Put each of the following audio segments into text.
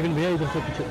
एक भैया इधर से पीछे।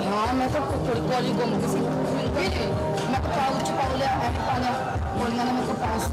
हाँ, मैं तो थोड़ी कॉली गुम गई सी। मैं तो पाउच पा लिया, ऐ पा लिया, गोलियां ने मेरे को पास।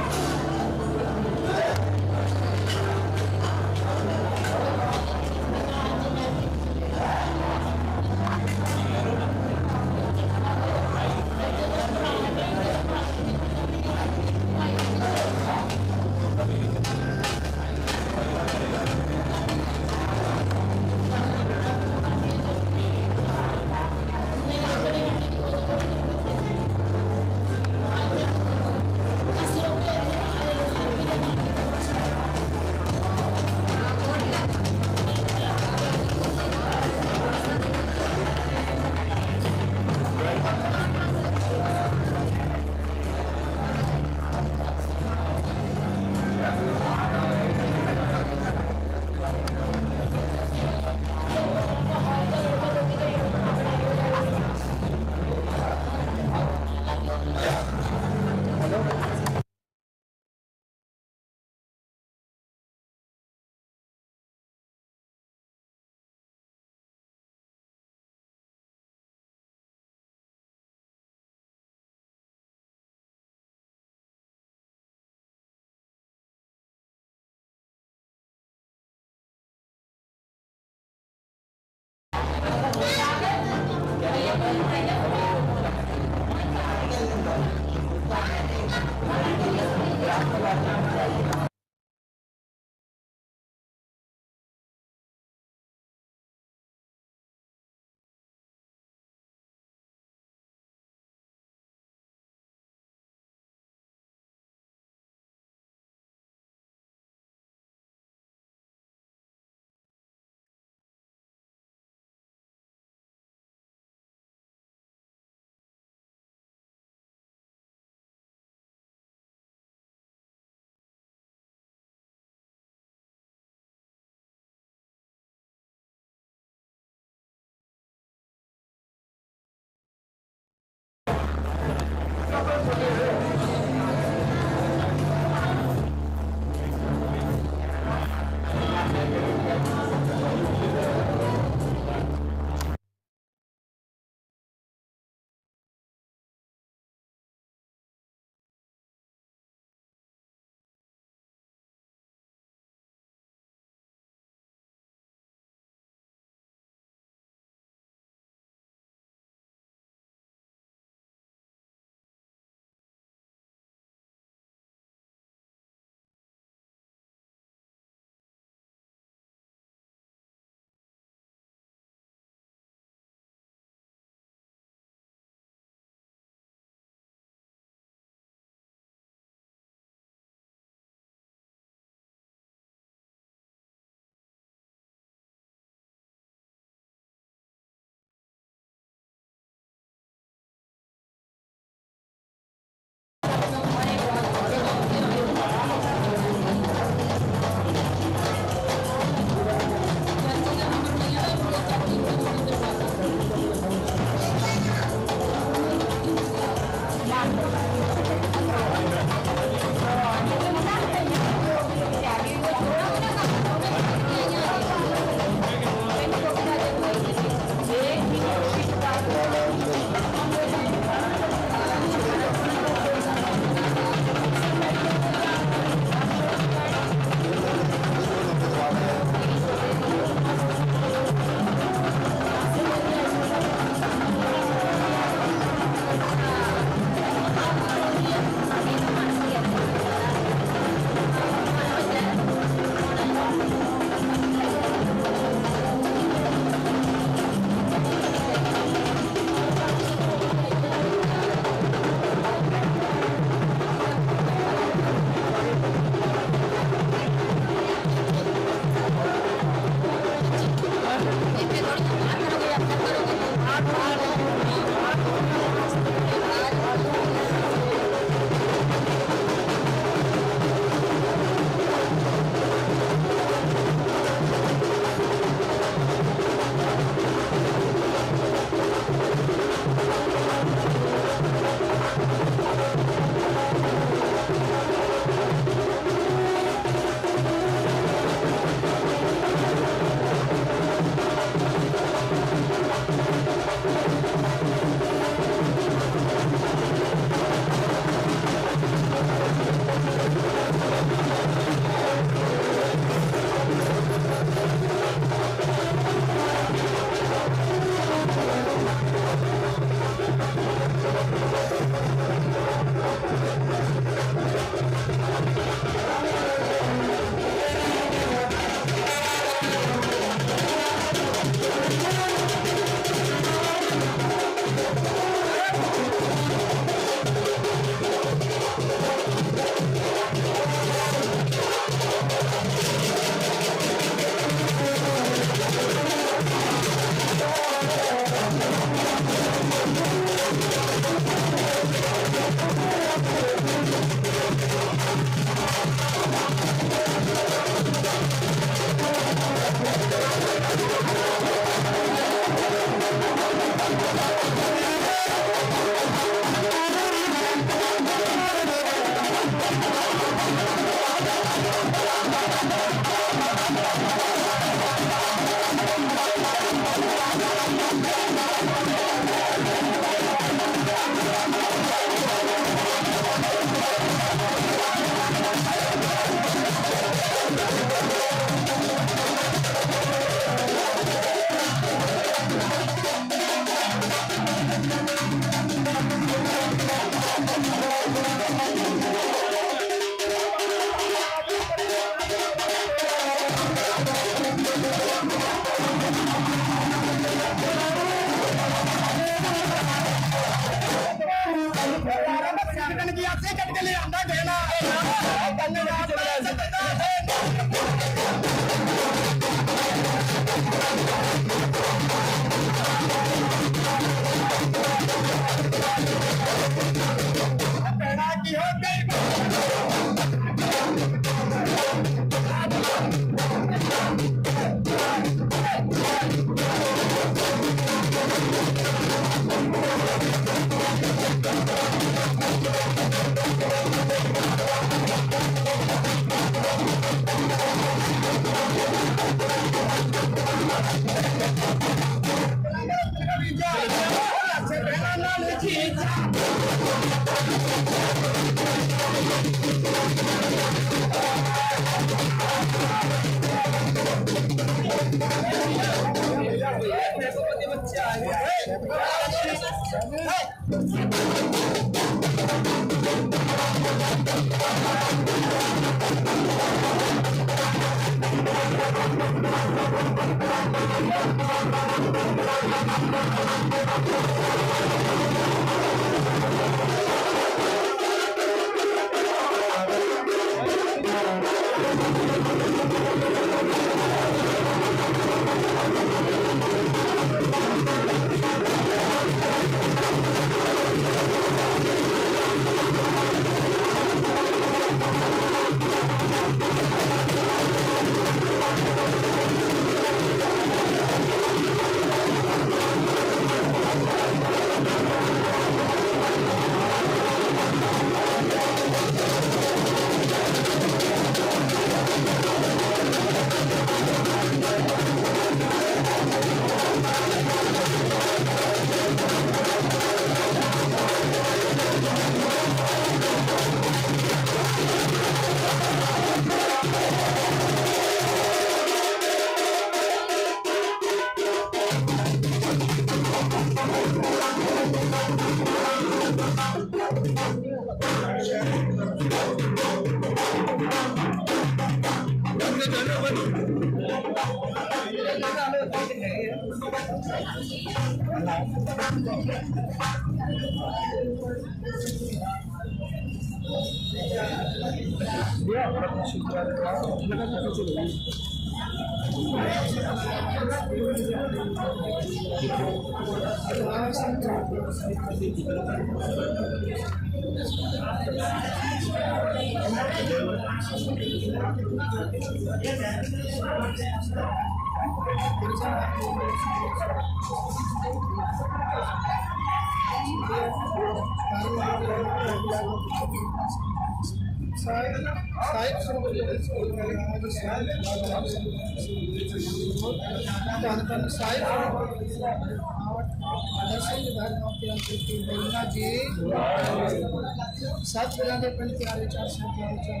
सात बजा के पिंड प्यारे चार सौ प्यारे चार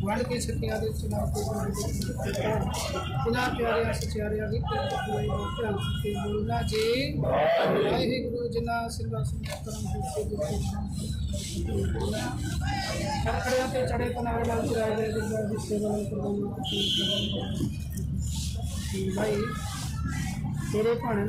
वंड के छतिया दे चुनाव बिना प्यारे सचियारे बोलना जी वाहेगुरु जिना सिलवा खड़े चढ़े भाई तेरे भाणे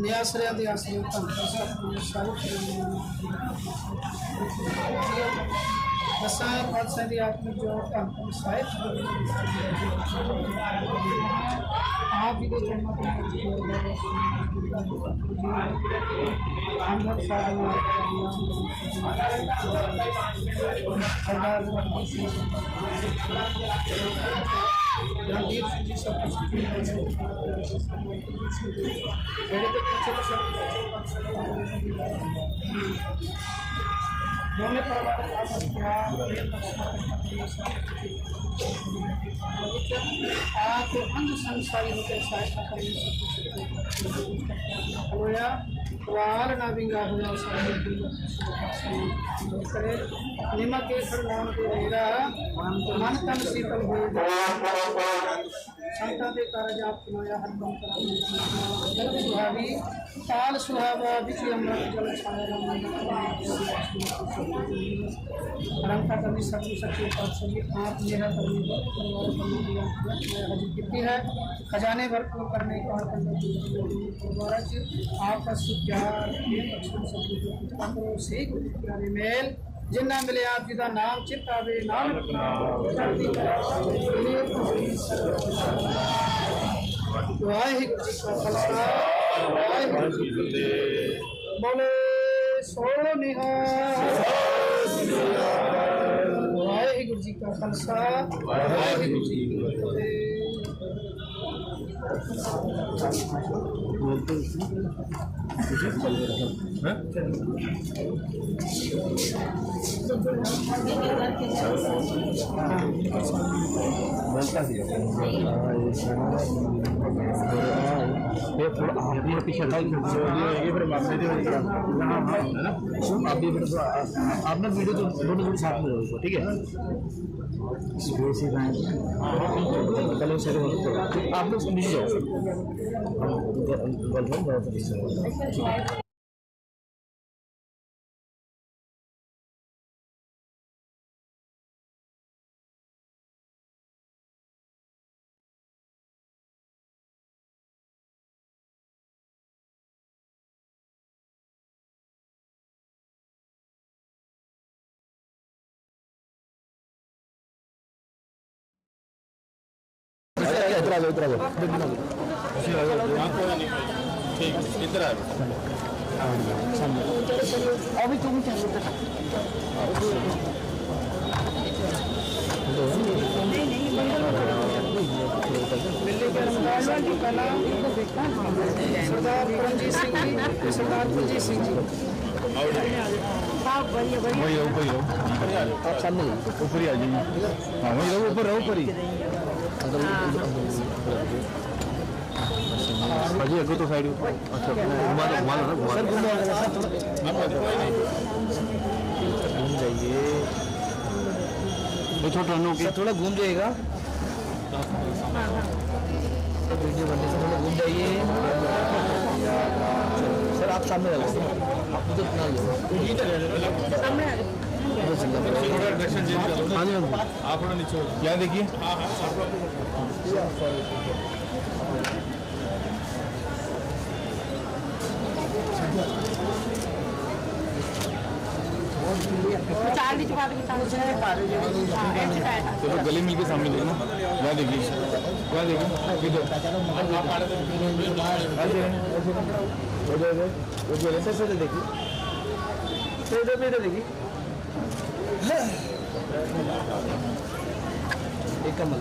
नियासरिया दे आसरे दसां पातशाह दी आत्मिक जोत धੰਨ ਧੰਨ ਸਾਹਿਬ आप जी के चरणों रणदीप सिंह जी सब दोनों परिवार आप अंध संसारी होकर सहायता करने होया वाल ना बिंगा हुआ करे निमक केसर नाम के मेरा मन तन शीतल हो संतां दे कारज आप सुनाया हर कम जल सुहावी ताल सुहावा बिच अमृत जल छाया। परम करनी सतगुरु सच्चे पातशाह जी आप मेरा करनी परिवार हाजिर की है खजाने भरपूर करने का परिवार आपस प्यार सतगुरु करो से गुरु प्यारे मेल जिन्ना मिले आप जी का नाम चित आवे नानक चढ़दी कला। वाहिगुरु जी का खालसा वाहिगुरु जी की फतेह। बोले सो निहाल। वाहिगुरु जी का खालसा वाहिगुरु जी की फतेह। ये थोड़ा हम पीछे आप भी आप ना वीडियो तो दोनों थोड़ी साथ में रहो, ठीक है? आप लोग नीचे जाओ। इधर आ जाओ, इधर आ जाओ। ठीक, इधर आ जाओ। अभी तुम चलो। सरदार परमजीत सिंह जी, सरदार कुलजीत सिंह जी। वही रहो, ऊपर ही रहो। आप सामने ऊपर ही आ जाइए। हाँ वही रहो, ऊपर रहो, ऊपर ही। भाजी अगो तो साइड। अच्छा घुमा दो, घुमा दो ना, घुमा दो। घूम जाइए। ये थोड़ा टर्न हो सर, थोड़ा घूम जाइएगा। वीडियो बनने से थोड़ा घूम जाइए सर। आप सामने रहो, आप उधर ना लो। हाँ जी, आप थोड़ा नीचे हो। यहाँ देखिए। चलो गले मिल के सामने देखना। यहाँ देखिए, यहाँ देखिए, इधर। सर देखिए, इधर इधर देखिए। एक कमल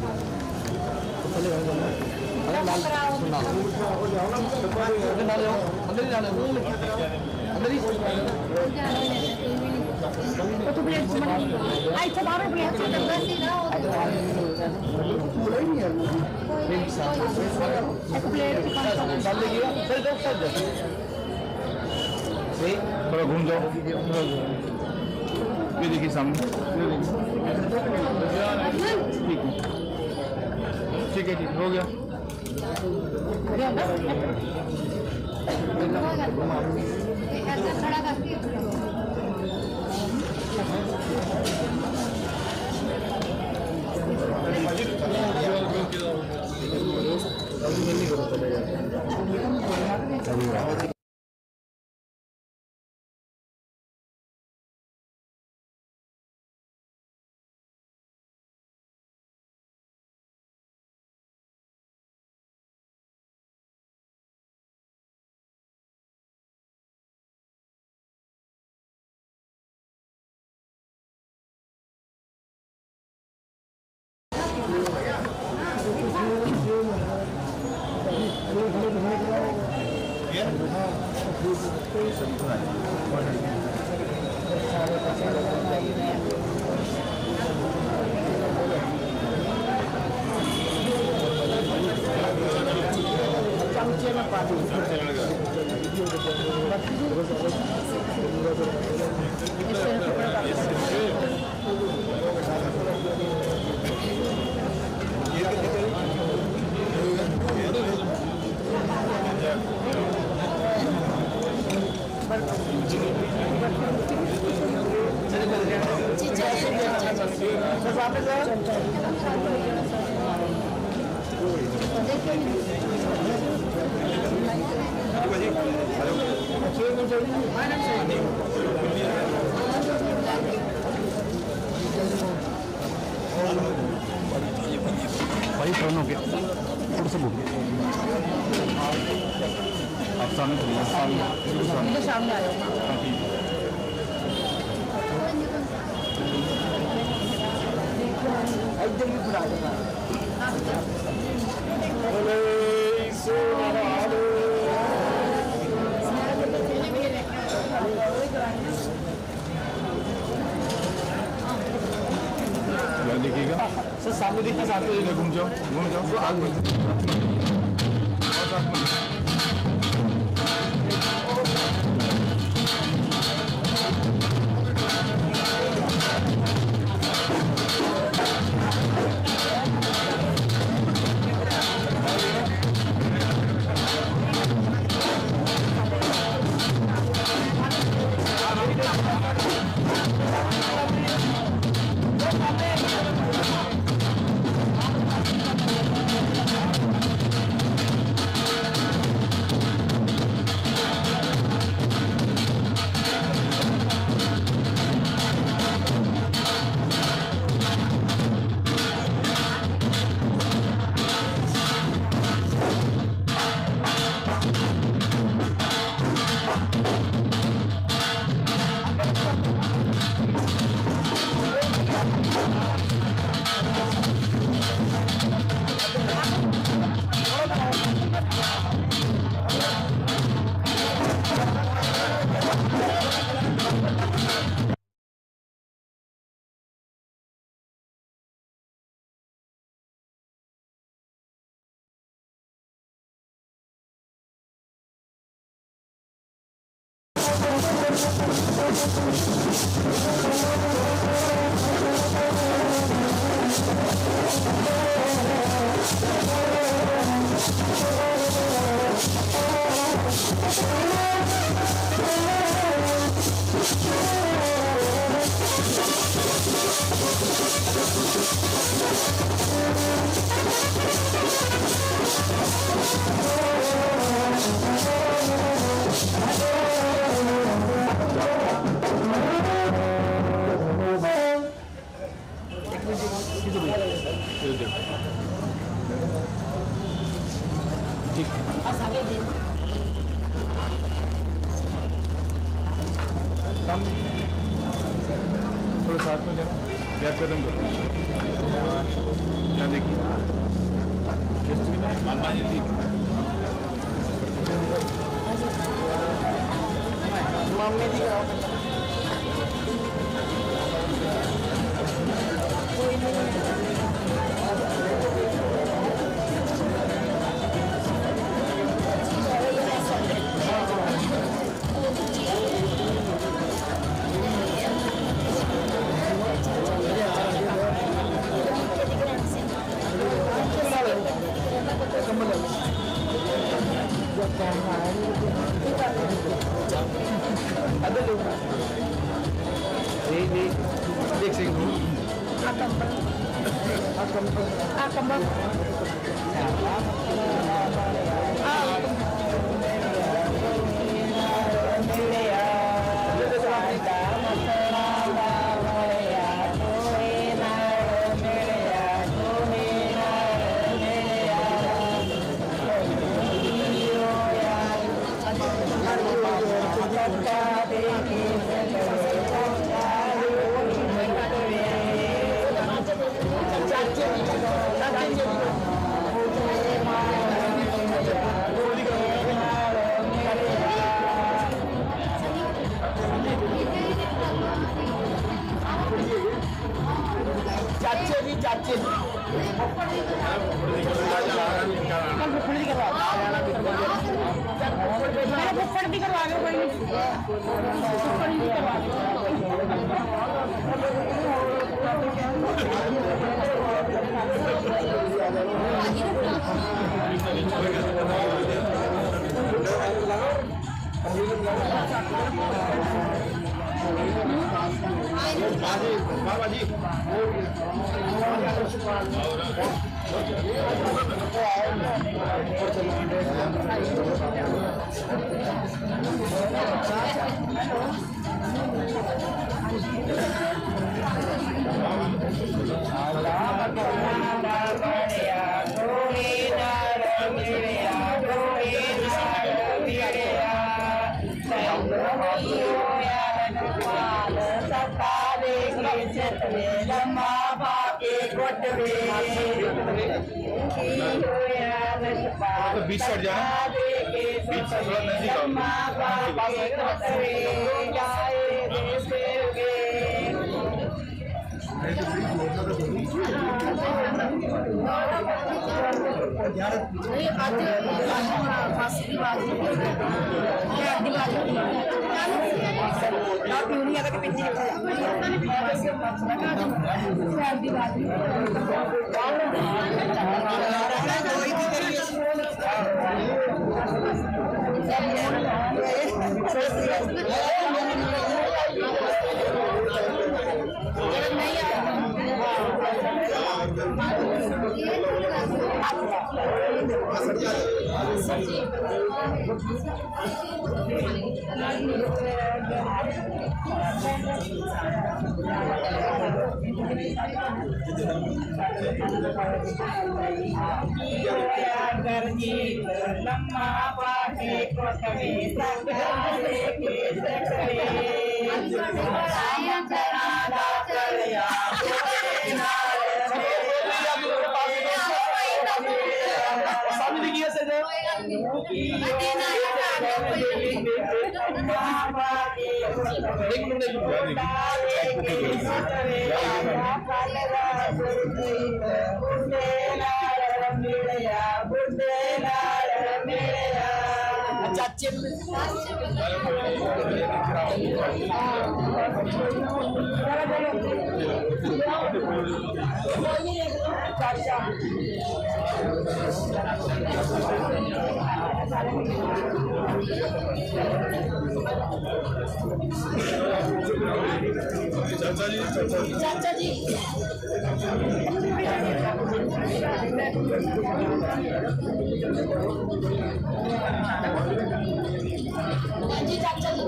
अंदर ही। थोड़ा घूम जाओ। ये देखिए सामने। ठीक है, ठीक है, ठीक हो गया। Thank you. भाई टर्न हो गया, थोड़ा सा घूम गया। आप सामने चलिए, सामने सामने आ जाओ। हाँ ठीक है। इधर भी बुला देना। देखिएगा सर, सामने देखिए, साथ में घूम जाओ, घूम जाओ, आगे बढ़ो। और साथ में थोड़ा साथ में जाना, गैप कदम करो। क्या देखिए मामे दी कराओ। चाचे जी चाचे फुफ्फड़ भी करवा दो, कोई फुफ्फड़ भी करवा दो। बाबा जी तो बीच से हट जाना, बीच से थोड़ा नजदीक आओ। नहीं आज फांसी की बात चाचा जी, चाचा जी, जी चाचा जी,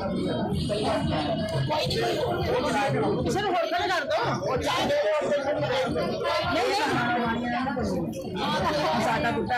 किसी ने होटल कर दो। नहीं साटा कुत्ता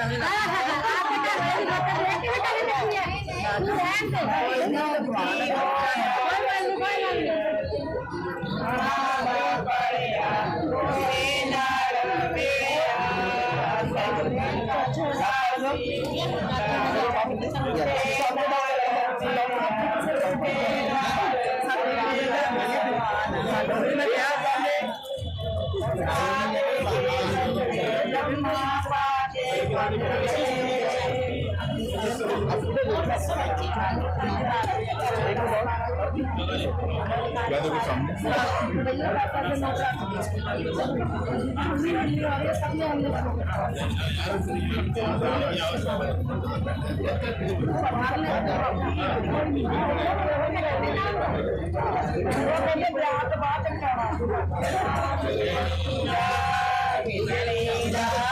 यादव के सामने। मेला।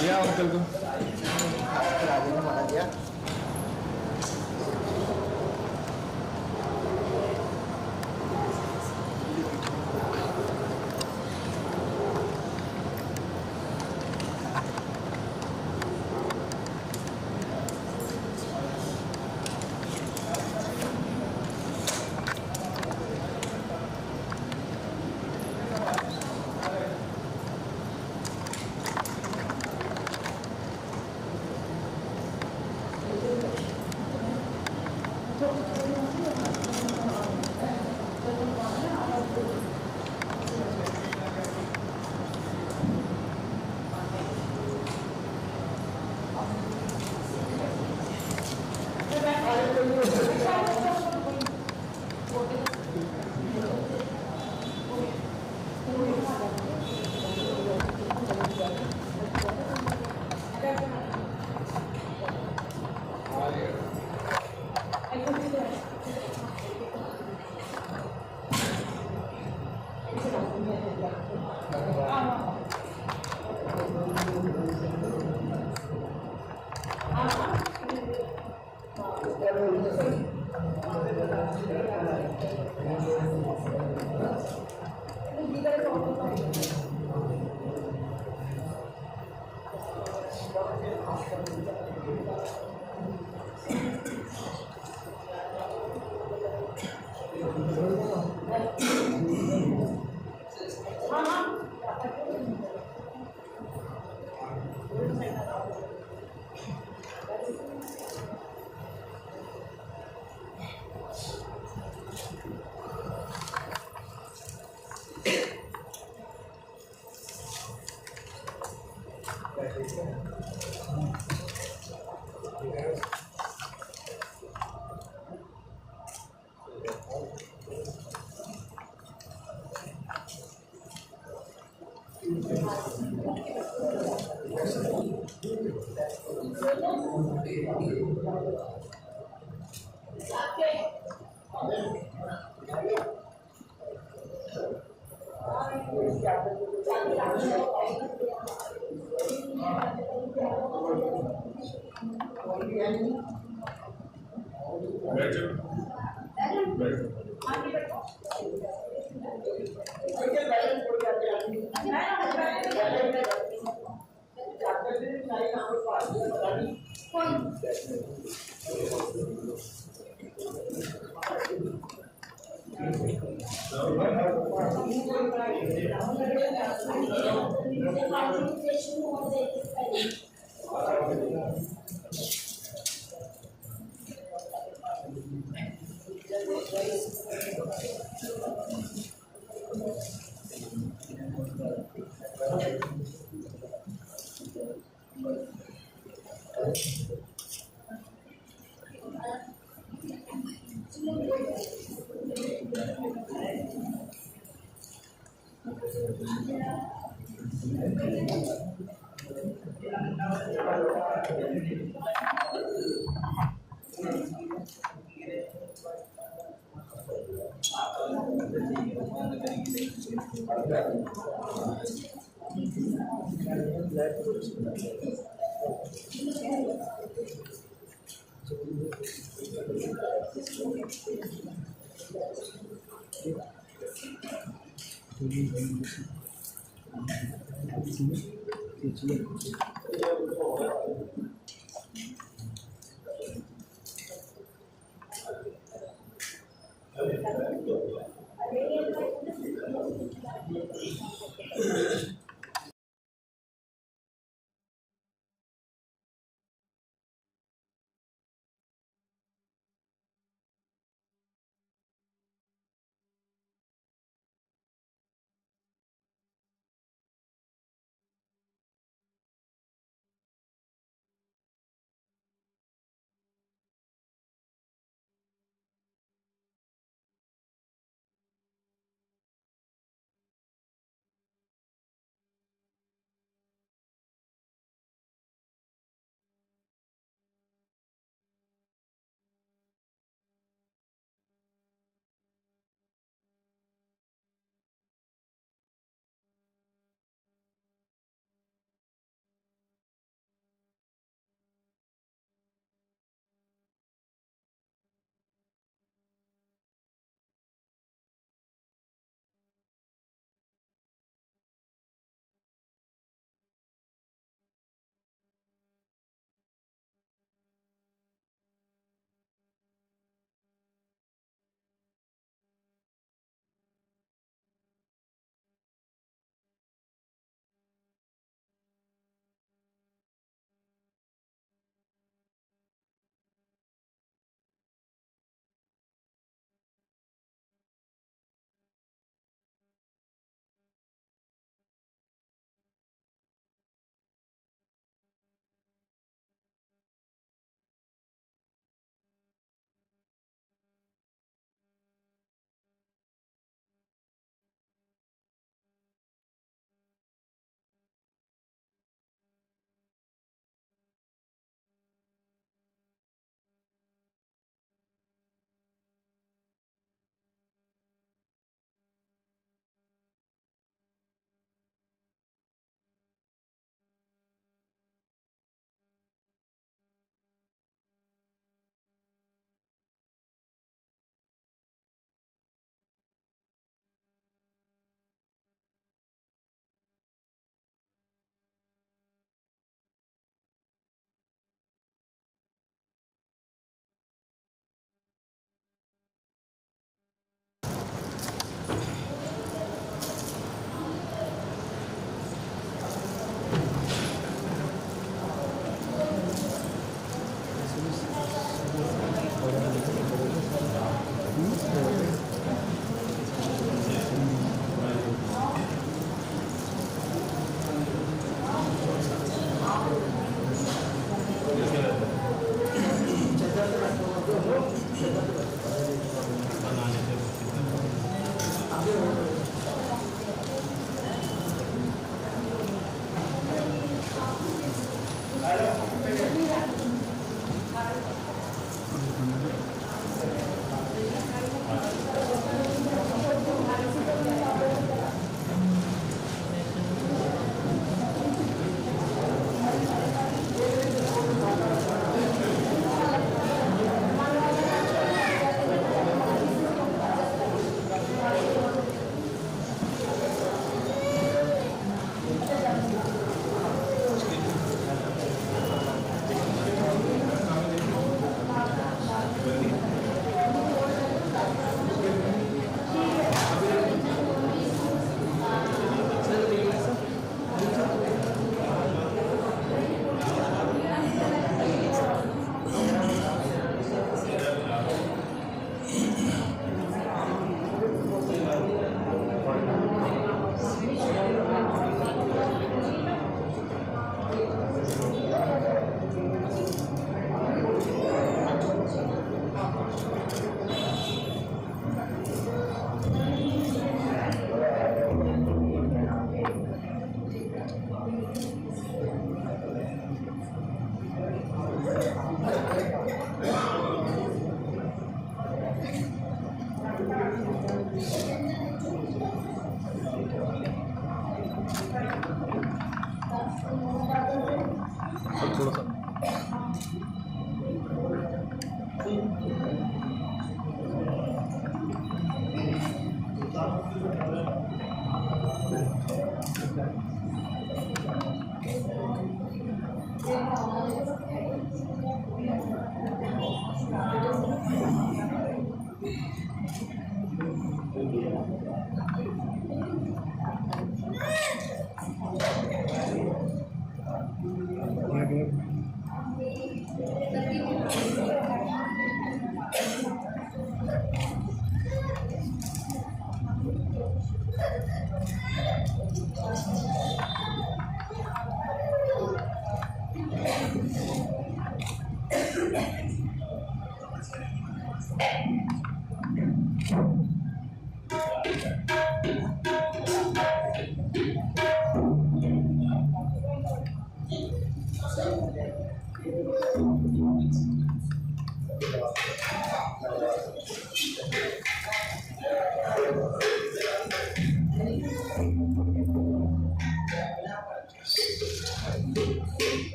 लिया अंकल को।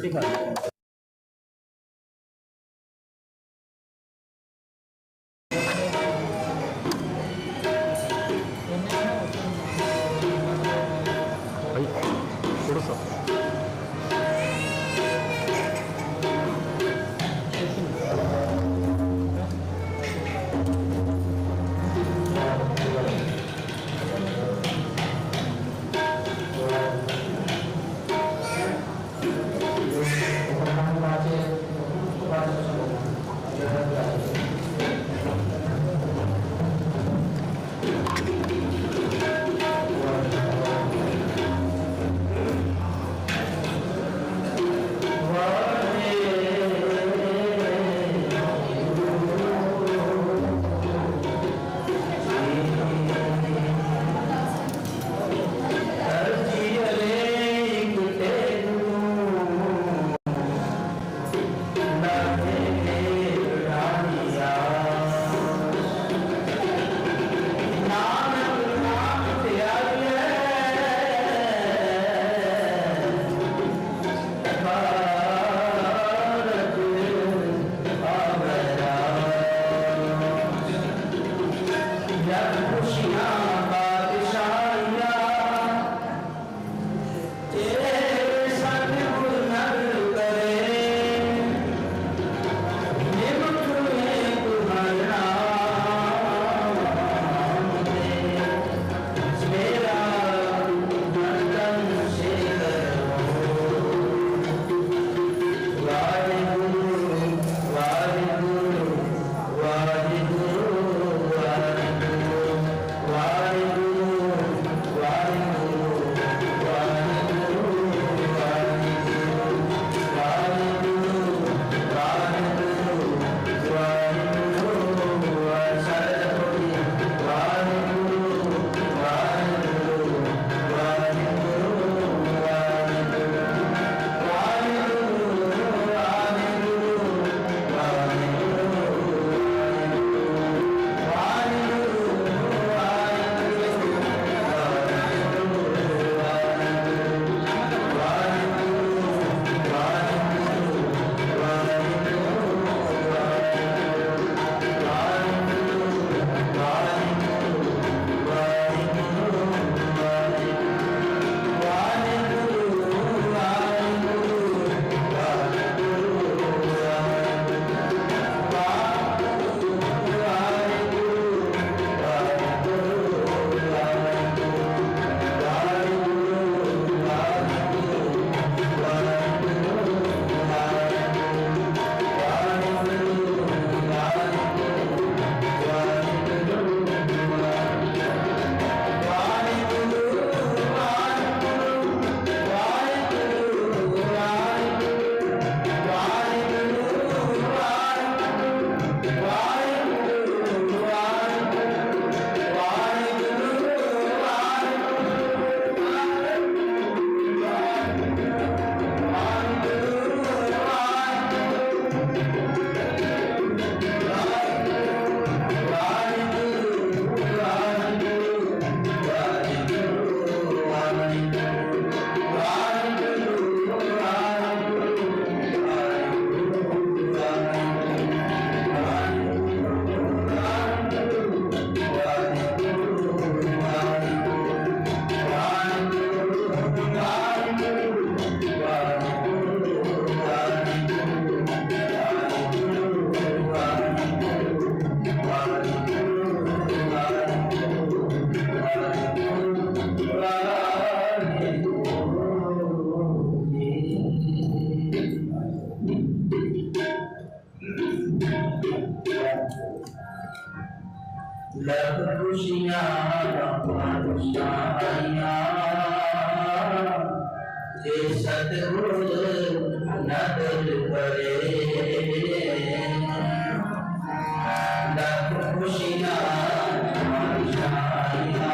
ठीक है। भाई थोड़ा सा लख खुशियां आईयां जे सतगुर नगर करे। लख खुशियां आईयां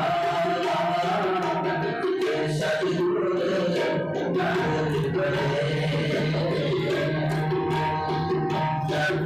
जे सतगुर नगर करे। लख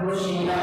खुशियां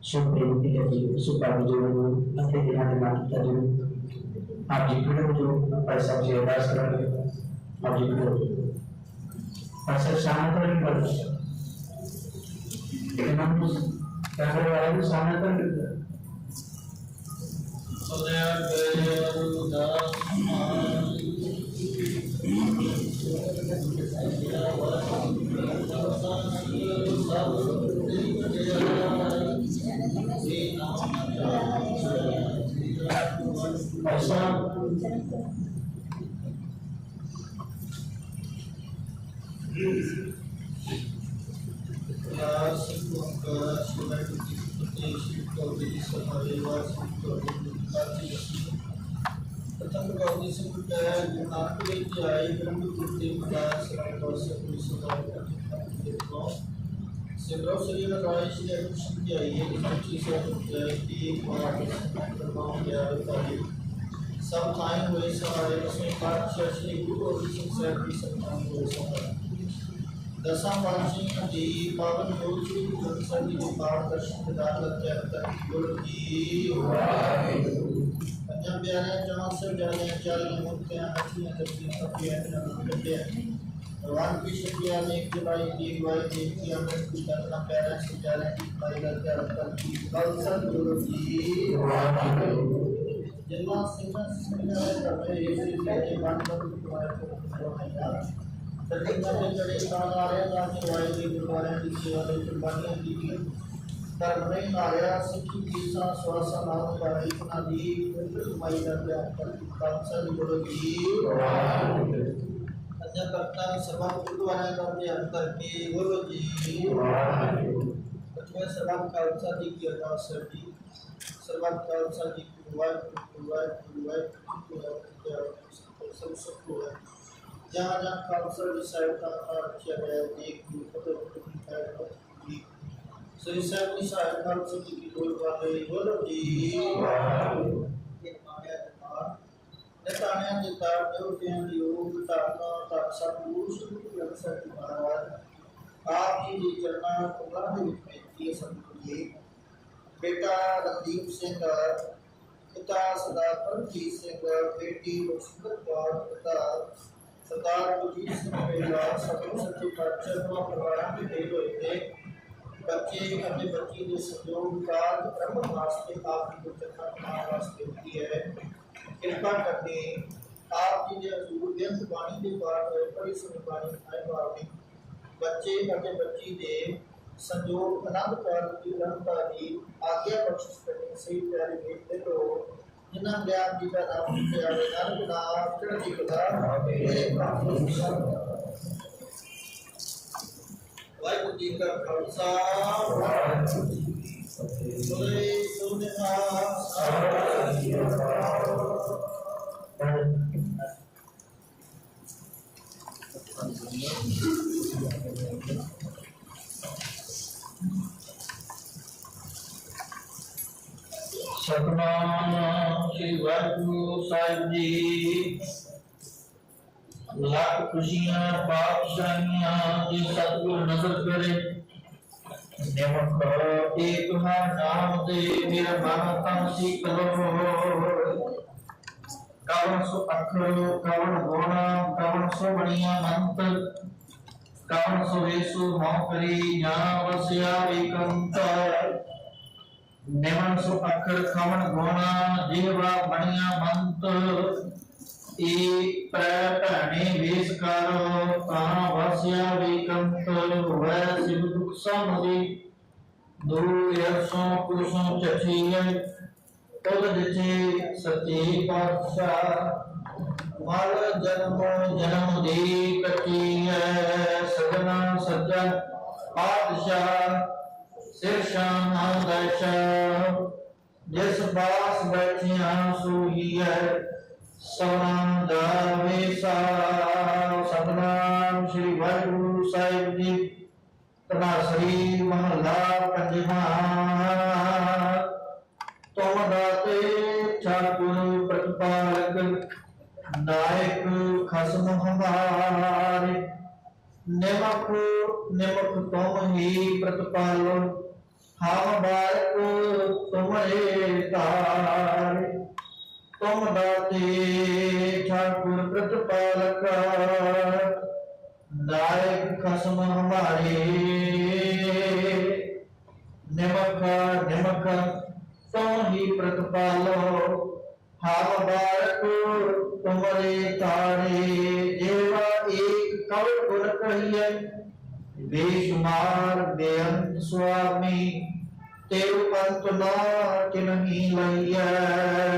ਸੋ ਬੇਨਤੀ ਹੈ ਜੀ ਸੁਭਾਗ ਜੀ ਨੂੰ ਅਤੇ ਇਹਨਾਂ ਦੇ ਮਾਤਾ ਪਿਤਾ ਜੀ ਨੂੰ ਆਪ ਜੀ ਖੜੇ ਹੋ ਜਾਓ। ਭਾਈ ਸਾਹਿਬ ਜੀ ਅਰਦਾਸ ਕਰਾਂਗੇ, ਆਪ ਜੀ ਖੜੇ ਹੋ ਜਾਓ। ਭਾਈ ਸਾਹਿਬ ਸਾਹਮਣੇ ਤੋਂ ਨਹੀਂ ਬੋਲੋ, ਇਹਨਾਂ ਨੂੰ ਕੈਮਰੇ ਵਾਲਿਆਂ ਨੂੰ ਸਾਹਮਣੇ ਤੋਂ ਨਹੀਂ। ਭਾਈ ਸਾਹਿਬ ਪ੍ਰਥਮ ਗੌਰੀ ਸਿੰਘ ਕੈ ਗੁਰੂ ਨਾਨਕ ਦੇਵ ਜੀ ਆਏ, ਬ੍ਰਹਮ ਗੁਰਤੇ ਪਿਤਾ ਸਰਬ ਕੌ ਸਦਾ ਸਿਮਰੋ ਸ੍ਰੀ ਹਰਿ ਸ਼੍ਰੀ ਹਰਿਕ੍ਰਿਸ਼ਨ ਜੀ ਆਈਏ। ਸੱਚੀ ਸਾਹਿਬ ਜੈ ਕੀ ਪਾਠ ਪਰਮਾਤਮਾ ਪਿਆਰੇ ਭਾਈ ਸਭ ਥਾਈ ਹੋਏ ਸਹਾਰੇ। ਦਸਵੇਂ ਪਾਤਸ਼ਾਹ ਸ੍ਰੀ ਗੁਰੂ ਗੋਬਿੰਦ ਸਿੰਘ ਸਾਹਿਬ ਜੀ ਸਭ ਥਾਈ ਹੋਏ ਸਹਾਰੇ। ਦਸਾਂ ਪਾਤਸ਼ਾਹੀਆਂ ਦੀ ਪਾਵਨ ਜੋਤ ਸ੍ਰੀ ਗੁਰੂ ਗ੍ਰੰਥ ਸਾਹਿਬ ਜੀ ਦੇ ਪਾਠ ਦਰਸ਼ਨ ਦਿਦਾਰ ਲੱਗਿਆ ਗੁਰੂ ਜੀ ਵਾਹਿਗੁਰੂ। ਪੰਜਾਂ ਪਿਆਰਿਆਂ, ਚੌਹਾਂ ਸਾਹਿਬਜ਼ਾਦਿਆਂ, ਚਾਲੀ ਮੁਕਤਿਆਂ, ਅੱਠੀਆਂ ਜਪੀਆਂ, ਸਭਿਆਂ ਕੱਢਿਆ ਭਗਵਾਨ ਕੀ ਸ਼ਕਤੀਆਂ ਨੇ ਜਵਾਈ ਦੀ ਗਵਾਹੀ ਦੇ ਕੇ ਅੰਮ੍ਰਿਤ ਕੀ ਕਰਨਾ ਪਿਆਰਿਆਂ ਸਾਹਿਬਜ਼ਾਦਿਆਂ ਦੀ ਕਮਾਈ ਦਾ ਧਿਆਨ ਕਰਕੇ ਖਾਲਸਾ ਗੁਰੂ ਜੀ ਵਾਹਿਗੁਰੂ। ਜਿਨ੍ਹਾਂ ਸਿੰਘਾਂ ਸਿੰਘਾਂ ਦੇ ਕਰਮੇ ਇਸ ਦੇ ਮਨ ਬੰਦ ਕੁਮਾਰ ਕੋ ਚੱਲੀ ਮੱਥੇ ਚੜੇ ਸਾਰਿਆਂ ਦਾ ਜਵਾਈ ਦੇ ਗੁਰਦੁਆਰਿਆਂ ਦੀ ਸੇਵਾ ਲਈ ਕੁਰਬਾਨੀਆਂ ਕੀਤੀਆਂ। ਧਰਮ ਨਹੀਂ ਮਾਰਿਆ, ਸਿੱਖੀ ਕੀਸਾਂ ਸਵਾਸਾਂ ਨਾਲ ਪਾਈ ਉਹਨਾਂ ਦੀ ਕਮਾਈ ਦਾ ਧਿਆਨ ਕਰਕੇ ਖਾਲਸਾ ਜੀ ਬੋਲੋ ਜੀ ਵਾਹਿਗੁਰੂ। ਪੰਜਾਂ ਤਖਤਾਂ ਦੀ ਸਰਬੱਤ ਗੁਰਦੁਆਰਿਆਂ ਦਾ ਧਿਆਨ ਕਰਕੇ ਬੋਲੋ ਜੀ ਵਾਹਿਗੁਰੂ। ਪਛਵੇਂ ਸਰਬੱਤ ਖਾਲਸਾ ਜੀ ਕੀ ਅਰਦਾਸ ਹੈ ਜੀ। ਸਰਬੱਤ ਖਾਲਸਾ ਜੀ ਕੀ ਵਾਹਿਗੁਰੂ ਵਾਹਿਗੁਰੂ ਵਾਹਿਗੁਰੂ ਸਭ ਸੁਖ ਹੋਏ। ਜਹਾਂ ਜਹਾਂ ਖਾਲਸਾ ਜੀ ਸਾਹਿਬ ਦਾ ਰੱਖਿਆ ਗਿਆ ਦੇਖ ਜੀ ਫਤਿਹ ਜੀ। ਸ੍ਰੀ ਸਾਹਿਬ ਜੀ ਸਾਹਿਬ ਖਾਲਸਾ ਜੀ ਕੀ ਬੋਲ ਬਾਲੇ ਬੋਲੋ ਜੀ ਵਾਹਿਗੁਰੂ। ਨਿਤਾਣਿਆਂ ਦੇ ਤਾਰ ਦੇਵਤਿਆਂ ਦੀ ਯੋਗ ਧਰਮ ਧੰਨ ਸਤਿਗੁਰੂ ਸ੍ਰੀ ਗੁਰੂ ਗ੍ਰੰਥ ਸਾਹਿਬ ਜੀ ਮਹਾਰਾਜ ਆਪ ਜੀ ਦੇ ਚਰਨਾਂ ਕਮਲਾਂ ਦੇ ਵਿੱਚ ਬੇਨਤੀ ਹੈ ਸਤਿਗੁਰੂ ਜੀ। ਬੇਟਾ ਰਣਦੀਪ ਸਿੰਘ, ਪਿਤਾ ਸਰਦਾਰ ਪਰਮਜੀਤ ਸਿੰਘ, ਬੇਟੀ ਬਖਸ਼ਿੰਦਰ ਕੌਰ, ਪਿਤਾ ਸਰਦਾਰ ਗੁਰਜੀਤ ਸਿੰਘ ਪਰਿਵਾਰ ਸਤਿਗੁਰੂ ਸੱਚੇ ਪਾਤਸ਼ਾਹ ਦੋਵਾਂ ਪਰਿਵਾਰਾਂ ਦੇ ਮੇਲ ਹੋਏ ਤੇ ਬੱਚੇ ਅਤੇ ਬੱਚੀ ਦੇ ਸੰਯੋਗ ਕਾਰਜ ਆਰੰਭ ਵਾਸਤੇ ਆਪ ਜੀ ਦੇ ਚਰਨਾਂ ਕਮਾਉਣ ਵਾਸਤੇ ਹੁੰਦੀ ਹੈ। ਕਿਰਪਾ ਕਰਕੇ ਆਪ ਜੀ ਦੇ ਹਜ਼ੂਰ ਬੇਅੰਤ ਬਾਣੀ ਦੇ ਪਾਠ ਹੋਏ ਪੜ੍ਹੀ ਸੁਣੀ ਬਾਣੀ ਆਏ ਬਾਣੀ ਬੱਚੇ ਅਤੇ ਬੱਚੀ ਦੇ ਸੰਯੋਗ ਆਨੰਦ ਕਾਰਜ ਦੀ ਅਨੰਤਾ ਦੀ ਆਗਿਆ ਬਖਸ਼ਿਸ਼ ਕਰਨੀ ਸਹੀ ਪਿਆਰੇ ਵੇਖਦੇ ਲੋ ਜਿਨ੍ਹਾਂ ਦੇ ਆਪ ਜੀ ਦਾ ਨਾਮ ਲਿਖਿਆ ਹੋਵੇ। ਨਾਨਕ ਨਾਮ ਚੜ੍ਹਦੀ ਕਲਾ। ਵਾਹਿਗੁਰੂ ਜੀ ਕਾ ਖਾਲਸਾ ਵਾਹਿਗੁਰੂ ਜੀ ਕੀ ਫਤਿਹ। ਬੋਲੇ ਸੋ ਨਿਹਾਲ। ਸਤਿਨਾਮ ਸ੍ਰੀ ਵਾਹਿਗੁਰੂ ਸਾਹਿਬ ਜੀ। ਲੱਖ ਖੁਸ਼ੀਆਂ ਪਾਤਸ਼ਾਹੀਆਂ ਜੀ ਸਤਿਗੁਰ ਨਜ਼ਰ ਕਰੇ। ਨਿਮਖ ਏਕ ਹਰ ਨਾਮ ਦੇ ਮੇਰਾ ਮਨ ਤਨ ਸੀਤਲ ਹੋਏ। ਕਵਣ ਸੋ ਅੱਖਰ ਕਵਣ ਗੁਣ ਕਵਣ ਸੋ ਬਣੀਆਂ ਮੰਤ ਕਵਣ ਸੋ ਵੇਸੂ ਹਉ ਕਰੀ ਜਾਂ ਵਸਿਆ ਏਕੰਤ। ਨਿਮਨ ਸੋ ਅੱਖਰ ਖਵਣ ਗੁਣ ਜਿਹਵਾ ਬਣੀਆਂ ਮੰਤ ਏਕ ਪੈ ਭੈਣੇ ਵੇਸ ਕਰ ਤਾਂ ਵਸਿਆ ਵੇਕੰਤ। ਹੋਵੈ ਸਿਵ ਦੁਖ ਸਮਧੀ ਦੋ ਅਰਸੋਂ ਪੁਰਸੋਂ ਚਚੀਐ ਤੁਧ ਡਿਠੇ ਸੱਚੇ ਪਾਤਸ਼ਾਹ। ਮਲ ਜਨਮੋ ਜਨਮ ਦੀ ਕੱਟੀਐ ਸਜਣਾ ਸੱਜਾ ਪਾਤਸ਼ਾਹ। ਸਿਰ ਸ਼ਾਮ ਦਸ਼ਾ ਜਿਸ ਬਾਸ ਬੈਠਿਆ ਸੋਹੀਐ ਸਭਨਾ ਦਾ ਵੇਸਾ। ਸਤਿਨਾਮ ਸ੍ਰੀ ਵਾਹਿਗੁਰੂ ਸਾਹਿਬ ਜੀ। ਧਨਾਸਰੀ ਮਹਲਾ ਪੰਜਵਾਂ। ਤੁਮ ਦਾਤੇ ਠਾਕੁਰ ਪ੍ਰਤਪਾਲਕ ਨਾਇਕ ਖਸਮ ਹਮਾਰੇ। ਨਿਮਖ ਨਿਮਖ ਤੁਮ ਹੀ ਪ੍ਰਤਪਾਲੋ हम बारक तुमरे तारे। तुम दाते ठाकुर प्रतिपालक, नायक खसम हमारे। निमख निमख तुम ही प्रतिपालो, हम बारक तुमरे तारे। जेवा एक कवि गुण कहिए, बेशुमार बेअंत स्वामी। तेरु अंत ना किन्हीं लहिए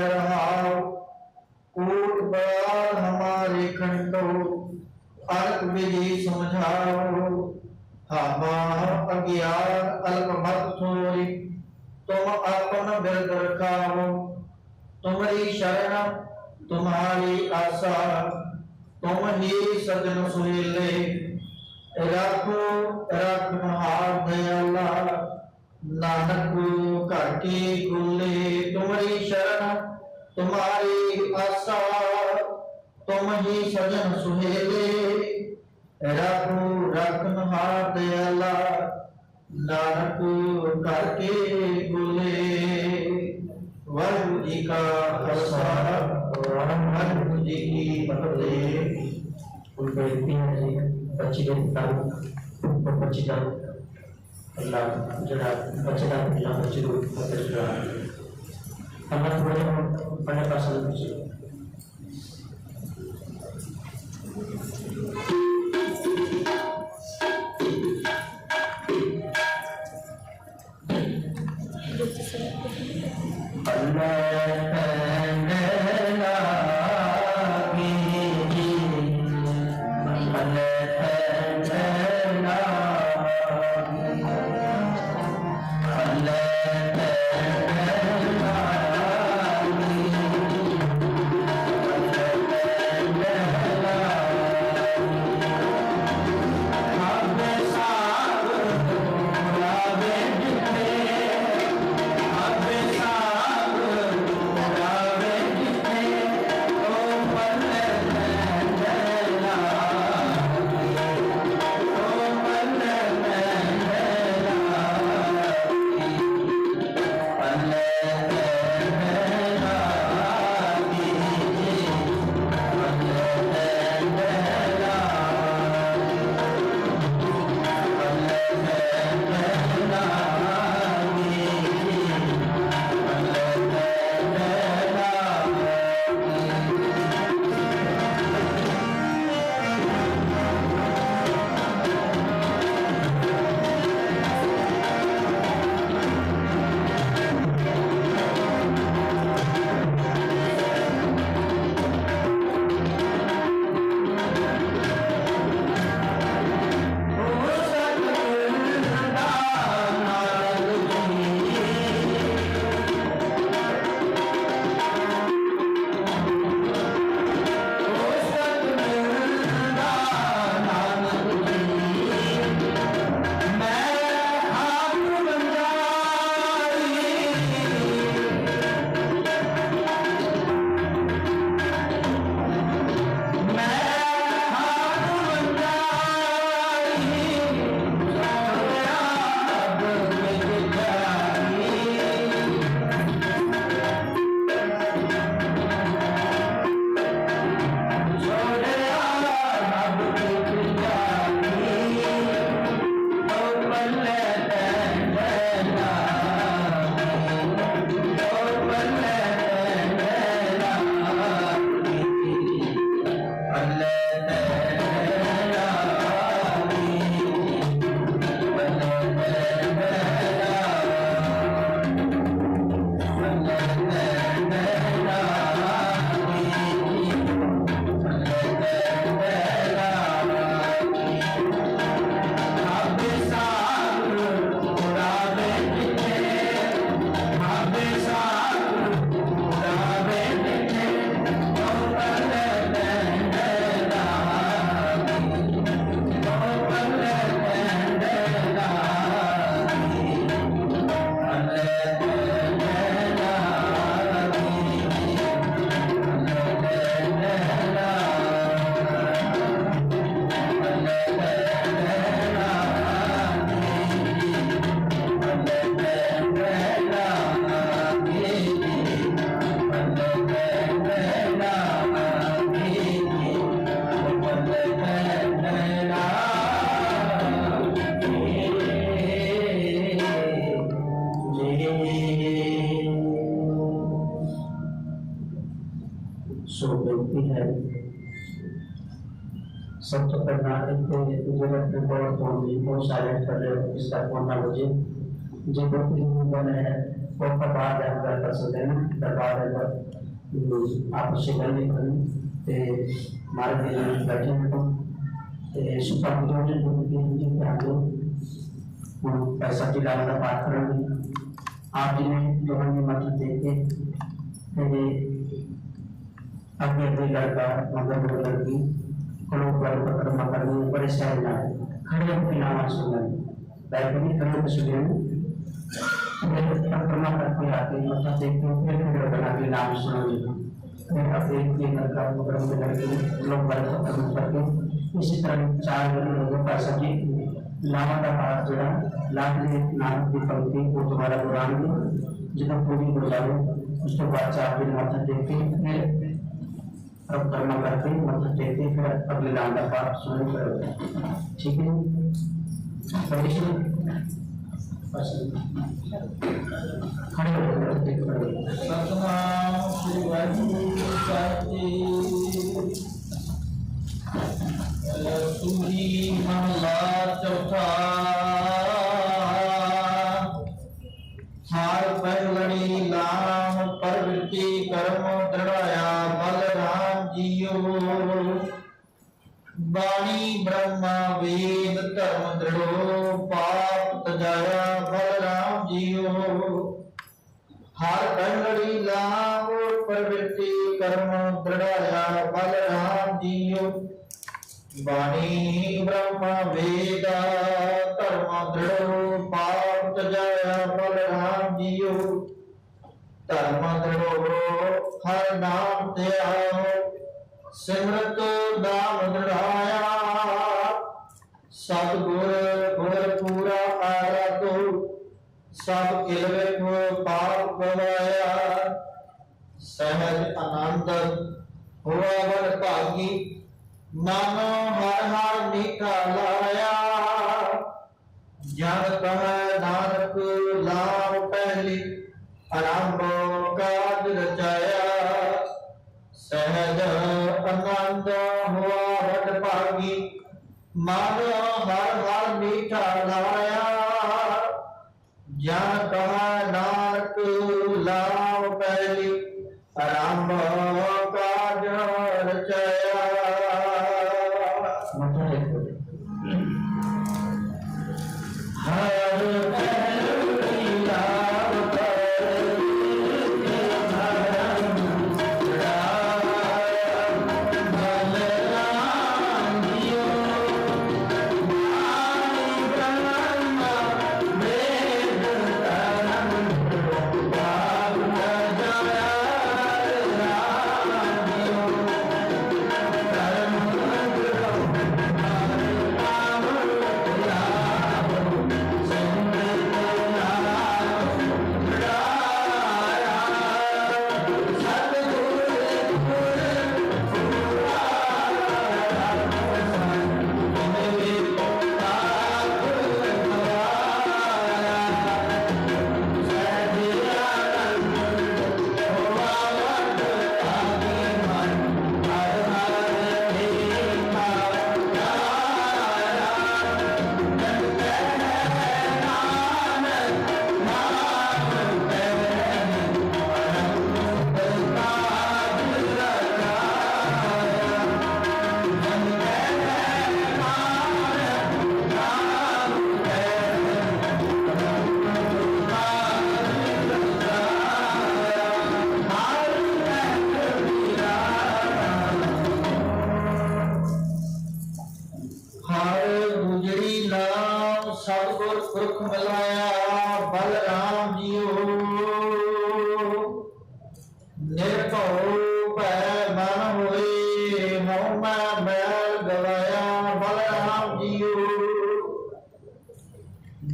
रहाओ। कूट बयाल हमारे खंडो, अनक विधि समझाओ। हामा अज्ञान अल्प मत थोरी, तुम अपन बिरद रखाओ। तुम्हारी शरण तुम्हारी आशा, तुम ही सजन सुहेले। राखो रखनहार दयाला, नानक घर के गुले। तुम्हारी शरण तुम्हारी आशा, तुम ही सजन सुहेले। राखो रखनहार दयाला, नानक घर के गुले। वाहेगुरु जी का खालसा, वाहेगुरु जी की फतेह। ਹੁਣ ਬੇਨਤੀ ਹੈ ਜੀ ਬੱਚੀ ਦੇ ਪਿਤਾ ਨੂੰ और ਬੱਚੀ ਦਾ अल्लाह ਜਿਹੜਾ ਬੱਚੇ ਦਾ ਪਿਤਾ ਬੱਚੇ ਨੂੰ ਫਤਿਹ ਚੜਾ ਅੱਲਾਹ ਥੋੜੇ ਆਪਣੇ ਪਾਸੇ ਨੂੰ ਪਿੱਛੇ। सब तो पहला एक जो अपने बोर्ड फोन वो साइलेंट कर रहे हो, इसका फोन ना बजे। जो कोई बने है वो बाहर गल कर सकते हैं, दरबार आपस में गल नहीं करनी। ते महाराज जी बैठे हैं तो सुखा जी ध्यान दो, हूँ पैसा जी लाने का पाठ करेंगे। आप जी ने दोनों ने मत्था टेक के अगे अगे लड़का मगर लड़की खड़ो कर परिक्रमा करनी, बड़े सहज नाल खड़े होकर नाम सुनना, बैठ नहीं खड़े होकर सुनना। फिर परिक्रमा करके आके मत्था टेक के फिर खड़े होकर आगे नाम सुनोगे। फिर अपने लड़का मगर लड़की लोग बड़े परिक्रमा करके इसी तरह 4 बजे लोगों का सब्जी लावा का पाठ जो लाख नाम की पंक्ति वो दोबारा दोहराएंगे। जब पूरी हो जाए उसके बाद 4 दिन मत्था टेक के फिर परिक्रमा करके मत्था टेक के फिर अगले नाम का पाठ शुरू करोगे। ठीक है, खड़े हो जाओ। सतनाम श्री वाहिगुरु साहिब जी। सूही महला चौथा हार पहलड़ी लाम प्रवृत्ति कर्म दृढ़ाया बल राम जियो। बाणी ब्रह्मा वेद धर्म दृढ़ो पाप तजाया बल राम जियो। हर पहलड़ी लाम प्रवृत्ति कर्म दृढ़ाया बल राम जियो। बाणी ब्रह्मा वेद धर्म दृढ़ो पाप तजाया बल राम जियो। धर्म दृढ़ो हर नाम ध्याओ सिमरत नाम दृढ़ाया। सतगुर गुर पूरा आराधो सब किलविख पाप गवाया। सहज आनंद हुआ वर भागी मन हर हर मीठा लाया। जन कह नानक लाभ पहली आरंभ काज रचाया। सहज आनंद हुआ वड भागी मन हर हर मीठा लाया। जन कह नानक लाभ पहली आरंभ काज रचाया।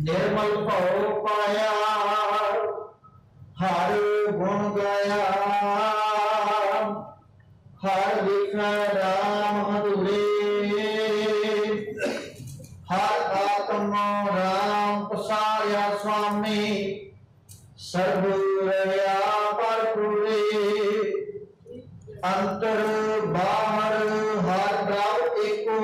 निर्मल भव पाया हर गुण गाया। हर लिखा राम हदूरे हर आत्मा राम पसारिया स्वामी सर्व रया पर पूरे। अंतर बाहर हर द्रव एको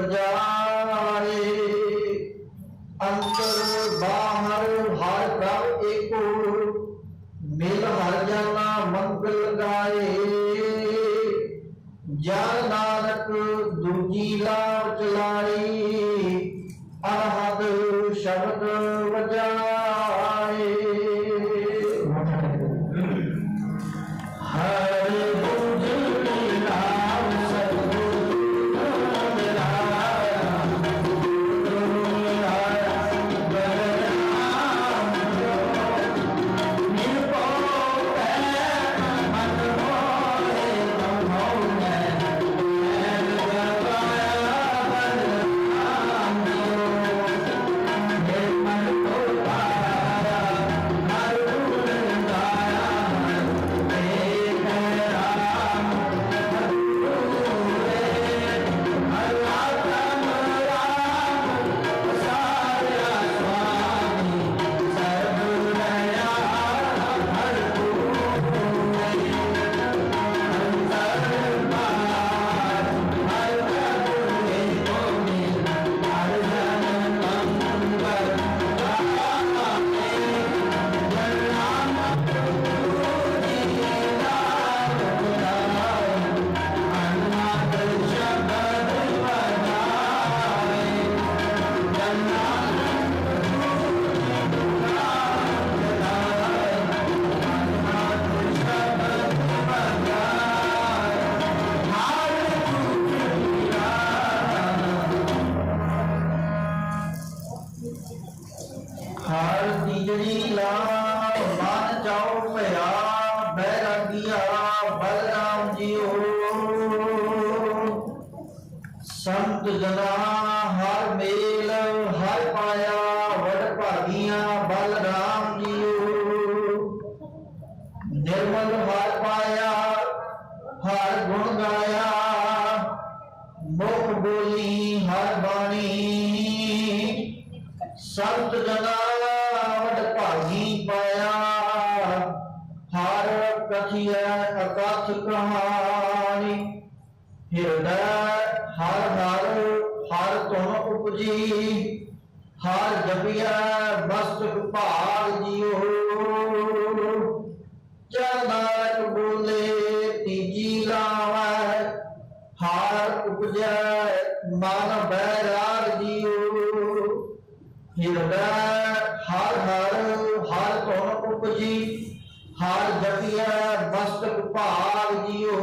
ਵਜਾਏ। ਅੰਤਰ ਬਾਹਰ ਹਰ ਪ੍ਰਭ ਏਕੋ, ਮਿਲ ਹਰ ਜਨਾ ਮੰਗਲ ਗਾਏ। ਜਨ ਨਾਨਕ ਦੂਜੀ ਲਾਭ ਚਲਾਈ, ਅਨਹਦ ਸ਼ਬਦ ਵਜਾਏ। ਹਰ ਬੁਝੜੀ ਨਾਮ ਸਤਿਗੁਰ ਮਿਲਾਇਆ, ਮਿਲਾਇਆ ਬਲਰਾਮ ਜੀਓ। ਨਿਰਭਉ ਭੈ ਮਨ ਮੋਹਿ ਹਉਮੈ, ਮੈਲ ਗਵਾਇਆ ਬਲਰਾਮ ਜੀਓ। ਮੇਰੇ ਮਨ ਕੋ ਪਾਇਆ ਹਰ ਗੁਣ ਗਾਇਆ, ਏਕ ਰਾਮ ਪੂਰੇ। ਹਰ ਆਤਮ ਰਾਮ ਸਾਰਿਆ ਸੁਆਮੀ, ਸਰਬ ਰਹਾ ਹਰ ਪੂਰੇ। ਅੰਤਰ ਬਾਹਰ ਹਰ ਪ੍ਰਭੂ ਏਕੋ ਮਿਲ, ਹਰ ਜਨ ਮੰਗਲ ਗਾਏ। ਜਨ ਨਾਮ ਜੀ ਲਾਲ ਚਲਾਏ, ਅਨਹਦ ਸ਼ਬਦ ਵਜਾਏ। ਜਨ ਨਾਨਕ ਚਲਾਏ, ਅਨਹਦ ਸ਼ਬਦ ਵਜਾਏ। ਹਰ ਹਰ ਤੀਜੜੀ ਲਾਮ ਮਨ ਚਾਉ ਭਇਆ, ਬੈਰਾਗੀਆ ਬਲਰਾਮ ਜੀਓ। ਸੰਤ ਜਨਾ ਹਰ ਮੇਲ ਹਰ ਪਾਇਆ, ਵਡ ਭਾਗੀਆਂ ਬਲਰਾਮ ਜੀਓ। ਨਿਰਮਲ ਹਰ ਪਾਇਆ ਹਰ ਗੁਣ ਗਾਇਆ, ਮੁਖ ਬੋਲੀ ਹਰ ਬਾਣੀ। ਸੰਤ ਜਨਾ ਵਡ ਭਾਗੀ ਪਾਇਆ, ਹਰ ਕਥਿਐ ਅਕਥ ਕਹਾਣੀ। ਹਿਰਦੈ ਹਰ ਹਰ ਹਰ ਧੁਨ ਉਪਜੀ, ਹਰ ਜਪਿਐ ਮਸਤਕ ਭਾਗ ਜੀਓ। ਜਨ ਨਾਨਕ ਬੋਲੇ ਤੀਜੀ ਲਾਵੈ, ਹਰ ਉਪਜੈ ਮਨ ਬੈਰਾਗ ਜੀਓ। ਹਿਰਦੈ ਹਰ ਹਰ ਹਰ ਧੁਨ ਉਪਜੀ, ਹਰ ਜਪਿਐ ਮਸਤਕ ਭਾਗ ਜੀਓ।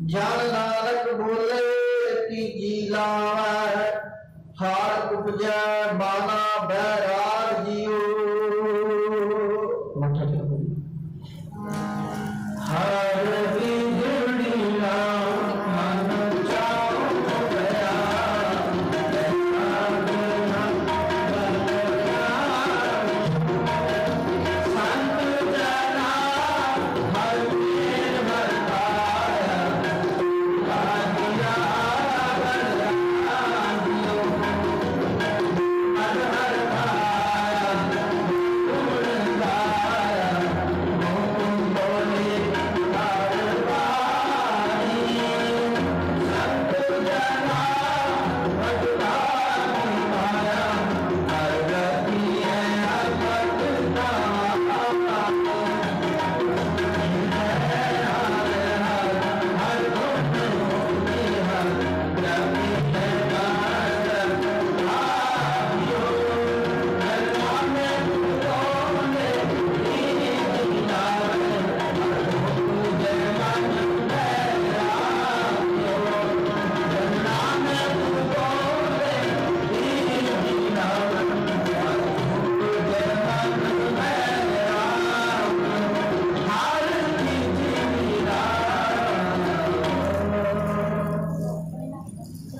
ਜਨ ਨਾਨਕ ਬੋਲੇ ਤੀਜੀ ਲਾਵੈ, ਹਰ ਉਪਜੈ ਮਾਨਾ ਬੈਰਾਗ ਜੀਓ। ਮੱਥਾ ਟੇਕੋ। ਹਰ ਬਿਜੜੀ ਨਾਮ ਮਨ ਚਾਉ ਭਇਆ, ਸੰਤ ਜਨਾ ਹਰ ਮੇਲ ਹਰ ਪਾਇਆ, ਭਾਗਿਆ ਬਲਰਾਮ ਜੀਓ। ਹਰ ਹਰ ਪਾਇਆ ਗੁਣ ਗਾਇਆ, ਹੁਕਮ ਬੋਲੇ ਹਰ ਬਾਣੀ। ਸੰਤ ਜਨਾ ਵਡ ਭਾਗੀ ਪਾਇਆ, ਹਰ ਗਤੀਐ ਅਕਥ ਕਹਾਣੀ। ਹਰ ਹਰ ਹਰ ਗੁਣ ਹੋਈ ਹਰ ਜਪੀਐ ਮਸਤਕ ਭਾਗਿਓ। ਨਾਮੇ ਬੋਲੇ ਤੀਜੀ ਲਾਵੇ, ਪੂਜੈ ਮਨ ਬੈਰਾਗਿਓ। ਨਾਮੇ ਬੋਲੇ ਤੀਜੀ ਲਾਵੇ, ਪੂਜੈ ਮਨ ਬੈਰਾਗਿਓ। ਹਰ ਤੀਜੀ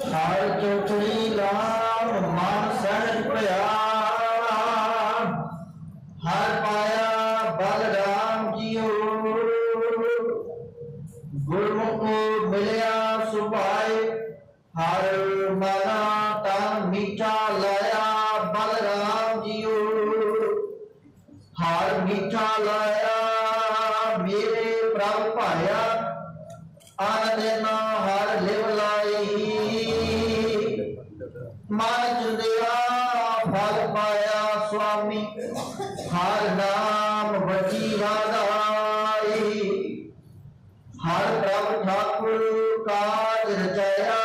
ਹਰ ਚੌਥੜੀ ਲਾਮ ਮਨ ਸਹਿਜ ਭਇਆ, ਹਰ ਪਾਇਆ ਬਲਰਾਮ ਜੀਓ। ਗੁਰਮੁਖ ਮਿਲਿਆ ਸੁਭਾਏ, ਹਰ ਮਨਾ ਤਨ ਮੀਠਾ ਲਾਇਆ ਬਲਰਾਮ ਜੀਓ। ਹਰ ਮੀਠਾ ਲਾਇਆ ਮੇਰੇ ਪ੍ਰਭ ਭਾਇਆ, ਆਨ ਦਿਨ ਹਰ ਲਿਵ ਲਾਈ। ਮਨ ਚਿੰਦਿਆ ਫਲ ਪਾਇਆ ਸੁਆਮੀ, ਹਰ ਨਾਮ ਵਜੀ ਵਾਧਾਈ। ਹਰ ਪ੍ਰਭ ਠਾਕੁਰ ਕਾਜ ਰਚਾਇਆ,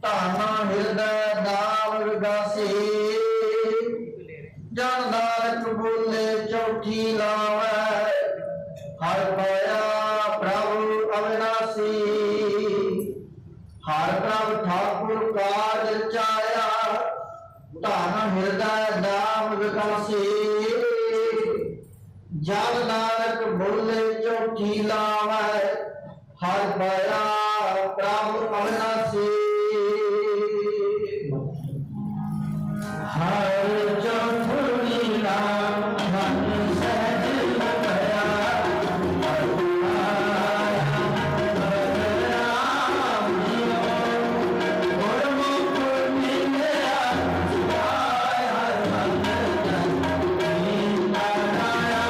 ਧਨ ਹਿਰਦੈ ਨਾਮ ਵਿਗਾਸੀ। ਜਨ ਨਾਨਕ ਬੋਲੇ ਚੌਥੀ ਲਾਵੈ, ਹਰ ਪਾਇਆ ਪ੍ਰਭ ਅਵਿਨਾਸੀ। ਹਰ ਪ੍ਰਭ ਠਾਕੁਰ ਕਾਜ ਰਚਾਇਆ, ਧਨ ਹਿਰਦੈ ਨਾਮ ਵਿਗਾਸੀ। ਜਨ ਨਾਨਕ ਬੋਲੇ ਚੌਥੀ ਲਾਵੈ, ਹਰ ਪਾਇਆ ਪ੍ਰਭ ਅਵਿਨਾਸੀ। ਹਰ ਚੌਥੀ ਨਾਮ ਮਨ ਸਹਿਜ ਭਇਆ, ਗੁਰਮੁਖ ਮਿਲਿਆ ਹਰ ਮਨ ਆਇਆ,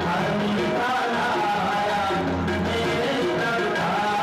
ਹਰ ਮੀਤਾ ਲਾਇਆ ਮੇਰੇ ਪ੍ਰਭਾਇਆ।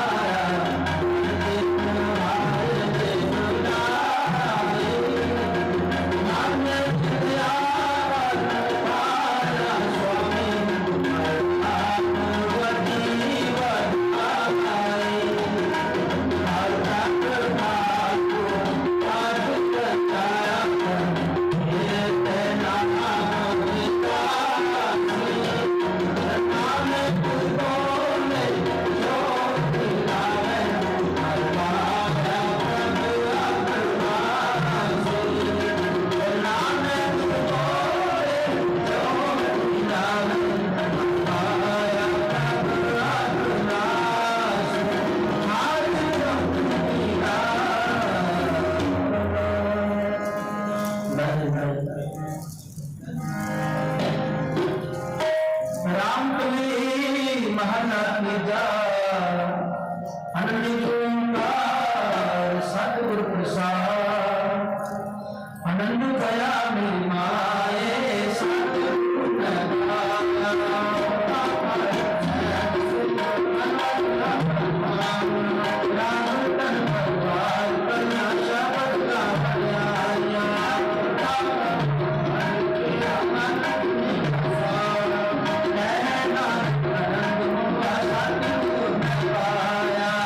ਰਾਮ ਕਲੀ ਮਹਲਾ ਤੀਜਾ। ਅਨੰਦ ਓੰਕਾਰ ਸਤਿਗੁਰ ਪ੍ਰਸਾਦ। ਆਨੰਦ ਭਇਆ ਮੇਰੀ ਮਾਏ, ਸਤਿਗੁਰ ਮੈਂ ਪਾਇਆ। ਰਾਮ ਤਨ ਪਰਵਾਰ ਕਰਨਾ ਸ਼ਬਦ ਗਾਇਆ। ਸਤਿਗੁਰ ਮੈਂ ਪਾਇਆ।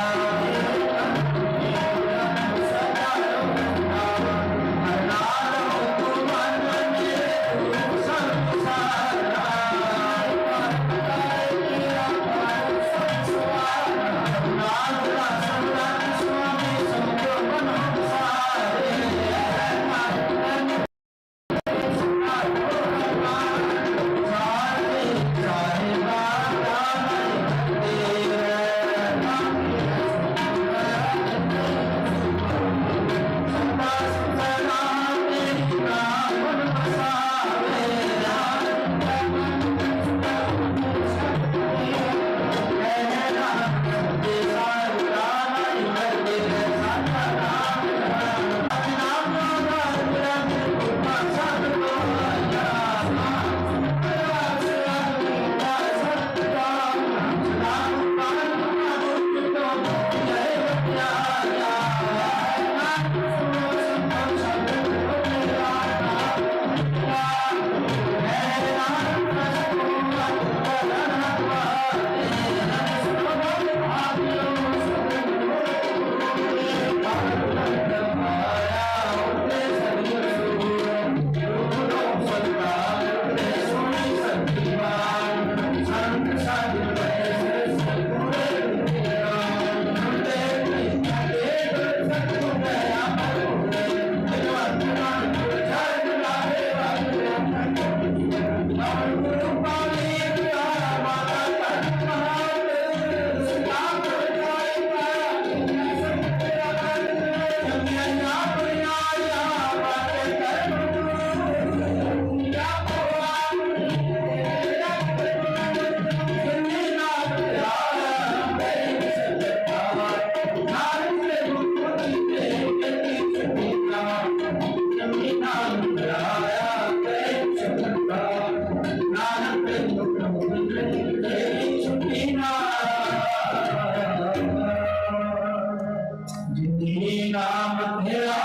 ਜਿਨੀ ਨਾਮ ਧਿਆਇਆ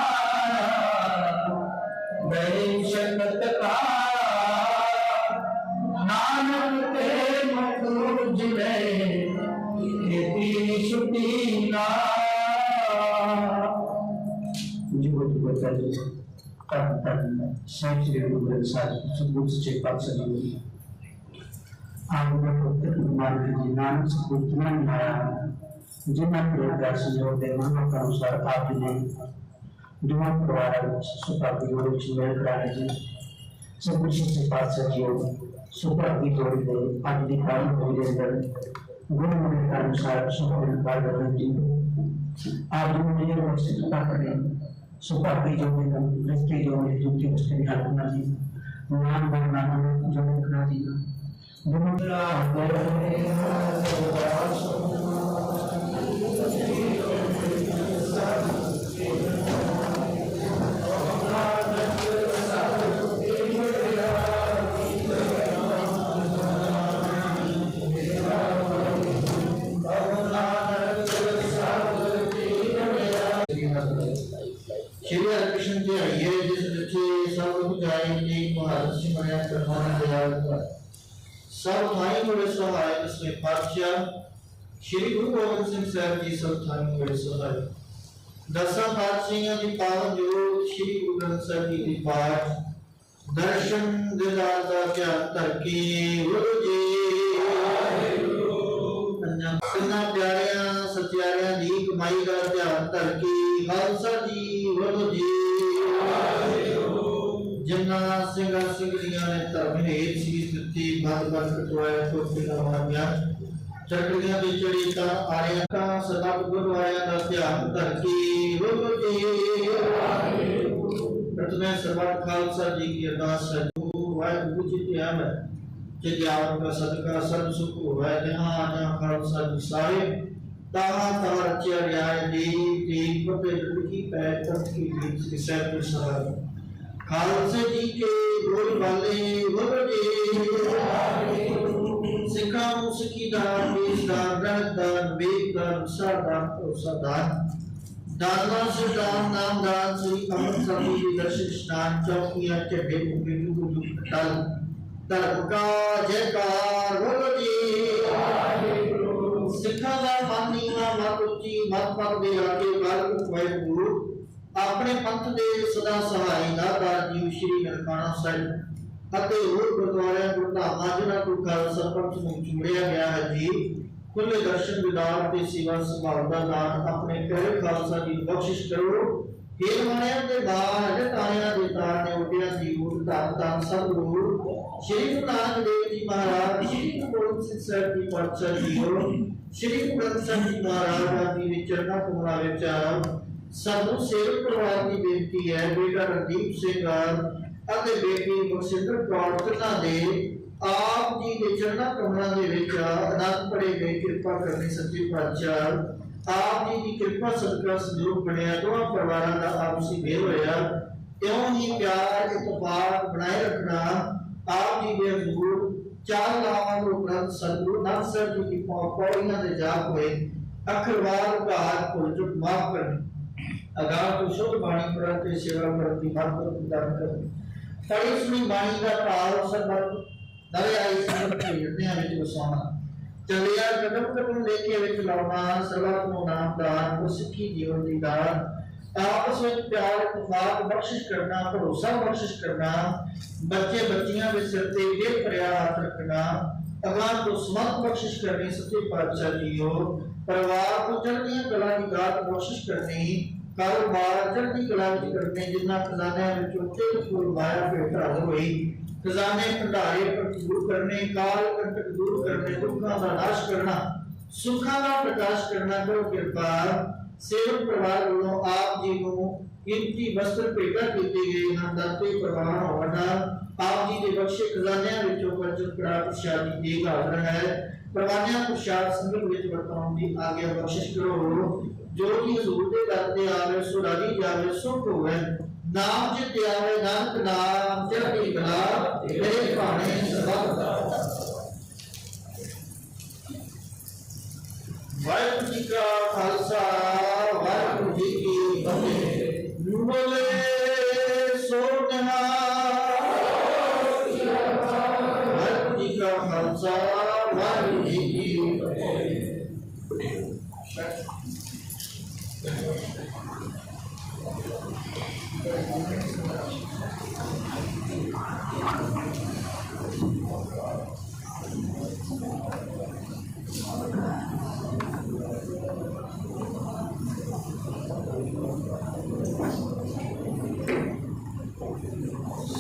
ਗਏ ਸ਼ਕਤ ਕਾਰ, ਨਾਨਕ ਤੇ ਮੁਖ ਉਜਲੇ ਏਤੀ ਛੁਟੀ ਨਾ। ਜੀ ਗੁਰੂ ਜੀ, ਧੰਨ ਧੰਨ ਸਾਹਿਬ ਸ੍ਰੀ ਗੁਰੂ ਗ੍ਰੰਥ ਸਾਹਿਬ ਸਤਿਗੁਰ ਸੱਚੇ ਪਾਤਸ਼ਾਹ ਜੀ। ਆਪ ਦਾ ਪੁੱਤਰ ਮਾਲਕ ਜੀ ਨਾਨਕ ਸਤਿਗੁਰ ਨੇ ਆਇਆ, ਜਿਨ੍ਹਾਂ ਪ੍ਰੋਗਰਾਮ ਸੰਯੋਗ ਦੇ ਮਹਾਂਪੁਰਖਾਂ ਅਨੁਸਾਰ ਆਪ ਜੀ ਨੇ ਦੋਵਾਂ ਪਰਿਵਾਰਾਂ ਵਿੱਚ ਸੁਭਾਗੀ ਜੋੜੀ ਵਿੱਚ ਮੇਲ ਕਰਾਇਆ ਜੀ। ਸਤਿਗੁਰ ਸੱਚੇ ਪਾਤਸ਼ਾਹ ਜੀ ਸੁਭਾਗੀ ਜੋੜੀ ਦੇ ਅੱਜ ਦੀ ਪਾਵਨ ਹੋਈ ਦੇ ਅੰਦਰ ਗੁਰੂ ਦੇ ਅਨੁਸਾਰ ਸੁਭਾਗੀ ਬਾਤ ਜੀ। ਆਪ ਜੀ ਨੇ ਇਹ ਬਖਸ਼ਿਸ਼ ਕਰਨੀ ਸੁਭਾਗੀ ਜੋੜੀ ਨੂੰ ਰਿਸ਼ਤੇ ਜੋੜੀ ਜੁੱਤੀ ਉਸਤੇ ਨਿਹਾਲਣਾ ਜੀ, ਨਾਮ ਦਾ ਨਾਮ ਜੋੜੀ ਰੱਖਣਾ ਜੀ। ਦੋਨੋਂ ਸ਼੍ਰੀ ਹਰਿਕ੍ਰਿਸ਼ਨ ਤੇ ਹਰੀਏ ਜਿਸ ਵਿੱਚ ਸਭ ਕੁਝ ਜਾਏ ਜੀ ਮਹਾਰਾਜ ਸਿਮਰਿਆ ਕਰਮਾਨ ਦਿਆਲ ਸਭ ਥਾਈ ਹੋਏ ਸਹਾਇ। ਦਸਵੇਂ ਪਾਤਸ਼ਾਹ ਸ਼੍ਰੀ ਗੁਰੂ ਗੋਬਿੰਦ ਸਿੰਘ ਸਾਹਿਬ ਜੀ ਸਭ ਥਾਈ ਹੋਏ ਸਹਾਇ। ਦਸਾਂ ਪਾਤਸ਼ਾਹੀਆਂ ਦੀ ਪਾਵਨ ਜੋਤ ਸ਼੍ਰੀ ਗੁਰੂ ਗ੍ਰੰਥ ਸਾਹਿਬ ਜੀ ਦੀ ਪਾਠ ਦਰਸ਼ਨ ਦਿਦਾਰ ਦਾ ਧਿਆਨ ਧਰ ਕੇ ਗੁਰੂ ਜੀ ਪੰਜਾਂ ਤਿੰਨਾਂ ਪਿਆਰਿਆਂ ਸਚਿਆਰਿਆਂ ਦੀ ਕਮਾਈ ਦਾ ਧਿਆਨ ਧਰ ਕੇ ਖਾਲਸਾ ਜੀ ਗੁਰੂ ਜੀ। ਜਿਨ੍ਹਾਂ ਸਿੰਘਾਂ ਸਿੰਘਣੀਆਂ ਨੇ ਧਰਮ ਹੇਤ ਸੀਸ ਦਿੱਤੀ, ਬੰਦ ਬੰਦ ਕਟਵਾਇਆ, ਟੋਪੀ ਲਵਾਈਆਂ, ਚੱਕਰੀਆਂ ਤੇ ਚੜੀ ਤਾਂ ਆਰਿਆਂ ਤਾਂ ਸਦਾ ਗੁਰੂ ਆਇਆਂ ਦਾ ਧਿਆਨ ਧਰ ਕੇ ਗੁਰੂ ਜੀ। ਪ੍ਰਥਮੇ ਸਰਬੱਤ ਖਾਲਸਾ ਜੀ ਕੀ ਅਰਦਾਸ ਹੈ। ਵਾਹਿਗੁਰੂ ਜੀ ਤੇ ਆਵੈ ਜੇ ਗਿਆਨ ਦਾ ਸਦਕਾ ਸਰਬ ਸੁਖ ਹੋਵੇ। ਜਹਾਂ ਜਹਾਂ ਖਾਲਸਾ ਜੀ ਸਾਹਿਬ ਤਾਹਾਂ ਤਾਹਾਂ ਰਚਿਆ ਰਿਆਇ ਦੀ ਤੀਨ ਫਤਿਹ ਕੀ ਪੈ ਪੰਥ ਕੀ ਜੀਤ ਸ੍ਰੀ ਸਾਹਿਬ ਜੀ ਸਾਹਿਬ। ਖਾਲਸੇ ਜੀ ਕੇ ਬੋਲ ਬਾਲੇ ਗੁਰੂ ਜੀ। ਸਿੱਖਾਂ ਨੂੰ ਸਿੱਖੀ ਦਾਨ, ਬੇਸ ਦਾਨ, ਰਹਿਤ ਦਾਨ, ਵੇਦ ਦਾਨ, ਸਾਦਾਨ, ਭਰੋਸਾ ਦਾਨ, ਦਾਨਾ ਸੁਦਾਨ, ਨਾਮ ਦਾਨ, ਸ੍ਰੀ ਅੰਮ੍ਰਿਤਸਰ ਜੀ ਦੇ ਦਰਸ਼ਨ ਇਸ਼ਨਾਨ ਚੌਕੀਆਂ ਝੰਡੇ ਮੁਕੇ ਜੁਗ ਜੁਗ ਅਟਲ ਧਰਮ ਕਾ ਜੈਕਾਰ ਬੋਲੋ ਜੀ। ਸਿੱਖਾਂ ਦਾ ਮਨ ਨੀਵਾਂ, ਮਤ ਉੱਚੀ, ਮਤ ਪਤ ਦੇ ਆਗੇ ਗੱਲ ਵਾਹਿਗੁਰੂ ਆਪਣੇ ਪੰਥ ਦੇ ਸਦਾ ਸਹਾਈ ਦਾਤਾ ਜੀ ਸ਼੍ਰੀ ਨਨਕਾਣਾ ਸਾਹਿਬ ਅਤੇ ਹੋਰ ਗੁਰਦੁਆਰਿਆਂ ਗੁਰਧਾਮਾਂ ਜਿਨ੍ਹਾਂ ਤੋਂ ਖਾਲਸਾ ਪੰਥ ਨੂੰ ਚੁਣਿਆ ਗਿਆ ਹੈ ਜੀ, ਖੁੱਲੇ ਦਰਸ਼ਨ ਵਿਦਾਰ ਤੇ ਸੇਵਾ ਸੰਭਾਲ ਦਾ ਦਾਨ ਆਪਣੇ ਪਿਆਰੇ ਖਾਲਸਾ ਜੀ ਨੂੰ ਬਖਸ਼ਿਸ਼ ਕਰੋ। ਹੇ ਮਾਣਿਆਂ ਦੇ ਬਾਹਰ ਤਾਰਿਆਂ ਦੇ ਤਾਰ ਨੇ ਉੱਡਿਆ ਦੀ ਊੜ ਧੰਨ ਧੰਨ ਸਤਿਗੁਰੂ ਸ਼੍ਰੀ ਗੁਰੂ ਨਾਨਕ ਦੇਵ ਜੀ ਮਹਾਰਾਜ, ਸ਼੍ਰੀ ਗੁਰੂ ਗੋਬਿੰਦ ਸਿੰਘ ਸਾਹਿਬ ਜੀ ਪਾਤਸ਼ਾਹ ਜੀਓ, ਸ਼੍ਰੀ ਗੁਰੂ ਗ੍ਰੰਥ ਸਾਹਿਬ ਜੀ ਮਹਾਰਾਜ ਜੀ ਦੇ ਚਰਨਾਂ ਕਮਲਾਂ ਵਿੱਚ ਸਾਨੂੰ ਸੇਵਕ ਪਰਿਵਾਰ ਦੀ ਬੇਨਤੀ ਹੈ, ਬੇਟਾ ਰਣਦੀਪ ਸਿੰਘ ਅਤੇ ਬੇਟੀ ਬਖਸ਼ਿੰਦਰ ਕੌਰ ਤਿੰਨਾਂ ਦੇ ਆਪ ਜੀ ਦੇ ਚਰਨਾਂ ਕਮਲਾਂ ਦੇ ਵਿੱਚ ਆਨੰਦ ਪੜੇ ਗਏ। ਕਿਰਪਾ ਕਰਨੀ ਸੱਚੇ ਪਾਤਸ਼ਾਹ। ਆਪ ਜੀ ਦੀ ਕਿਰਪਾ ਸਦਕਾ ਸੰਜੋਗ ਬਣਿਆ, ਦੋਵਾਂ ਪਰਿਵਾਰਾਂ ਦਾ ਆਪਸੀ ਮੇਲ ਹੋਇਆ। ਇਉਂ ਹੀ ਪਿਆਰ ਇਤਫਾਕ ਬਣਾਏ ਰੱਖਣਾ। ਆਪ ਜੀ ਦੇ ਹਜ਼ੂਰ ਚਾਰ ਲਾਵਾਂ ਦੇ ਉਪਰੰਤ ਸਤਿਗੁਰੂ ਨਾਨਕ ਸਾਹਿਬ ਜੀ ਦੀ ਪੌੜੀਆਂ ਦੇ ਜਾਪ ਹੋਏ, ਅੱਖਰਵਾਰ ਘਾਤ ਭੁੱਲ ਚੁੱਕ ਮਾਫ ਕਰਨੀ, ਅਗਾਹ ਤੋਂ ਸ਼ੁੱਧ ਬਾਣੀ ਪੜ੍ਹਨ ਤੇ ਸੇਵਾ ਕਰਨ ਦੀ ਮੱਤ ਪ੍ਰਦਾਨ ਕਰਨੀ। ਪੜ੍ਹੀ ਸੁਣੀ ਬਾਣੀ ਦਾ ਭਾਵ ਸਰਬੱਤ ਨਵੇਂ ਆਈ ਸੰਗਤ ਦੇ ਹਿਰਦਿਆਂ ਵਿੱਚ ਵਸਾਉਣਾ, ਚੱਲਿਆ ਕਦਮ ਕਦਮ ਲੈ ਕੇ ਵਿੱਚ ਲਾਉਣਾ, ਸਰਬੱਤ ਨੂੰ ਨਾਮ ਦਾਨ, ਉਹ ਸਿੱਖੀ ਜੀਵਨ ਦੀ ਦਾਨ, ਆਪਸ ਵਿੱਚ ਪਿਆਰ ਇਤਫਾਕ ਬਖਸ਼ਿਸ਼ ਕਰਨਾ, ਭਰੋਸਾ ਬਖਸ਼ਿਸ਼ ਕਰਨਾ, ਬੱਚੇ ਬੱਚੀਆਂ ਦੇ ਸਿਰ ਤੇ ਮਿਹਰ ਭਰਿਆ ਹੱਥ ਰੱਖਣਾ, ਅਗਾਂਹ ਤੋਂ ਸਮਤ ਬਖਸ਼ਿਸ਼ ਕਰਨੀ। ਸੱਚੇ ਪਾਤਸ਼ਾਹ ਜੀਓ, ਪਰਿਵਾਰ ਨੂੰ ਚੜ੍ਹਦੀਆਂ ਕਲਾ ਦੀ ਦਾਤ ਬਖਸ਼ਿਸ਼ ਕਰਨੀ, ਕਾਰੋਬਾਰ ਚੜ੍ਹਦੀ ਕਲਾ ਵਿੱਚ ਕਰਨੇ। ਜਿਨ੍ਹਾਂ ਖਜ਼ਾਨਿਆਂ ਵਿੱਚੋਂ ਤਿਲ ਫੁੱਲ ਮਾਇਆ ਭੇਟ ਹਾਜ਼ਰ ਹੋਈ, ਖਜ਼ਾਨੇ ਭੰਡਾਰੇ ਭਰਪੂਰ ਕਰਨੇ, ਕਾਲ ਕੰਟਕ ਦੂਰ ਕਰਨੇ, ਦੁੱਖਾਂ ਦਾ ਨਾਸ਼ ਕਰਨਾ, ਸੁੱਖਾਂ ਦਾ ਪ੍ਰਕਾਸ਼ ਕਰਨਾ। ਕਰੋ ਕਿਰਪਾ। ਸੇਵਕ ਪਰਿਵਾਰ ਵੱਲੋਂ ਆਪ ਜੀ ਨੂੰ ਕੀਮਤੀ ਵਸਤਰ ਭੇਟਾ ਕੀਤੇ ਗਏ ਹਨ, ਦਾਤੇ ਪ੍ਰਵਾਨ ਹੋਣ। ਆਪ ਜੀ ਦੇ ਬਖਸ਼ੇ ਖਜ਼ਾਨਿਆਂ ਵਿੱਚੋਂ ਪੰਚਮ ਕੜਾ ਪ੍ਰਸ਼ਾਦ ਦੀ ਦੇਗ ਹਾਜ਼ਰ ਹੈ। ਪ੍ਰਵਾਨਿਆਂ ਪ੍ਰਸ਼ਾਦ ਸੰਗਤ ਵਿੱਚ ਵਰਤਾਉਣ ਦੀ ਆਗਿਆ ਬਖਸ਼ਿਸ਼ ਕਰੋ। ਜੋ ਜੀ ਹਜ਼ੂਰ ਦੇ ਦਰ ਤੇ ਆਵੇ ਸੋ ਰਾਜੀ ਜਾਵੇ, ਸੁਖ ਹੋਵੇ, ਨਾਮ ਚਿਤ ਆਵੇ, ਨਾਨਕ ਨਾਮ ਚੜ੍ਹਦੀ ਕਲਾ, ਮੇਰੇ ਭਾਣੇ ਸਰਬੱਤ ਦਾ। ਵਾਹਿਗੁਰੂ ਜੀ ਕਾ ਖਾਲਸਾ, ਵਾਹਿਗੁਰੂ ਜੀ ਕੀ ਫਤਿਹ। ਬੋਲੇ ਸੋ ਨਿਹਾਲ। ਵਾਹਿਗੁਰੂ ਜੀ ਕਾ ਖਾਲਸਾ, ਵਾਹਿਗੁਰੂ ਜੀ ਕੀ ਫਤਿਹ।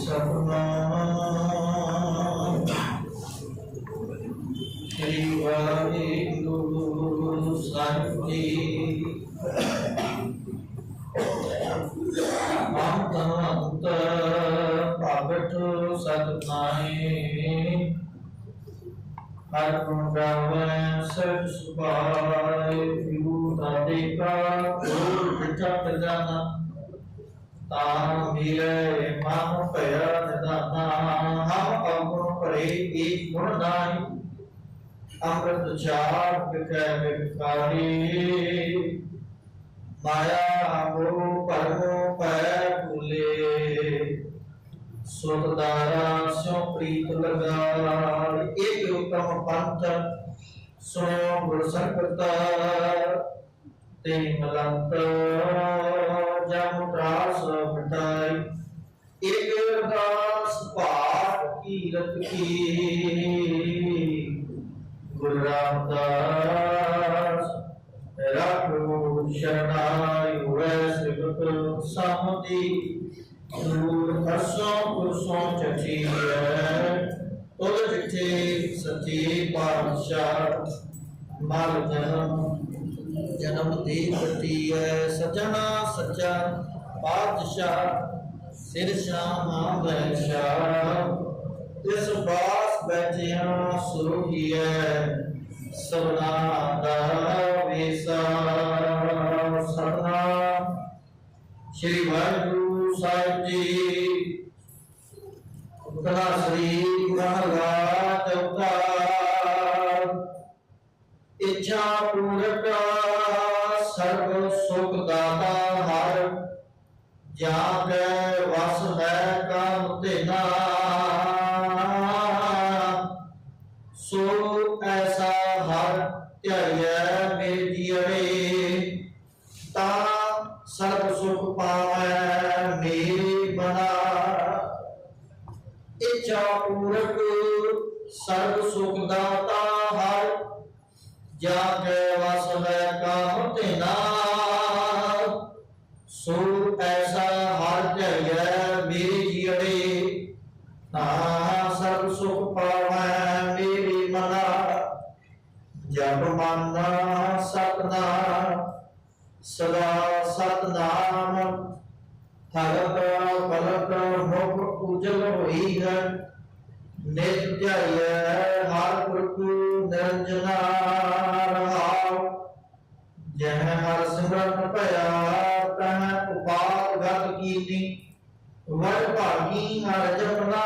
ਸਤਿਨਾਮ ਸ੍ਰੀ ਵਾਹਿਗੁਰੂ ਸਾਹਿਬ ਜੀ। ਅੰਤ ਅੰਤ ਭਗਤ ਸਤ ਨਾਹੀ, ਹਰ ਗੁਣ ਗਾਵੈ ਸਭ ਸੁਭਾਇ। ਵਿਭੂ ਦਾਤੇ ਕਾ ਕੋਲ ਡਿਠਾ ਖਜ਼ਾਨਾ, ਤਾਂ ਮਿਲੇ ਮਨ ਭਇਆ ਨਿਦਾਨਾ। ਹਮ ਅਵਗੁਣ ਭਰੇ ਏਕ ਗੁਣ ਨਾਹੀ, ਅੰਮ੍ਰਿਤ ਚਾਰ ਵਿਖੈ ਵਿਖਾਰੀ। ਮਾਇਆ ਮੋਹ ਭਰਮੋ ਪੈ ਭੂਲੇ, ਸੁਤ ਦਾਰਾ ਸਿਉ ਪ੍ਰੀਤ ਲਗਾਇ। ਏਕ ਉਤਮ ਪੰਥ ਸੁਣਿਓ ਗੁਰ ਸੰਗਤ, ਤੇ ਮਲੰਤ ਜਮ ਤਰਾਸ ਮਿਟਾਈ। ਏਕ ਅਰਦਾਸ ਭਾਗ ਕੀਰਤ ਕੀ, ਗੁਰੂ ਰਾਮਦਾਸ ਰਾਖੋ ਸ਼ਰਨਾਈ। ਹੋਵੇ ਸਿਵਤ ਸਮਤੀ ਨੂਰ ਅਰਸੋਂ ਪੁਰਸੋਂ ਚਟੀਐ, ਤੁਧ ਡਿਠੇ ਸੱਚੇ ਪਾਤਸ਼ਾਹ। ਮਲ ਜਨਮ ਜਨਮ ਦੇ ਪਟੀਐ, ਸਜਣਾ ਸੱਚਾ ਪਾਤਸ਼ਾਹ। ਸਿਰ ਸ਼ਾਮਾ ਵੈਸ਼ਾ, ਤਿਸ ਬਾਸ ਬੈਠਿਆ ਸੋਹੀਐ, ਸਭਨਾ ਦਾ ਵੇਸਾ। ਸਤਨਾਮ ਸ਼੍ਰੀ ਵਾਹਿਗੁਰੂ ਸਾਹਿਬ ਜੀ। ਸ੍ਰੀ ਮਹਲਾ ਚੌਥਾ। ਇੱਛਾ ਪੂਰਕ ਸਰਬ ਸੁਖ ਦਾਤਾ ਹਰ, ਜਾ ਕੈ ਵਸ ਹੈ ਕਾਮ ਤੇਨਾ। ਸੋ ਐਸਾ ਹਰ ਧਿਆਈਐ ਮੇਰੇ ਜੀਵੇ, ਤਾ ਸਰਬ ਸੁਖ ਪਾਵੈ ਮੇਰੇ ਮਨਾ। ਇੱਛਾ ਪੂਰਕ ਸਰਬ ਸੁਖ ਦਾਤਾ ਹਰ, ਜਾ ਕੈ ਵਸ ਹੈ ਕਾਮ ਤੇਨਾ। ਸੋ ਐਸਾ ਹਰ ਧਿਆਈਐ ਮੇਰੇ ਜੀਵੇ, ਤਾ ਸਰਬ ਸੁਖ ਪਾਵੈ ਮੇਰੇ ਮਨਾ। ਜਪ ਮਨ ਸਤਨਾਮ ਸਦਾ ਸਤਨਾਮ, ਹਰਤ ਪਲਕ ਮੁਖ ਉਜਲ ਹੋਈ ਹੈ। ਨਿਤ ਧਿਆਈਐ ਹਰ ਪੁਰਖ ਨਿਰੰਜਨਾ ਰਹਾਉ। ਜਹ ਹਰ ਸਿਮਰਨ ਭਇਆ, ਤਹ ਉਪਾਦ ਗਤ ਕੀਨੀ। ਵਡ ਭਾਗੀ ਹਰ ਜਪਨਾ,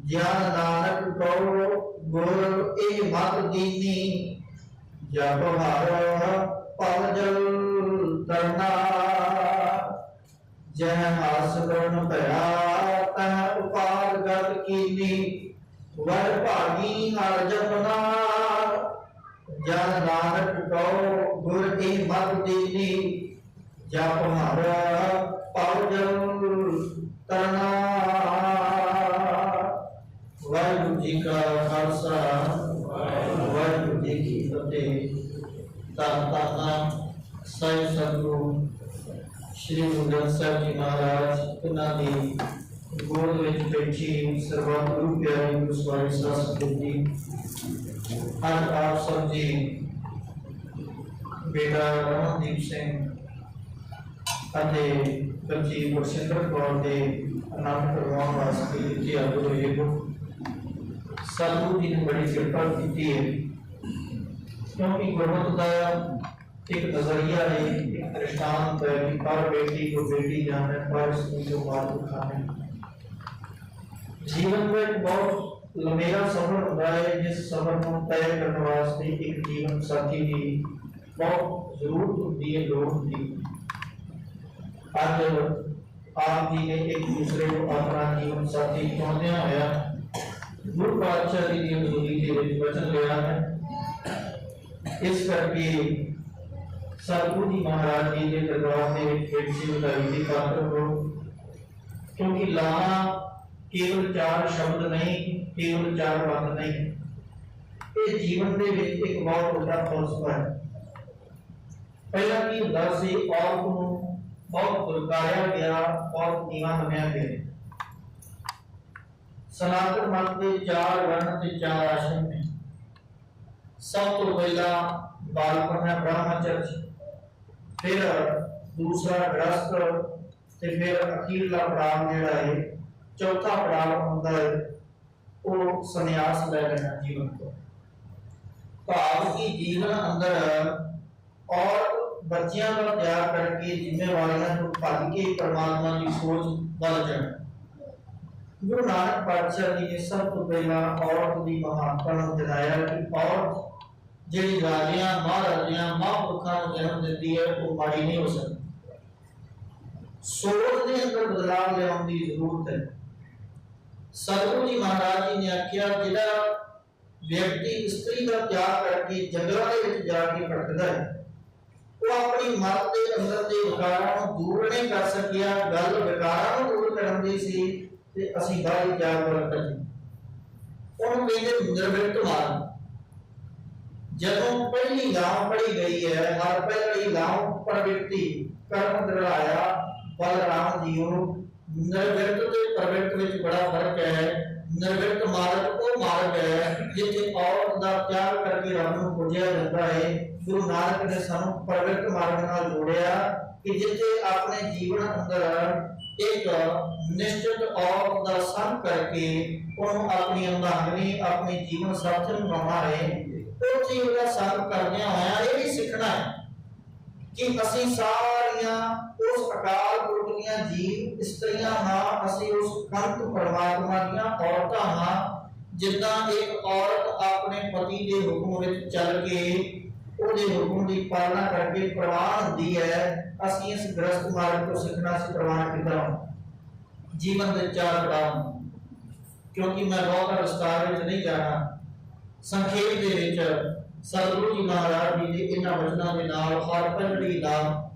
ਜਨ ਨਾਨਕ ਕਉ ਗੁਰ ਇਹ ਮਤ ਦੀਨੀ। ਜਪ ਹਰ ਪਲ ਜਲ ਤਰਨਾ, ਜਹ ਹਰ ਸਿਮਰਨ ਭਇਆ, ਤਹ ਉਪਾਦ ਗਤ ਕੀਨੀ। ਵਡ ਭਾਗੀ ਹਰ ਜਪਨਾ, ਜਨ ਨਾਨਕ ਕਉ ਗੁਰ ਇਹ ਮਤ ਦੀਨੀ। ਜਪ ਹਰ ਪਉ ਜਲ ਤਰਨਾ। ਵਾਹਿਗੁਰੂ ਜੀ ਕਾ ਖਾਲਸਾ, ਵਾਹਿਗੁਰੂ ਜੀ ਕੀ ਫਤਿਹ। ਧੰਨ ਧੰਨ ਸਾਹਿਬ ਸਤਿਗੁਰੂ ਸ਼੍ਰੀ ਗੁਰੂ ਗ੍ਰੰਥ ਸਾਹਿਬ ਜੀ ਮਹਾਰਾਜ, ਉਹਨਾਂ ਦੀ ਗੋਦ ਵਿੱਚ ਬੈਠੀ ਸਰਬੱਤ ਗੁਰੂ ਪਿਆਰੀ ਗੁਰੂ ਸਵਾਰੀ ਸਾਧ ਸੰਗਤ ਜੀ, ਅੱਜ ਆਪ ਸਭ ਜੀ ਬੇਟਾ ਰਮਨਦੀਪ ਸਿੰਘ ਅਤੇ ਬੱਚੀ ਗੁਰਸਿੰਦਰ ਕੌਰ ਦੇ ਆਨੰਦ ਕਰਵਾਉਣ ਵਾਸਤੇ ਇੱਥੇ ਆਗੂ ਹੋਏ ਹੋ। ਸਤਿਗੁਰੂ ਜੀ ਨੇ ਬੜੀ ਕਿਰਪਾ ਕੀਤੀ ਹੈ, ਕਿਉਂਕਿ ਗੁਰਮਤਿ ਦਾ ਇੱਕ ਨਜ਼ਰੀਆ ਹੈ, ਇੱਕ ਦ੍ਰਿਸ਼ਟਾਂਤ ਹੈ ਕਿ ਪਰ ਬੇਟੀ ਕੋ ਬੇਟੀ ਜਾਣੇ, ਪਰ ਇਸਤਰੀ ਕੋ ਮਾਤ ਖਾਣੇ। ਜੀਵਨ ਦਾ ਇੱਕ ਬਹੁਤ ਲੰਮੇਰਾ ਸਫ਼ਰ ਹੁੰਦਾ ਹੈ, ਜਿਸ ਸਫ਼ਰ ਨੂੰ ਤੈਅ ਕਰਨ ਵਾਸਤੇ ਇੱਕ ਜੀਵਨ ਸਾਥੀ ਦੀ ਬਹੁਤ ਜ਼ਰੂਰਤ ਹੁੰਦੀ ਹੈ, ਲੋੜ ਹੁੰਦੀ ਹੈ। ਅੱਜ ਆਪ ਜੀ ਨੇ ਇੱਕ ਦੂਸਰੇ ਨੂੰ ਆਪਣਾ ਜੀਵਨ ਸਾਥੀ ਚੁਣਦਿਆਂ ਹੋਇਆ ਗੁਰੂ ਪਾਤਸ਼ਾਹ ਜੀ ਦੀ ਹਜ਼ੂਰੀ ਦੇ ਵਿੱਚ ਵਚਨ ਲਿਆ ਹੈ। ਇਸ ਕਰਕੇ ਸਤਿਗੁਰੂ ਜੀ ਮਹਾਰਾਜ ਜੀ ਦੇ ਦਰਬਾਰ ਦੇ ਵਿੱਚ ਬੇਨਤੀ ਵਧਾਈ ਦੀ ਪਾਤਰ ਹੋ, ਕਿਉਂਕਿ ਲਾਣਾ ਕੇਵਲ ਚਾਰ ਸ਼ਬਦ ਨਹੀਂ, ਕੇਵਲ ਚਾਰ ਬੰਦ ਨਹੀਂ, ਇਹ ਜੀਵਨ ਦੇ ਵਿੱਚ ਇੱਕ ਬਹੁਤ ਵੱਡਾ ਫਲਸਫਾ ਹੈ। ਪਹਿਲਾਂ ਕੀ ਹੁੰਦਾ ਸੀ, ਔਰਤ ਨੂੰ ਬਹੁਤ ਦੁਰਕਾਰਿਆ ਗਿਆ, ਔਰਤ ਨੀਵਾਂ ਮੰਨਿਆ ਗਿਆ। ਸਨਾਤਨ ਮਤ ਦੇ ਚਾਰ ਵਰਣ ਤੇ ਚਾਰ ਆਸ਼ਰਮ ਨੇ। ਸਭ ਤੋਂ ਪਹਿਲਾਂ ਬਾਲਪਨ ਹੈ ਬ੍ਰਹਮਚਰਜ, ਫਿਰ ਦੂਸਰਾ ਗ੍ਰਸਥ, ਤੇ ਫਿਰ ਅਖੀਰਲਾ ਪੜਾਅ ਜਿਹੜਾ ਹੈ, ਚੌਥਾ ਪੜਾਅ ਹੁੰਦਾ ਹੈ, ਉਹ ਸੰਨਿਆਸ ਲੈ ਲੈਣਾ ਜੀਵਨ ਤੋਂ। ਭਾਵ ਕਿ ਜੀਵਨ ਅੰਦਰ ਔਰਤ ਬੱਚਿਆਂ ਦਾ ਤਿਆਗ ਕਰਕੇ ਜ਼ਿੰਮੇਵਾਰੀਆਂ ਤੋਂ ਭੱਜ ਕੇ ਪਰਮਾਤਮਾ ਦੀ ਸੋਚ ਵੱਲ ਜਾਣਾ। ਗੁਰੂ ਨਾਨਕ ਪਾਤਸ਼ਾਹ ਜੀ ਨੇ ਸਭ ਤੋਂ ਪਹਿਲਾਂ ਔਰਤ ਦੀ ਮਹਾਨਤਾ ਨੂੰ ਜਗਾਇਆ ਕਿ ਔਰਤ ਜਿਹੜੀ ਰਾਜਿਆਂ, ਮਹਾਰਾਜਿਆਂ, ਮਹਾਂਪੁਰਖਾਂ ਨੂੰ ਜਨਮ ਦਿੰਦੀ ਹੈ, ਉਹ ਮਾੜੀ ਨਹੀਂ ਹੋ ਸਕਦੀ। ਸੋਚ ਦੇ ਅੰਦਰ ਬਦਲਾਅ ਲਿਆਉਣ ਦੀ ਜ਼ਰੂਰਤ ਹੈ। ਸਤਿਗੁਰੂ ਜੀ ਮਹਾਰਾਜ ਜੀ ਨੇ ਆਖਿਆ, ਜਿਹੜਾ ਵਿਅਕਤੀ ਇਸਤਰੀ ਦਾ ਤਿਆਗ ਕਰਕੇ ਜੰਗਲਾਂ ਦੇ ਵਿੱਚ ਜਾ ਕੇ ਭਟਕਦਾ ਹੈ, ਉਹ ਆਪਣੀ ਮਨ ਦੇ ਅੰਦਰ ਦੇ ਵਿਕਾਰਾਂ ਨੂੰ ਦੂਰ ਨਹੀਂ ਕਰ ਸਕਿਆ। ਗੱਲ ਵਿਕਾਰਾਂ ਨੂੰ ਦੂਰ ਕਰਨ ਦੀ ਸੀ ਤੇ ਅਸੀਂ ਬਾਹਰੀ ਤਿਆਗ ਵੱਲ ਭੱਜੇ। ਉਹਨੂੰ ਕਹਿੰਦੇ ਨਿਰਵਿਰਤ ਮਾਰਗ। ਜਦੋਂ ਪਹਿਲੀ ਲਾਂਵ ਪੜ੍ਹੀ ਗਈ ਹੈ, ਹਰ ਪਹਿਲੀ ਲਾਂਵ ਪ੍ਰਵਿਰਤੀ ਕਰਮ ਦ੍ਰਿੜਾਇਆ ਬਲ ਰਾਮ ਜੀਓ। ਨਿਰਵਿਰਤ ਤੇ ਪ੍ਰਵਿਰਤ ਵਿੱਚ ਬੜਾ ਫਰਕ ਹੈ। ਨਿਰਵਿਰਤ ਮਾਰਗ ਉਹ ਮਾਰਗ ਹੈ ਜਿੱਥੇ ਔਰਤ ਦਾ ਤਿਆਗ ਕਰਕੇ ਰੱਬ ਨੂੰ ਪੂਜਿਆ ਜਾਂਦਾ ਹੈ। ਗੁਰੂ ਨਾਨਕ ਨੇ ਸਾਨੂੰ ਪ੍ਰਵਿਰਤ ਮਾਰਗ ਨਾਲ ਜੋੜਿਆ ਕਿ ਜਿੱਥੇ ਆਪਣੇ ਜੀਵਨ ਅੰਦਰ ਇੱਕ ਨਿਸ਼ਚਿਤ ਔਰਤ ਦਾ ਸੰਗ ਕਰਕੇ ਉਹਨੂੰ ਆਪਣੀ ਅੰਧਾਂਗਣੀ, ਆਪਣੀ ਜੀਵਨ ਸਾਥਣ ਬਣਾਉਣਾ ਹੈ। ਉੱਥੇ ਉਹਦਾ ਸੰਗ ਕਰਦਿਆਂ ਹੋਇਆ ਇਹ ਵੀ ਸਿੱਖਣਾ ਹੈ ਕਿ ਅਸੀਂ ਸਾਰੀਆਂ ਉਸ ਅਕਾਲ ਪੁਰਖ ਦੀਆਂ ਜੀਵ ਇਸਤਰੀਆਂ ਹਾਂ, ਅਸੀਂ ਉਸ ਕੰਤ ਪਰਮਾਤਮਾ ਦੀਆਂ ਔਰਤਾਂ ਹਾਂ। ਜਿੱਦਾਂ ਇੱਕ ਔਰਤ ਆਪਣੇ ਪਤੀ ਦੇ ਹੁਕਮ ਵਿੱਚ ਚੱਲ ਕੇ ਉਹਦੇ ਹੁਕਮ ਦੀ ਪਾਲਣਾ ਕਰਕੇ ਪ੍ਰਵਾਨ ਹੁੰਦੀ ਹੈ, ਅਸੀਂ ਇਸ ਗ੍ਰਸਥ ਮਾਰਗ ਤੋਂ ਸਿੱਖਣਾ ਸੀ ਪ੍ਰਵਾਨ ਕਿੱਦਾਂ ਜੀਵਨ ਦੇ ਚਾਰ ਪੜਾਅ। ਕਿਉਂਕਿ ਮੈਂ ਬਹੁਤਾ ਵਿਸਤਾਰ ਵਿੱਚ ਨਹੀਂ ਜਾਣਾ, ਸੰਖੇਪ ਦੇ ਵਿੱਚ ਸਤਿਗੁਰੂ ਜੀ ਮਹਾਰਾਜ ਜੀ ਦੇ ਇਹਨਾਂ ਵਚਨਾਂ ਦੇ ਨਾਲ ਹਰ ਪਹਿਲੀ ਲਾਮ,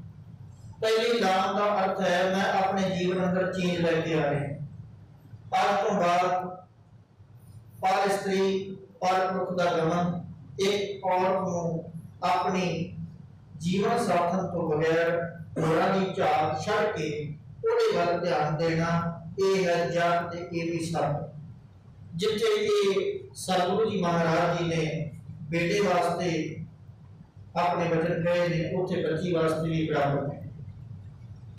ਪਹਿਲੀ ਲਾਮ ਦਾ ਅਰਥ ਹੈ ਮੈਂ ਆਪਣੇ ਜੀਵਨ ਅੰਦਰ ਚੇਂਜ ਲੈ ਕੇ ਆ ਰਿਹਾ। ਅੱਜ ਤੋਂ ਬਾਅਦ ਪਰ ਇਸਤਰੀ ਪਰ ਪੁਰਖ ਦਾ ਗਮਨ, ਇੱਕ ਔਰਤ ਨੂੰ ਆਪਣੀ ਜੀਵਨ ਸਾਥਣ ਤੋਂ ਬਗੈਰ ਹੋਰਾਂ ਦੀ ਝਾਕ ਛੱਡ ਕੇ ਉਹਦੇ ਵੱਲ ਧਿਆਨ ਦੇਣਾ, ਇਹ ਹੈ ਜਪ ਤੇ ਇਹ ਵੀ ਸਤ। ਜਿੱਥੇ ਇਹ ਸਤਿਗੁਰੂ ਜੀ ਮਹਾਰਾਜ ਜੀ ਨੇ ਬੇਟੇ ਵਾਸਤੇ ਆਪਣੇ ਵਚਨ ਕਹੇ ਨੇ, ਉੱਥੇ ਬੱਚੀ ਵਾਸਤੇ ਵੀ ਬਰਾਬਰ ਹੈ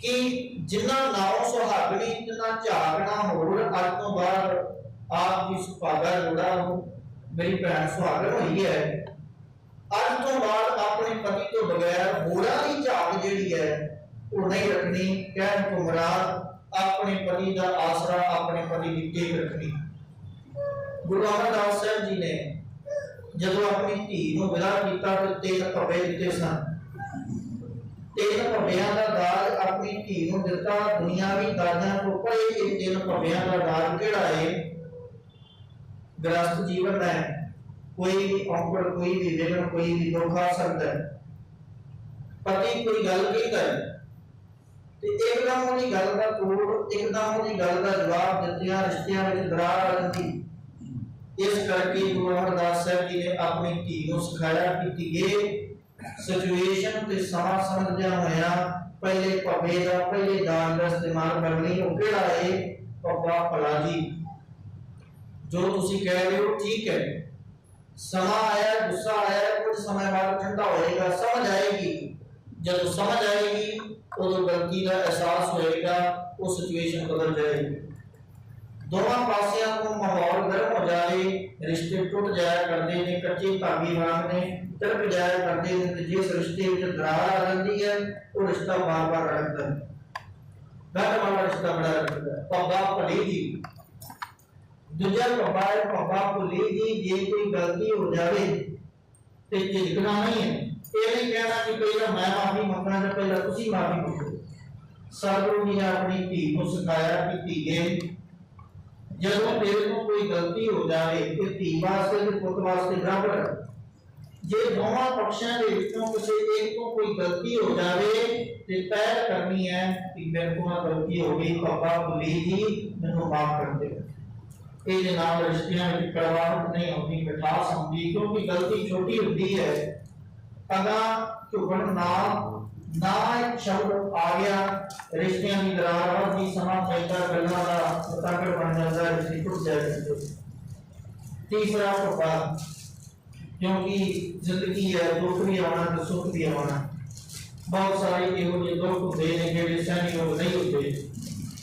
ਕਿ ਜਿੰਨਾ ਨਾਮ ਸੁਹਾਗਣੀ ਤਿੰਨਾ ਝਾਕਣਾ ਹੋਰ। ਅੱਜ ਤੋਂ ਬਾਅਦ ਆਪ ਜੀ ਸੁਭਾਗਾ ਜੋੜਾ ਹੋ, ਮੇਰੀ ਭੈਣ ਸੁਹਾਗਣ ਹੋਈ ਹੈ, ਅੱਜ ਤੋਂ ਬਾਅਦ ਆਪਣੇ ਪਤੀ ਤੋਂ ਬਗੈਰ ਹੋਰਾਂ ਦੀ ਝਾਕ ਜਿਹੜੀ ਹੈ ਉਹ ਨਹੀਂ ਰੱਖਣੀ। ਕਹਿਣ ਤੋਂ ਮੁਰਾਦ ਆਪਣੇ ਪਤੀ ਦਾ ਆਸਰਾ, ਆਪਣੇ ਪਤੀ ਦੀ ਟੇਕ ਰੱਖਣੀ। ਗੁਰੂ ਅਮਰਦਾਸ ਸਾਹਿਬ ਜੀ ਨੇ ਜਦੋਂ ਆਪਣੀ ਧੀ ਨੂੰ ਵਿਆਹ ਕੀਤਾ ਤੇ ਤਿੰਨ ਭੱਬੇ ਦਿੱਤੇ ਸਨ। ਤਿੰਨ ਭੱਬਿਆਂ ਦਾ ਦਾਜ ਆਪਣੀ ਧੀ ਨੂੰ ਦਿੱਤਾ। ਦੁਨੀਆਵੀ ਦਾਜਾਂ ਤੋਂ ਪਰੇ ਇਹ ਤਿੰਨ ਭੱਬਿਆਂ ਦਾ ਦਾਜ ਕਿਹੜਾ ਹੈ? ਗ੍ਰਸਥ ਜੀਵਨ ਹੈ, ਕੋਈ ਵੀ ਔਂਕੜ, ਕੋਈ ਵੀ ਵਿਘਨ, ਕੋਈ ਵੀ ਦੁੱਖ ਆ ਸਕਦਾ ਹੈ। ਪਤੀ ਕੋਈ ਗੱਲ ਕਹਿੰਦਾ ਹੈ ਤੇ ਇੱਕਦਮ ਉਹਦੀ ਗੱਲ ਦਾ ਤੋੜ, ਇੱਕਦਮ ਉਹਦੀ ਗੱਲ ਦਾ ਜਵਾਬ ਦਿੱਤਿਆਂ ਰਿਸ਼ਤਿਆਂ ਵਿੱਚ ਦਰਾਰ ਆ ਜਾਂਦੀ। ਇਸ ਕਰਕੇ ਗੁਰੂ ਅਮਰਦਾਸ ਸਾਹਿਬ ਜੀ ਨੇ ਆਪਣੀ ਧੀ ਨੂੰ ਸਿਖਾਇਆ ਕਿ ਧੀਏ, ਸਿਚੁਏਸ਼ਨ ਤੇ ਸਮਾਂ ਸਮਝਦਿਆਂ ਹੋਇਆਂ ਪਹਿਲੇ ਭੱਬੇ ਦਾ, ਪਹਿਲੇ ਦਾਨ ਦਾ ਇਸਤੇਮਾਲ ਕਰਨੀ। ਉਹ ਕਿਹੜਾ ਹੈ? ਭੱਬਾ ਭਲਾ ਜੀ, ਜੋ ਤੁਸੀਂ ਕਹਿ ਰਹੇ ਹੋ ਠੀਕ ਹੈ। ਸਮਾਂ ਆਇਆ, ਗੁੱਸਾ ਆਇਆ, ਕੁਝ ਸਮੇਂ ਬਾਅਦ ਠੰਡਾ ਹੋਏਗਾ, ਸਮਝ ਆਏਗੀ। ਜਦੋਂ ਸਮਝ ਆਏਗੀ ਉਦੋਂ ਗਲਤੀ ਦਾ ਅਹਿਸਾਸ ਹੋਏਗਾ, ਉਹ ਸਿਚੁਏਸ਼ਨ ਬਦਲ ਜਾਏਗੀ। ਦੋਵਾਂ ਪਾਸਿਆਂ ਤੋਂ ਮਾਹੌਲ ਗਰਮ ਹੋ ਜਾਵੇ, ਰਿਸ਼ਤੇ ਟੁੱਟ ਜਾਇਆ ਕਰਦੇ ਨੇ, ਕੱਚੇ ਧਾਗੇ ਵਾਂਗ ਨੇ ਤਿਲਕ ਜਾਇਆ ਕਰਦੇ ਨੇ। ਤੇ ਜਿਸ ਰਿਸ਼ਤੇ ਵਿੱਚ ਦਰਾਰ ਆ ਜਾਂਦੀ ਹੈ ਉਹ ਰਿਸ਼ਤਾ ਵਾਰ-ਵਾਰ ਰੜਕਦਾ ਹੈ। ਗੰਢ ਵਾਲਾ ਰਿਸ਼ਤਾ ਬੜਾ ਰੜਕਦਾ ਹੈ। ਭੱਬਾ ਭਲੀ ਜੀ, दूजा पब्बा है पब्बा भुली जी, जे कोई गलती हो जाए तो झिझकना नहीं है, ये नहीं कहना कि पहला मैं माफी मंगना तो पहला तुसी माफी मंगो। सतगुरु जी ने अपनी धी को सिखाया कि धीए जदों तेरे को कोई गलती हो जाए तो धी वास्ते ते पुत वास्ते बराबर है। जे दोवां पक्षां दे विचों किसी एक को कोई गलती हो जाए तो पहल करनी है कि मेरे को गलती हो गई, पापा भुली जी मैनू माफ कर दे। ये नाल रिश्तियां विच कड़वाहट नहीं आउंदी, मिठास आउंदी, क्योंकि गलती छोटी होंदी है। अगा झुकण नाल ना एक शब्द आ गया रिश्तियां की दरार बढ़दी, समा पैदा गल्लां दा पताकड़ बन जाता, रिश्ते टुट जाते। तीसरा पब्बा, क्योंकि जिंदगी है दुख भी आना तो सुख भी आना, बहुत सारे इहो जिहे दुख होंदे ने जिहड़े सहनयोग नहीं होंदे।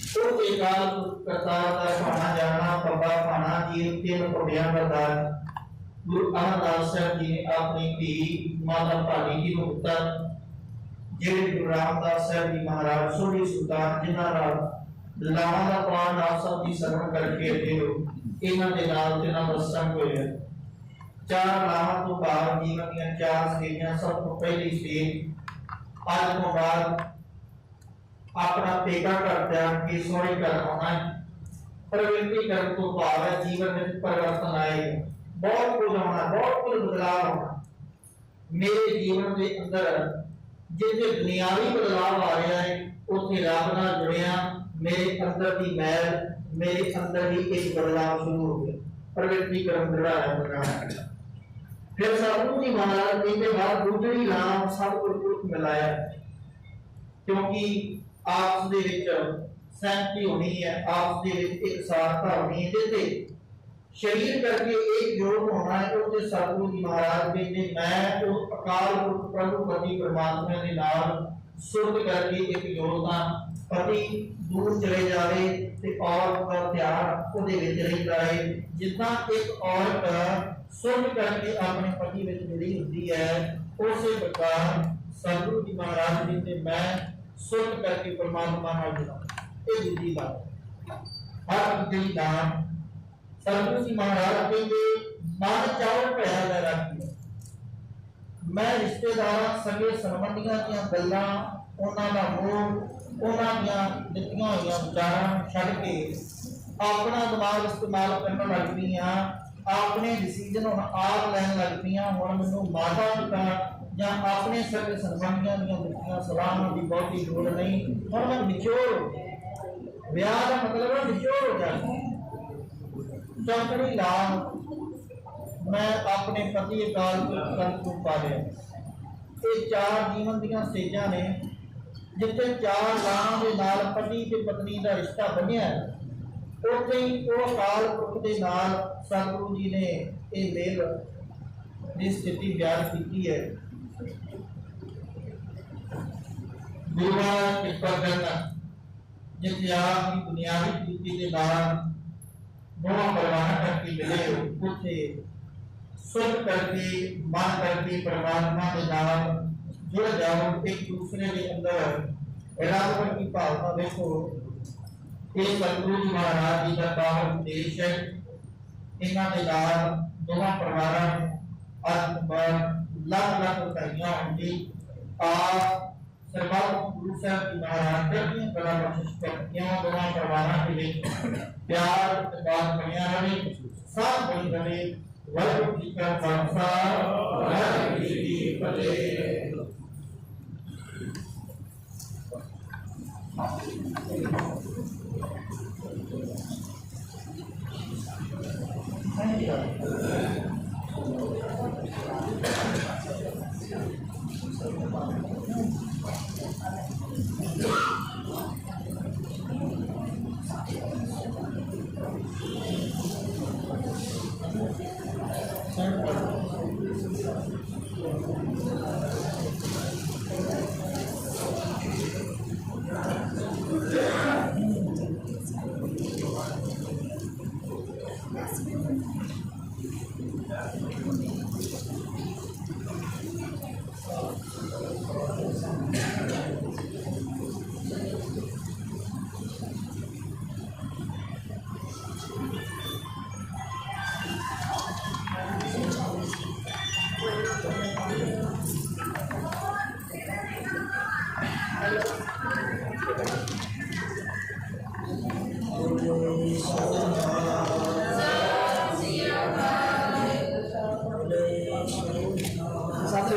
अकाल करतार का भाना जाना पब्बा भाना जी तीन पब्बियां का दाग। गुरु अमरदास साहब जी ने अपनी धी माता भानी जी को दिता, जिहड़े गुरु रामदास साहब जी महाराज सोढ़ी सुल्तान जिन्हां नाल लावां दा पाठ आप सब की सरवण करके अगे हो, इन्हां दे नाल तिन्हां दा संग होया। चार लावां तो भाव जीवन दियां चार स्टेजां, सब तो पहली स्टेज अज तो बाद अपना पेका घर त्याग के सौहरे घर आना है। प्रवृत्ति करने तो भाव है जीवन में परिवर्तन आएगा, बहुत कुछ आना, बहुत कुछ बदलाव आना। मेरे जीवन के अंदर जिथे दुनियावी बदलाव आ रहा है उत्थे रब नाल जुड़िया मेरे अंदर की मैल, मेरे अंदर भी एक बदलाव शुरू हो गया, प्रवृत्ति कर्म जुड़ा है बदलाव। फिर सतगुरु जी महाराज कहते बाद दूसरी लाम सतगुरु पुरख मिलाया, क्योंकि आपस दे विच सहमति होनी है, आपस दे विच इकसारता होनी है, जिथे शरीर करके एक जोड़ होना है। उत्थे सतगुरु जी महाराज कहते मैं उस अकाल पुरख प्रभु पति परमात्मा के नाल सुरत करके एक जोड़ता, पति दूर चले जाए तो औरत का ध्यान उहदे विच रहिंदा है। जिद्दां एक औरत सुरत करके अपने पति विच जुड़ी हुंदी है, उसे प्रकार सतगुरु जी महाराज कहते मैं सुरत करके परमात्मा नाल जुड़ा। ये दूजी बात। हर दूजी दान सतगुरु जी महाराज कहते मन चावल भया वैरागी, मैं रिश्तेदार सगे संबंधियां दियां गल्लां, उन्हां दा मोह, उन्हां दियां दित्तियां होइयां विचारां छड्ड के अपना दिमाग इस्तेमाल करन लग पई हां, अपने डिसीजन हुण आप लैण लग पई हां। हुण मैनूं माता पिता या अपने सगे संबंधियां दियां दित्तियां सलाहां दी बहुती लोड़ नहीं। हुण मैं मैच्योर, विआह दा मतलब है मैच्योर हो जाना। चौकड़ी लाभ मैं अपने पति अकाल पुरख को पा लिया। ये चार जीवन दियां स्टेजां ने जिथे चार लां दे नाल पति ते पत्नी का रिश्ता बनिया, उत्थे ही वह अकाल पुरख के नाल सतगुरु जी ने यह मेल की स्थिति बयान की है। गुरुआ कृपा करना जिथे आप दुनियावी स्थिति के नाल दोनों परवाना करके मिले हो, उत्थे सुख करके मन करके परमात्मा के नाल जुड़ जाओ, एक दूसरे के अंदर रब की भावना देखो। ये सतगुरु जी महाराज जी का पावन उपदेश है। इन्हां दे नाल दोवां परिवारां नूं अज बाद लख लख बधाइयां होंगी। आप सरबत गुरु साहब जी महाराज दी कला बख्शिश करदियां दोवां परिवारां दे विच प्यार इतफाक बणिया रहे, सब बणी रहे। वाहेगुरु जी का खालसा, वाहेगुरु जी की फतेह। साथ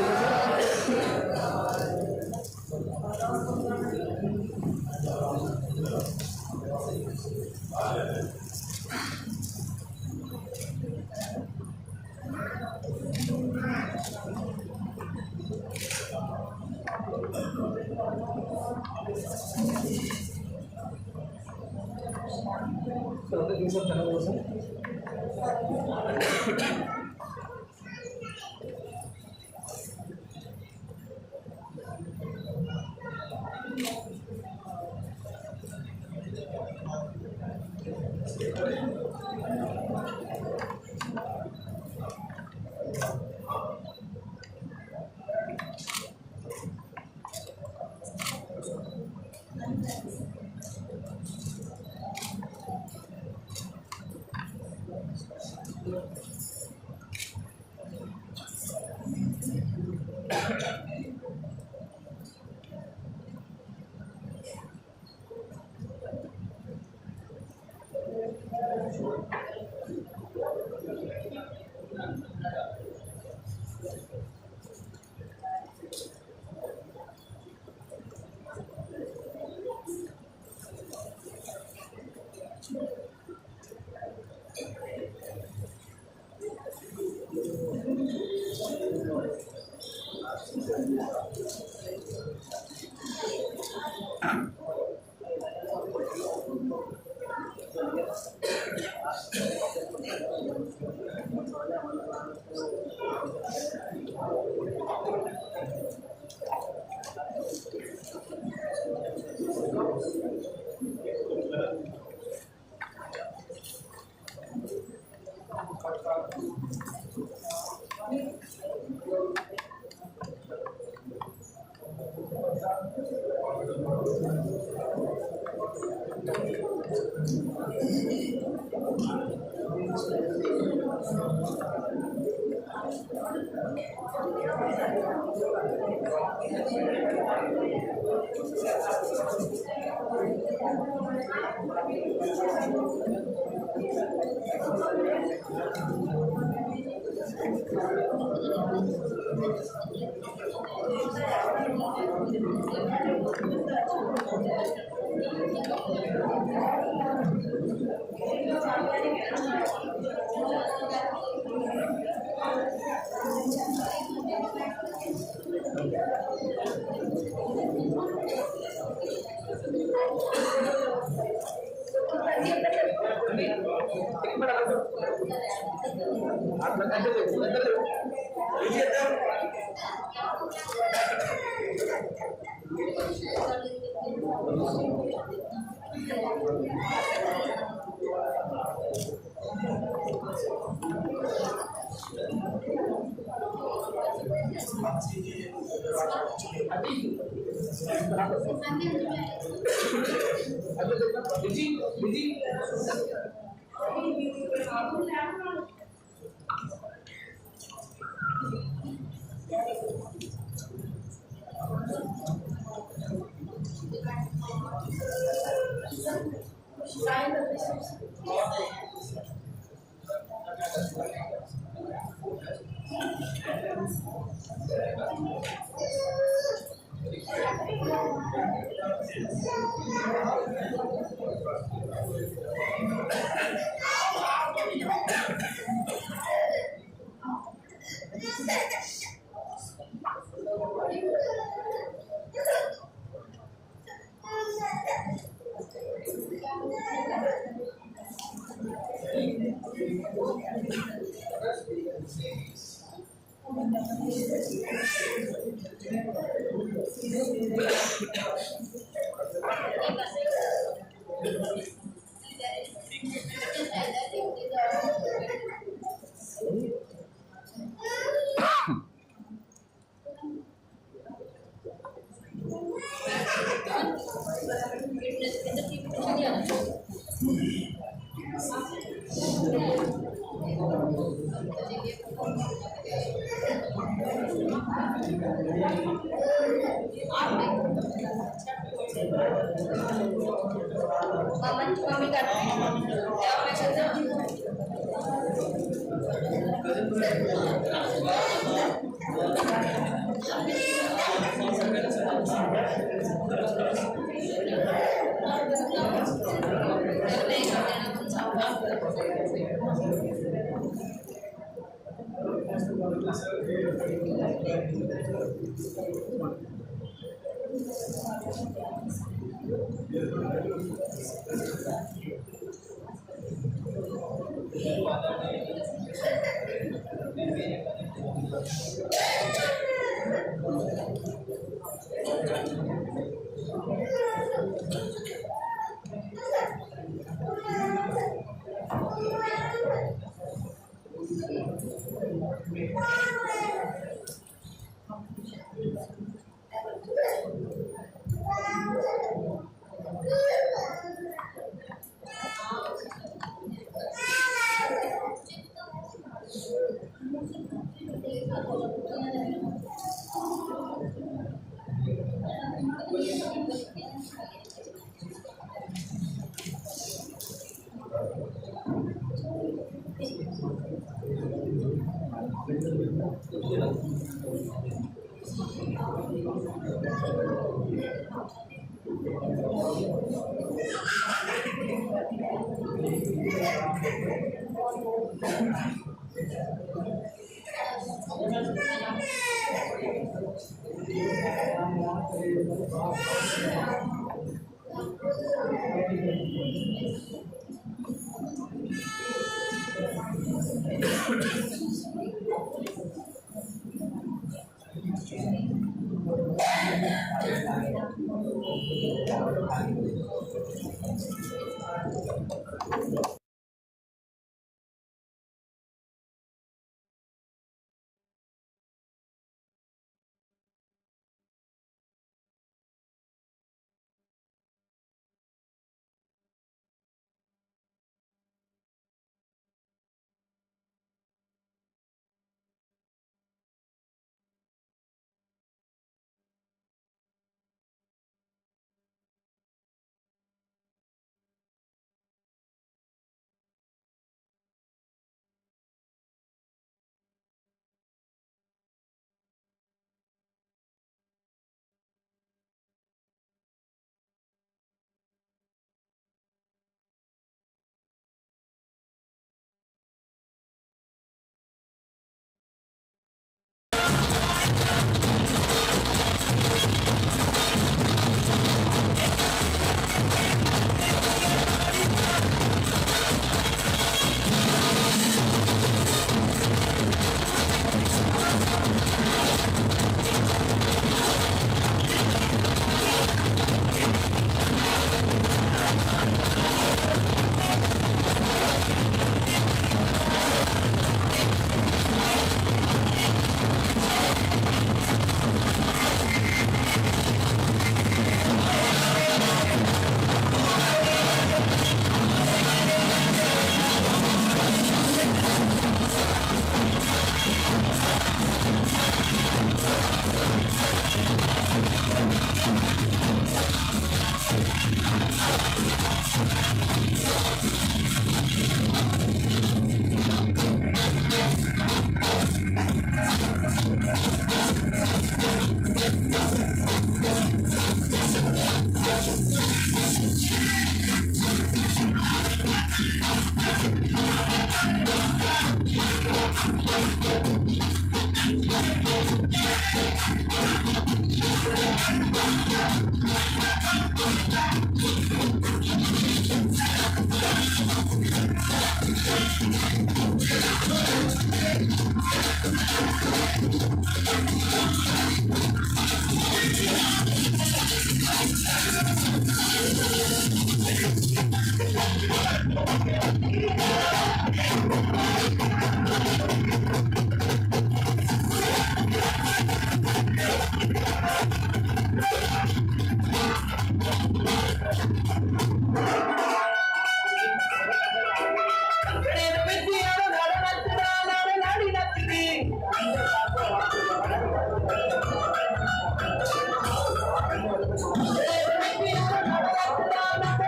मम्मी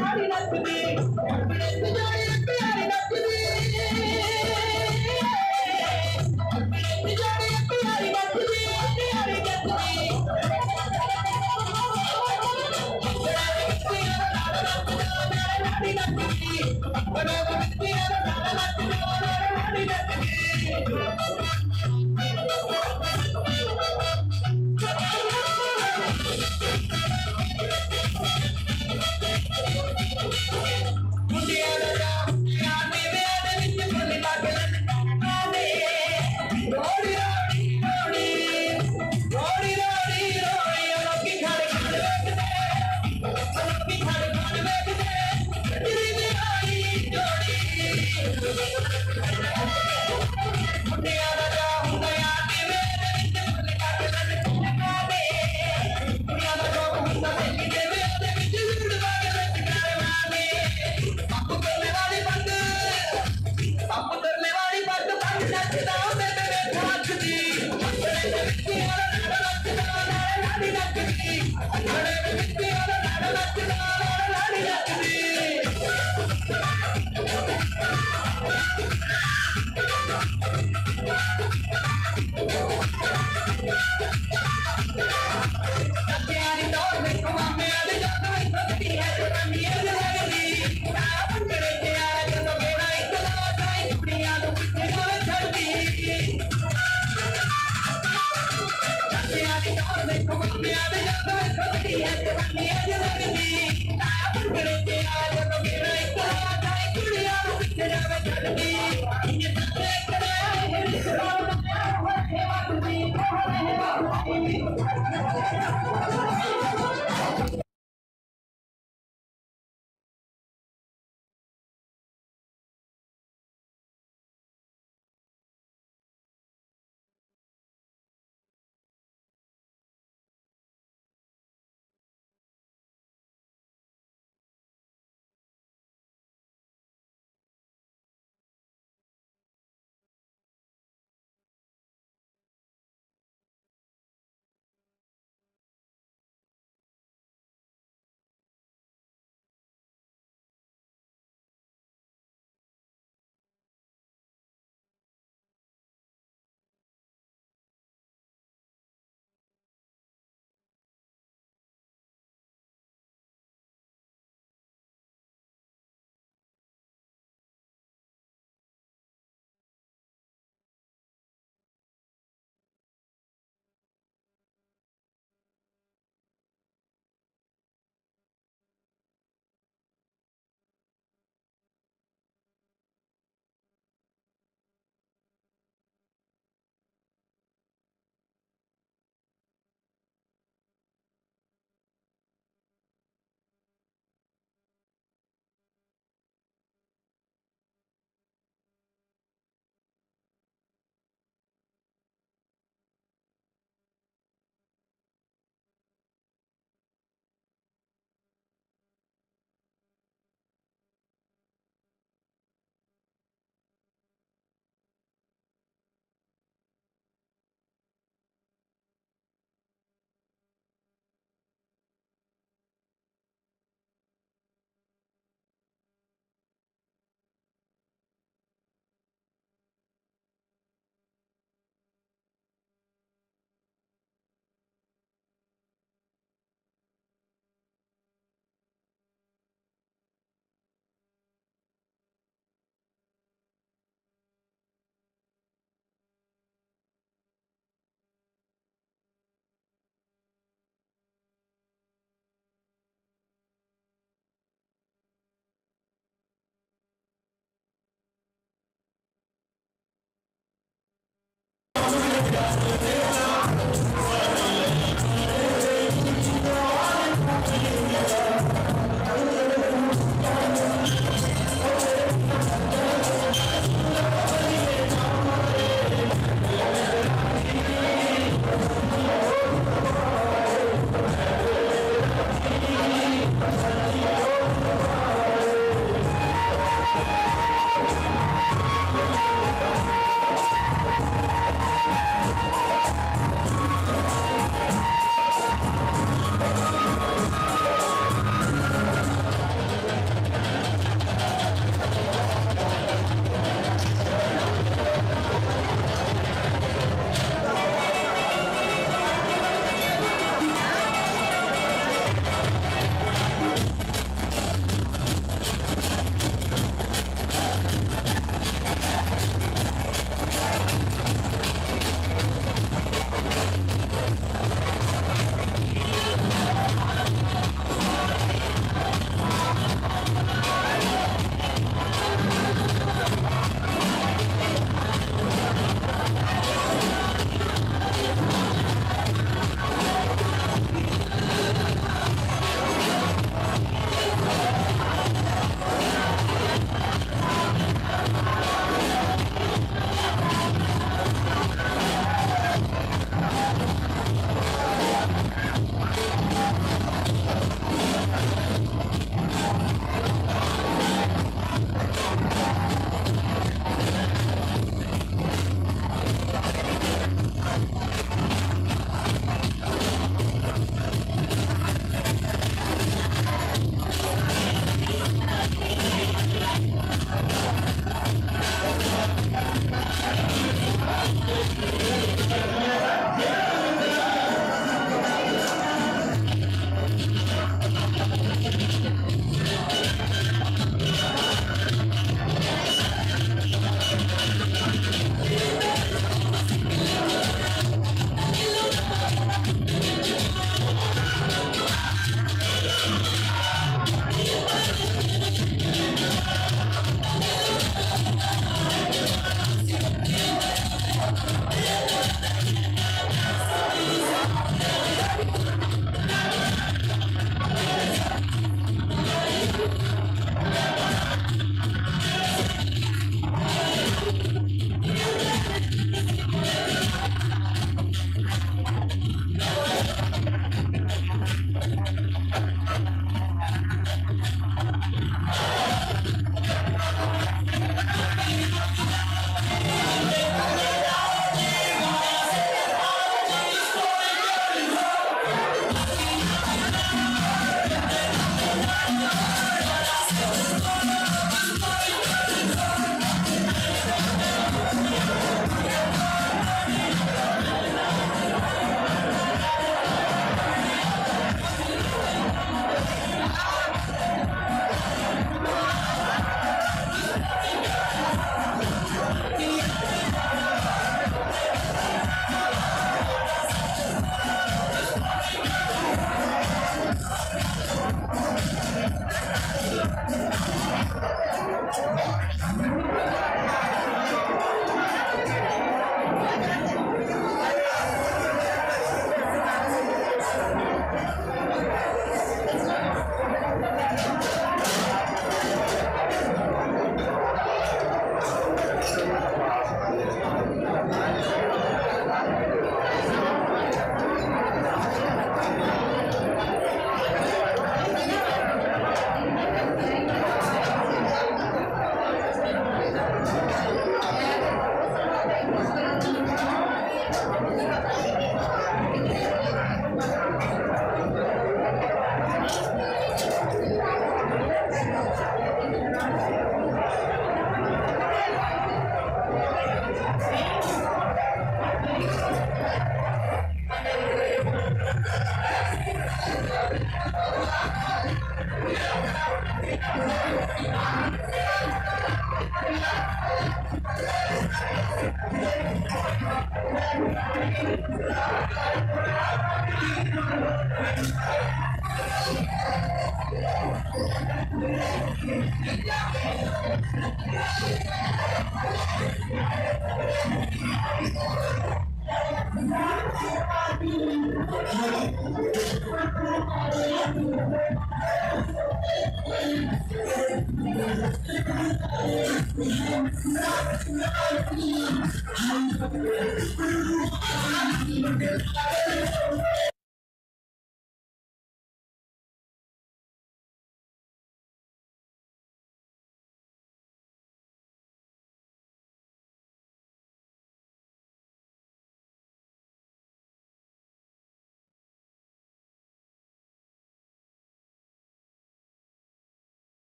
ਨਾੜੀ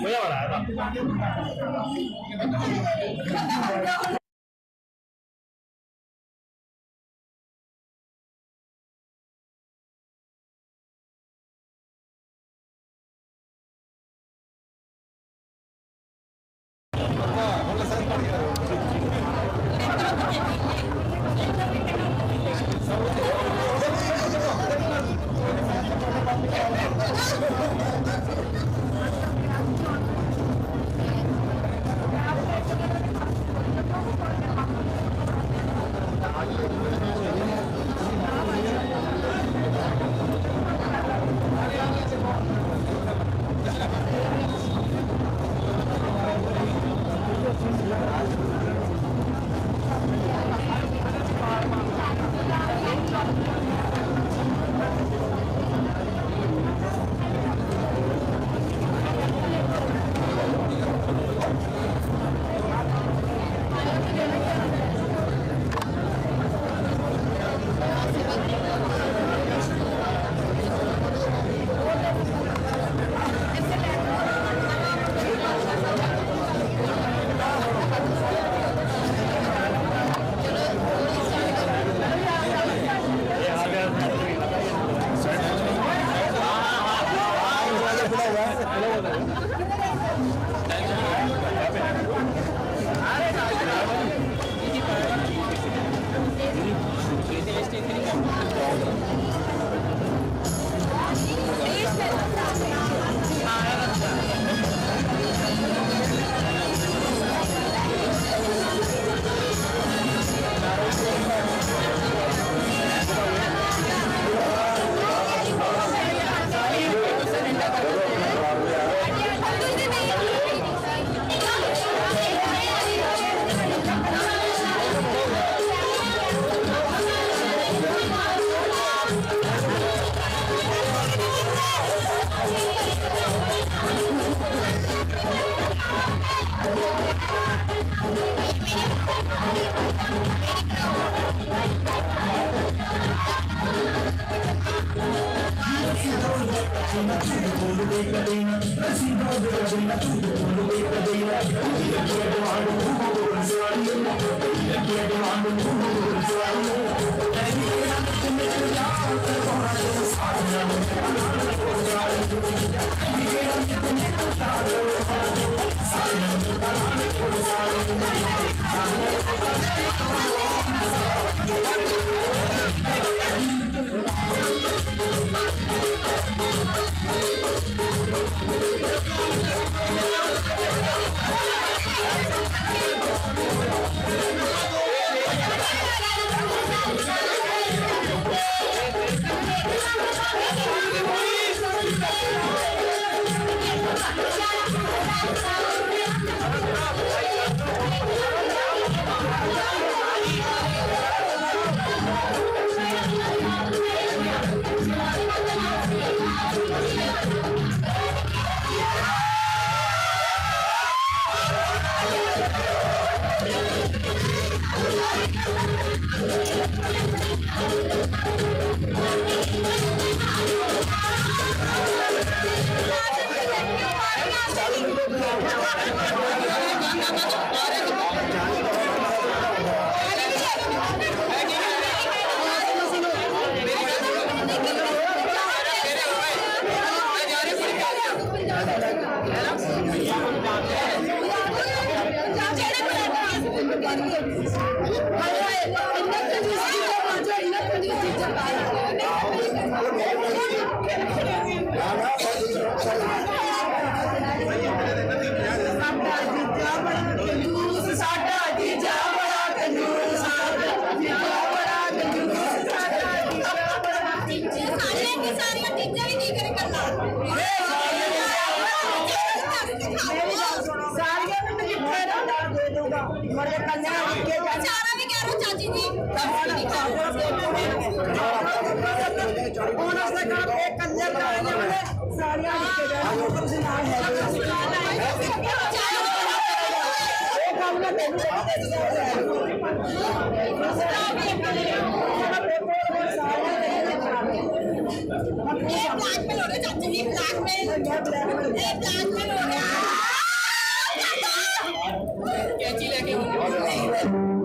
不要来了。Thank you. ਨਾ ਝੂਠ ਬੋਲਦੇ ਕਦੇ ਨਾ ਨਸੀਬਾਂ ਦੇ ਰਾਜੇ ਨਾ ਝੂਠ ਬੋਲਦੇ ਕਦੇ ਨਾ ਲੱਗੇ ਡਿਮਾਂਡ ਤੂੰ ਬੋਲ ਸਵਾਲੀ ਲੱਗੇ ਡਿਮਾਂਡ ਤੂੰ ਬੋਲ ਸਵਾਲੀ ਤੈਨੂੰ ਕਿਹੜਾ ਨਿਤ ਯਾਦ ਕਰਵਾਉਣਾ ਜਦੋਂ ਸਾਰਿਆਂ ਨੂੰ Thank you.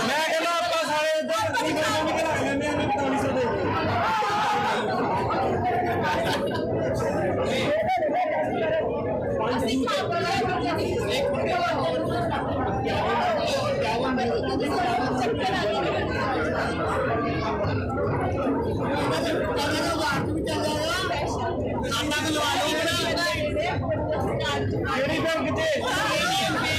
ਮੈਂ ਕਹਿੰਦਾ ਆਪਾਂ ਸਾਰੇ ਇੱਧਰ ਰੱਖ ਲੈਂਦੇ ਆ 4500 ਦੇ। ਕਿਹੜੀ ਬੈਂਕ 'ਚ?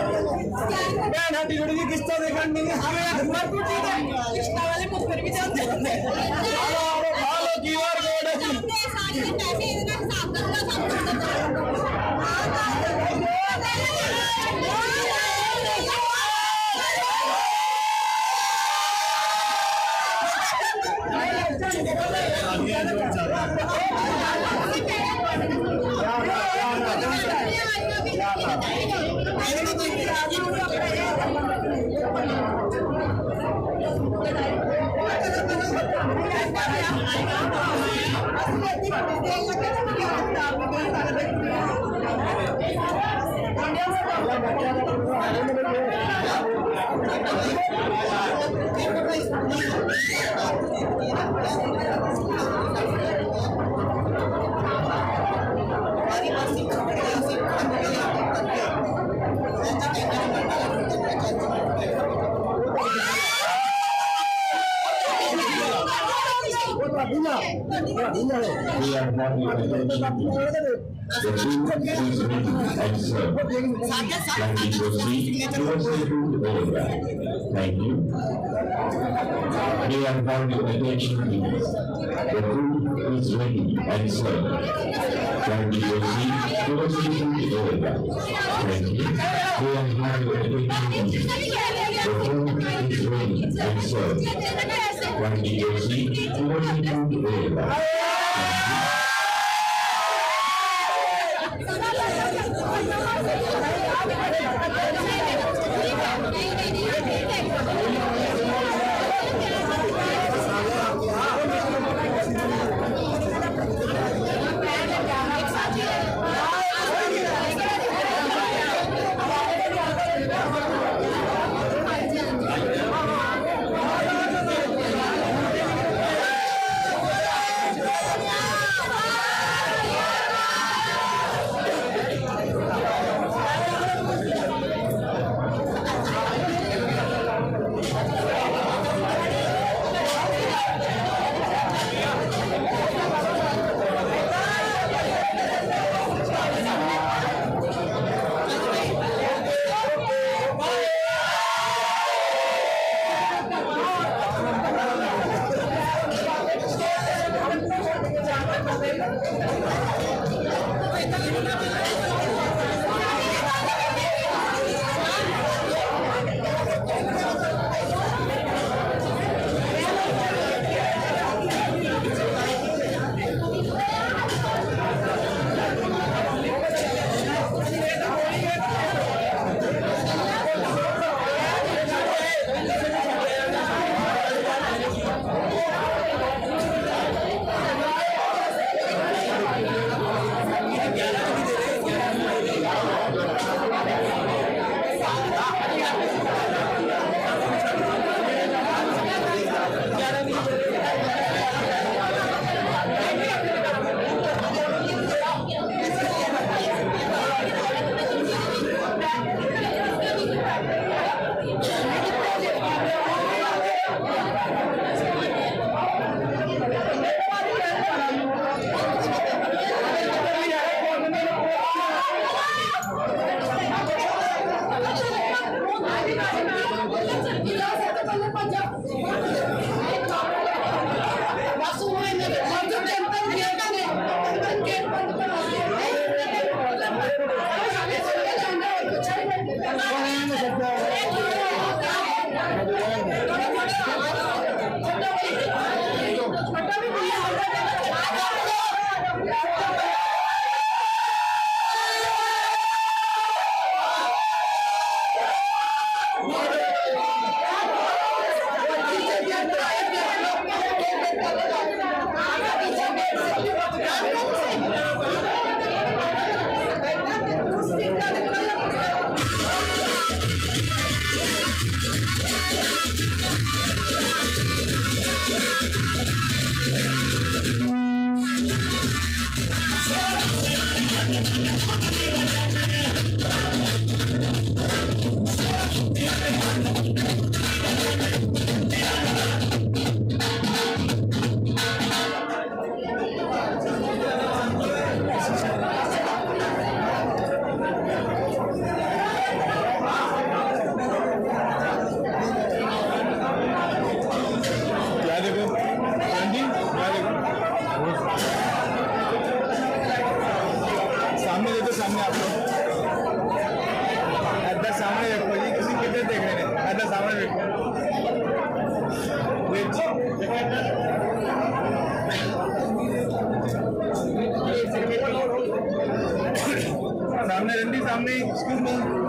ਭੈਣ ਸਾਡੀ ਥੋੜੀ ਜਿਹੀ ਕਿਸ਼ਤਾਂ ਦੇਖਣ ਨਹੀਂ ਕਿਸ਼ਤਾਂ ਵਾਲੇ ਪੁੱਤਰ ਵੀ ਜਾਂਦੇ ਹੁੰਦੇ। ਆ ਲੋ QR code. ਸਾਰੇ ਪੈਸੇ ਇਹਦੇ ਨਾਲ ਹਿਸਾਬ ਕਰਨਾ ਸਭ ਕੁਝ। We are now your attention, please. The food is ready and served. Kindly proceed towards the food area. Thank you. May I have your attention, please? The food is ready and served. Kindly proceed towards the food area. Thank you. May I have your attention, please? The food is ready and served. Kindly proceed towards the food area. सामने रंडी सामने excuse me.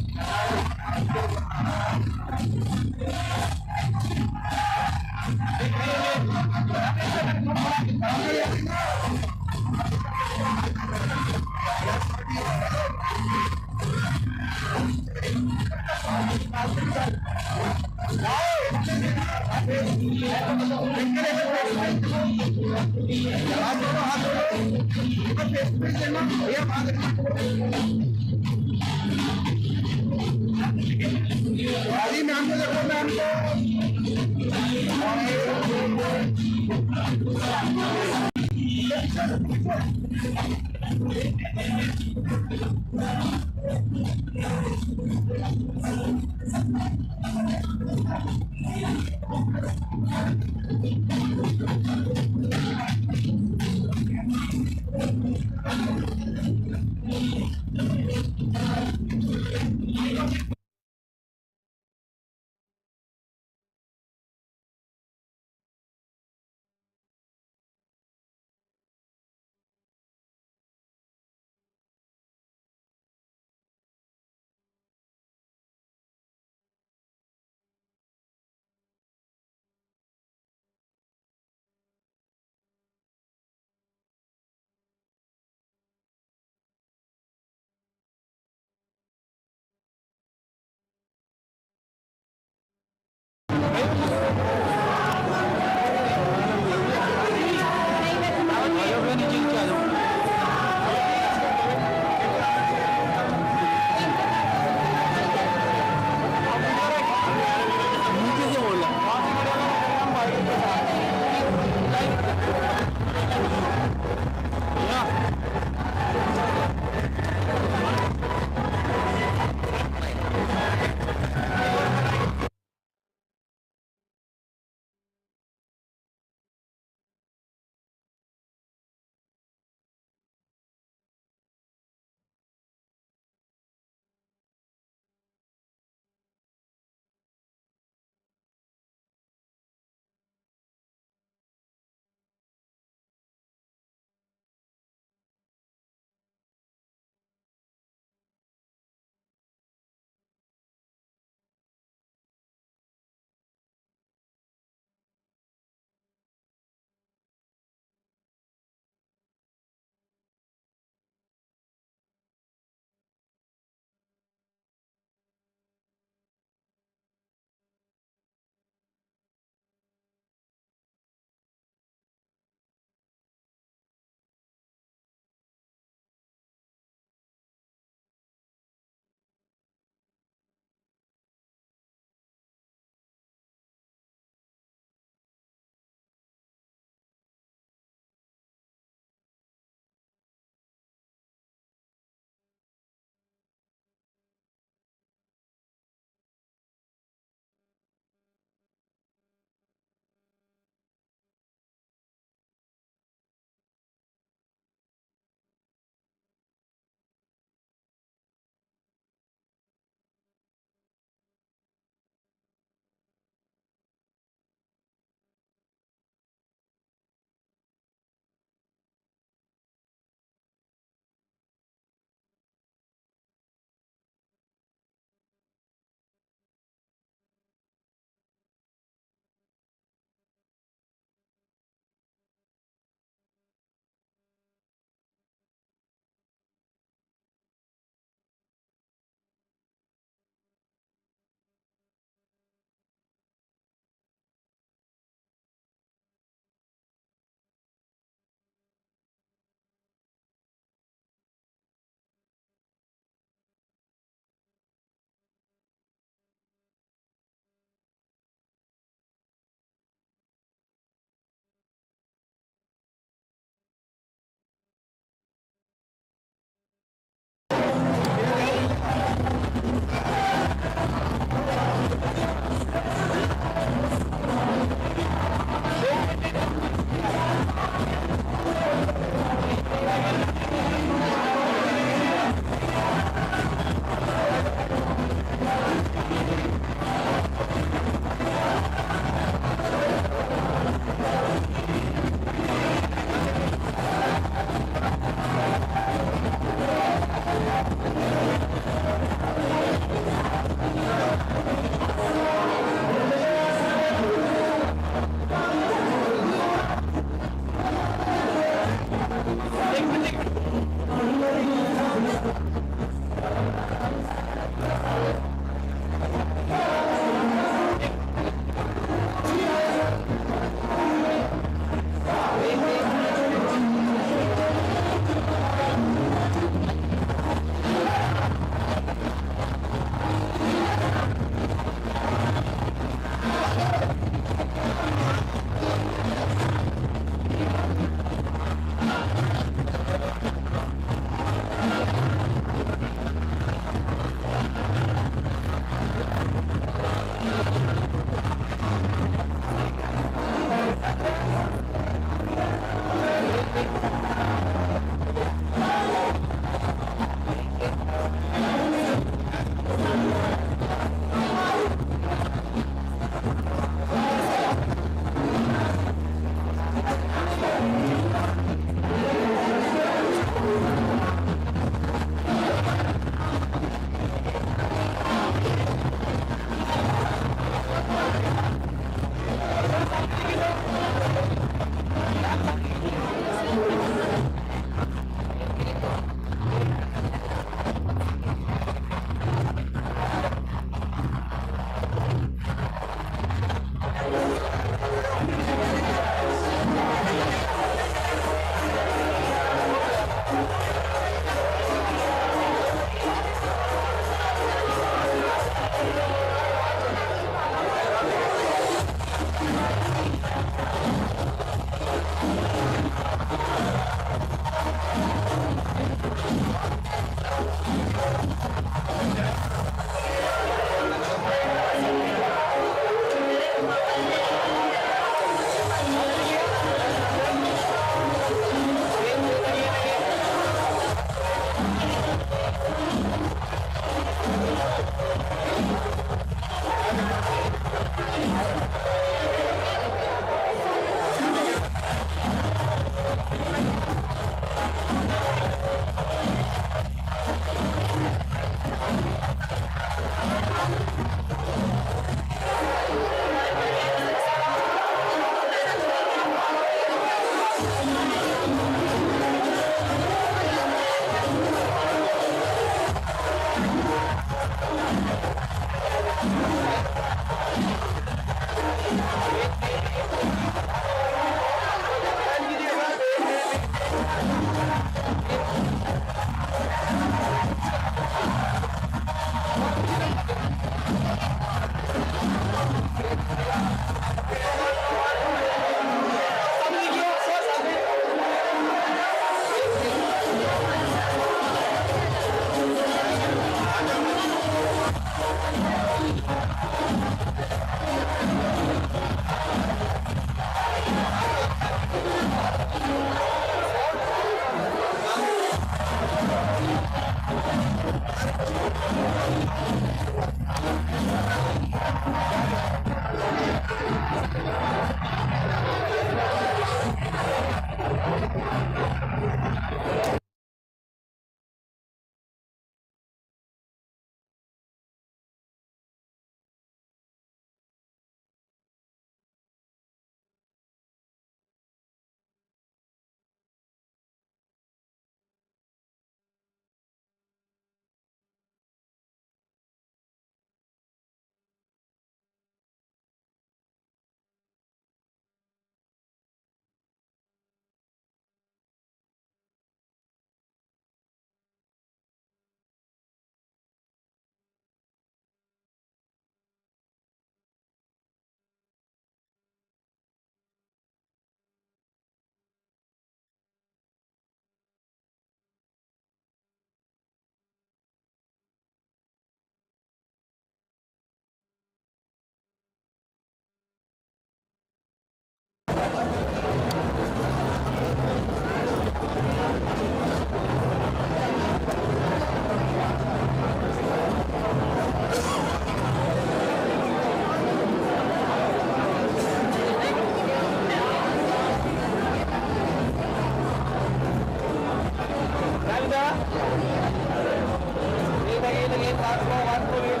Wait, again, one more, wait.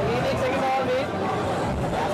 Again, 1 second more, wait.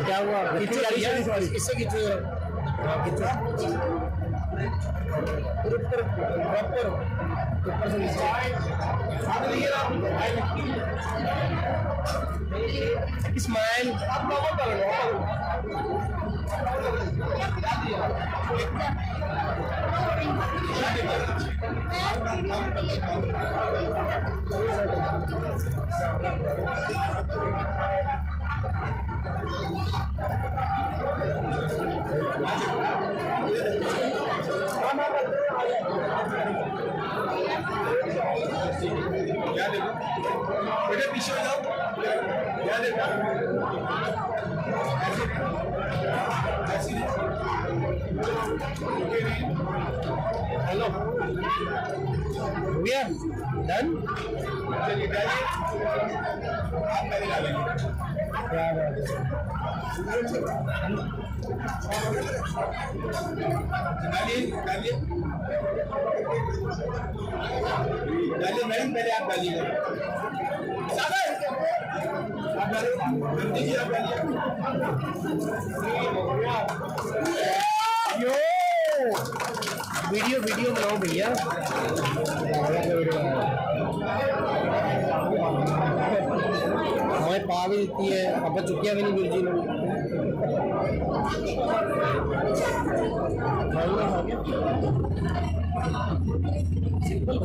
क्या हुआ? इससे खींचो ऊपर ऊपर से smile. बेटे पीछे हो जाओ, क्या देखो ऐसे हेलो हो गया डन। चलिए डालिए, आप पहले डालेंगे। क्या बात है। डालिए डालिए डालिए मैडम, पहले आप डालिएगा। आप डालिए जी, आप डालिए। यो वीडियो वीडियो बनाओ भैया, वीडियो बनाओ। हमें पा भी देती है, अब चुकिया भी नहीं वीर जी ने। Simple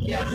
Yeah.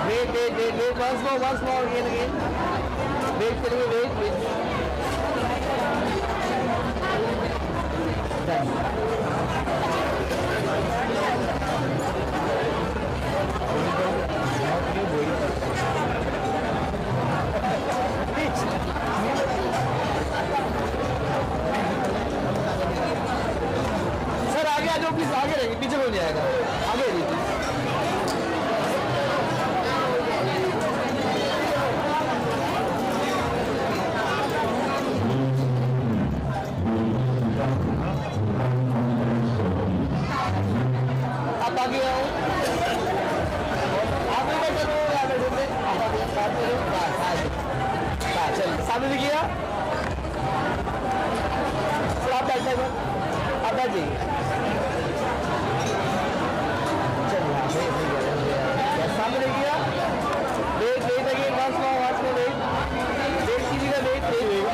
Wait, wait, wait, wait, once more, again, again. Wait, करिए, wait, wait. Done. Sir आगे आ जाओ प्लीज, आगे रहेंगे, पीछे हो जाएगा, आगे रहिए। आप आगे आओ, आप भी बैठे रहो, आप बैठे थे, आप आगे साथ में रहो, चलिए सामने देखिए सर, आप बैठ जाइए, आप बैठ जाइए, चलिए सामने देखिए, wait wait again, once more wait, wait कीजिएगा, वेट वेट।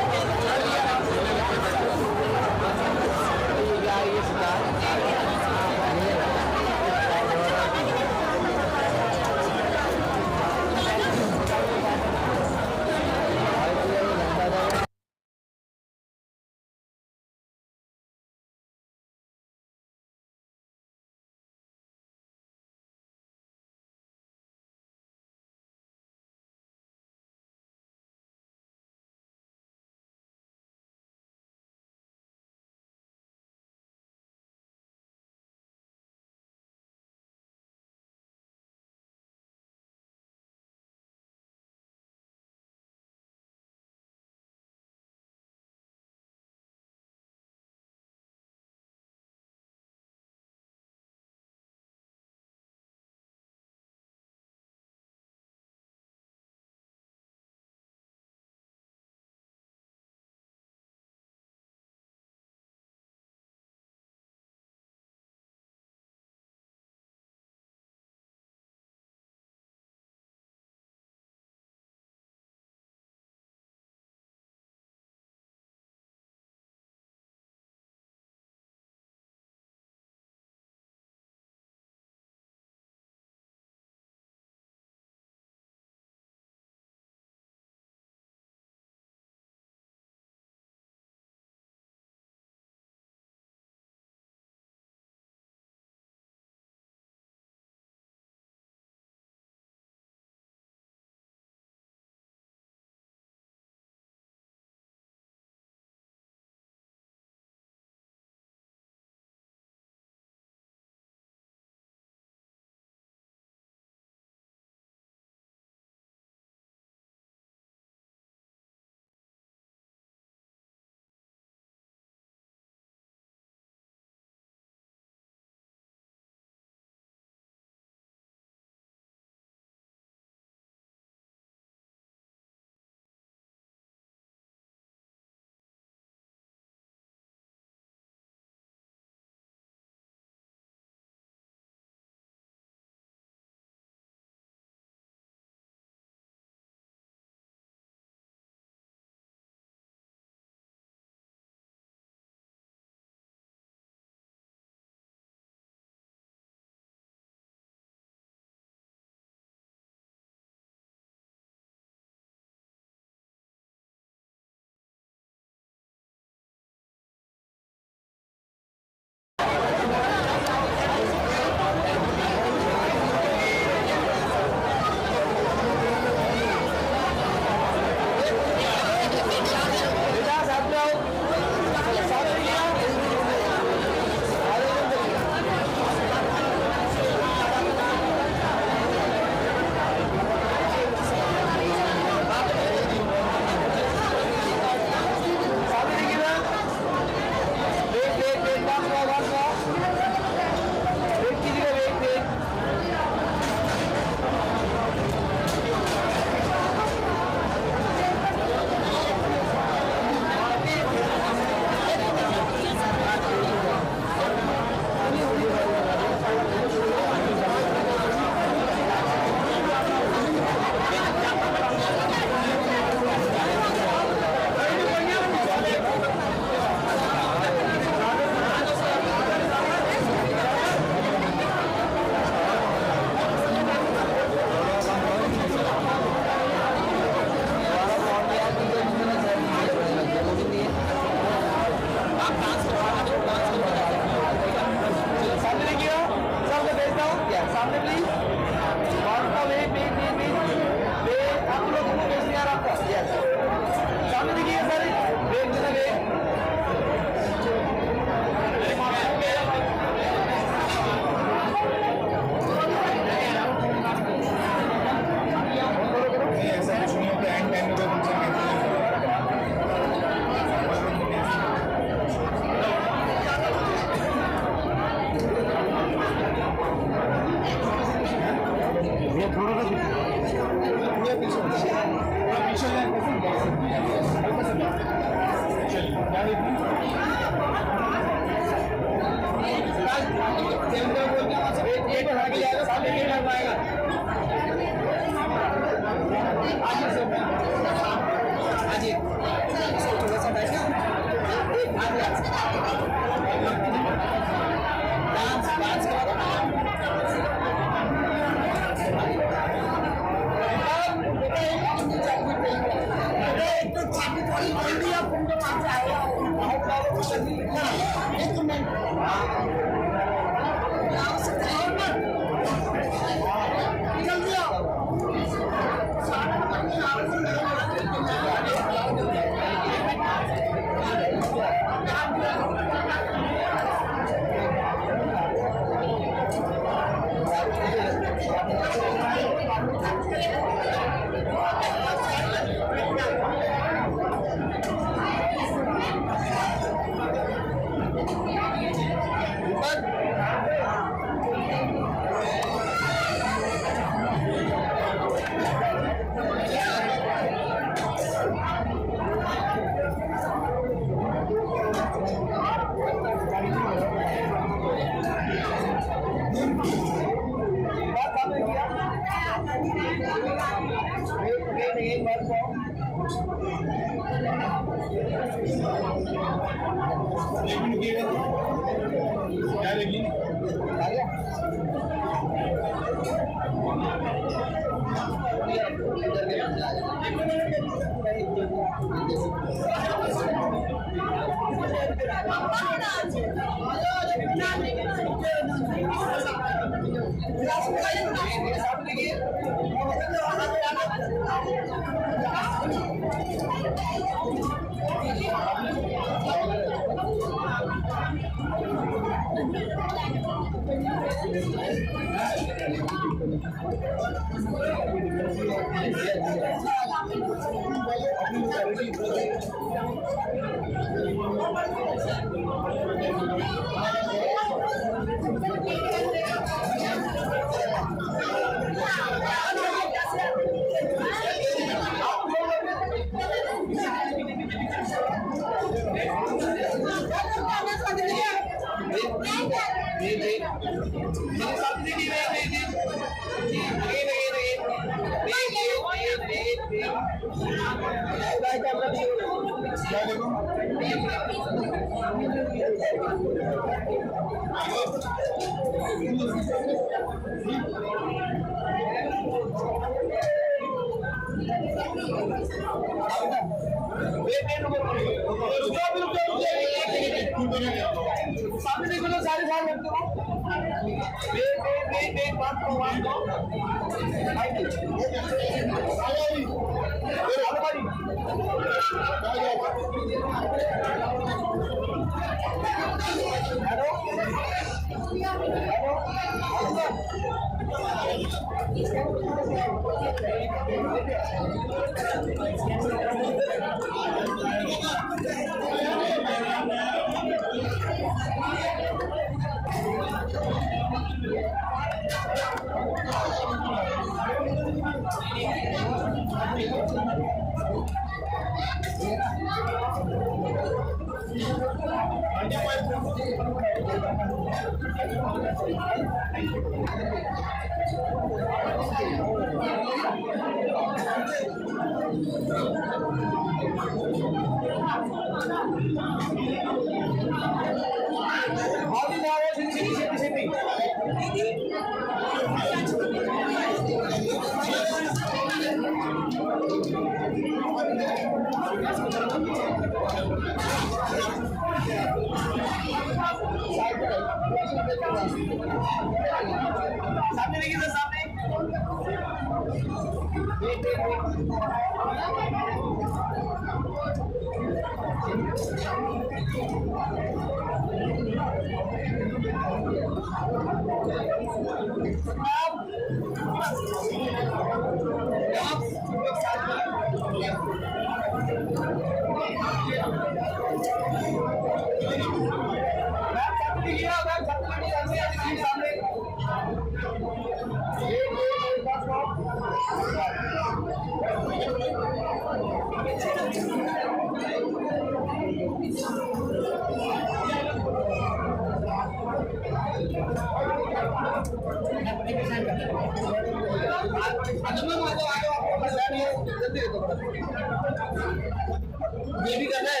ये भी करना है,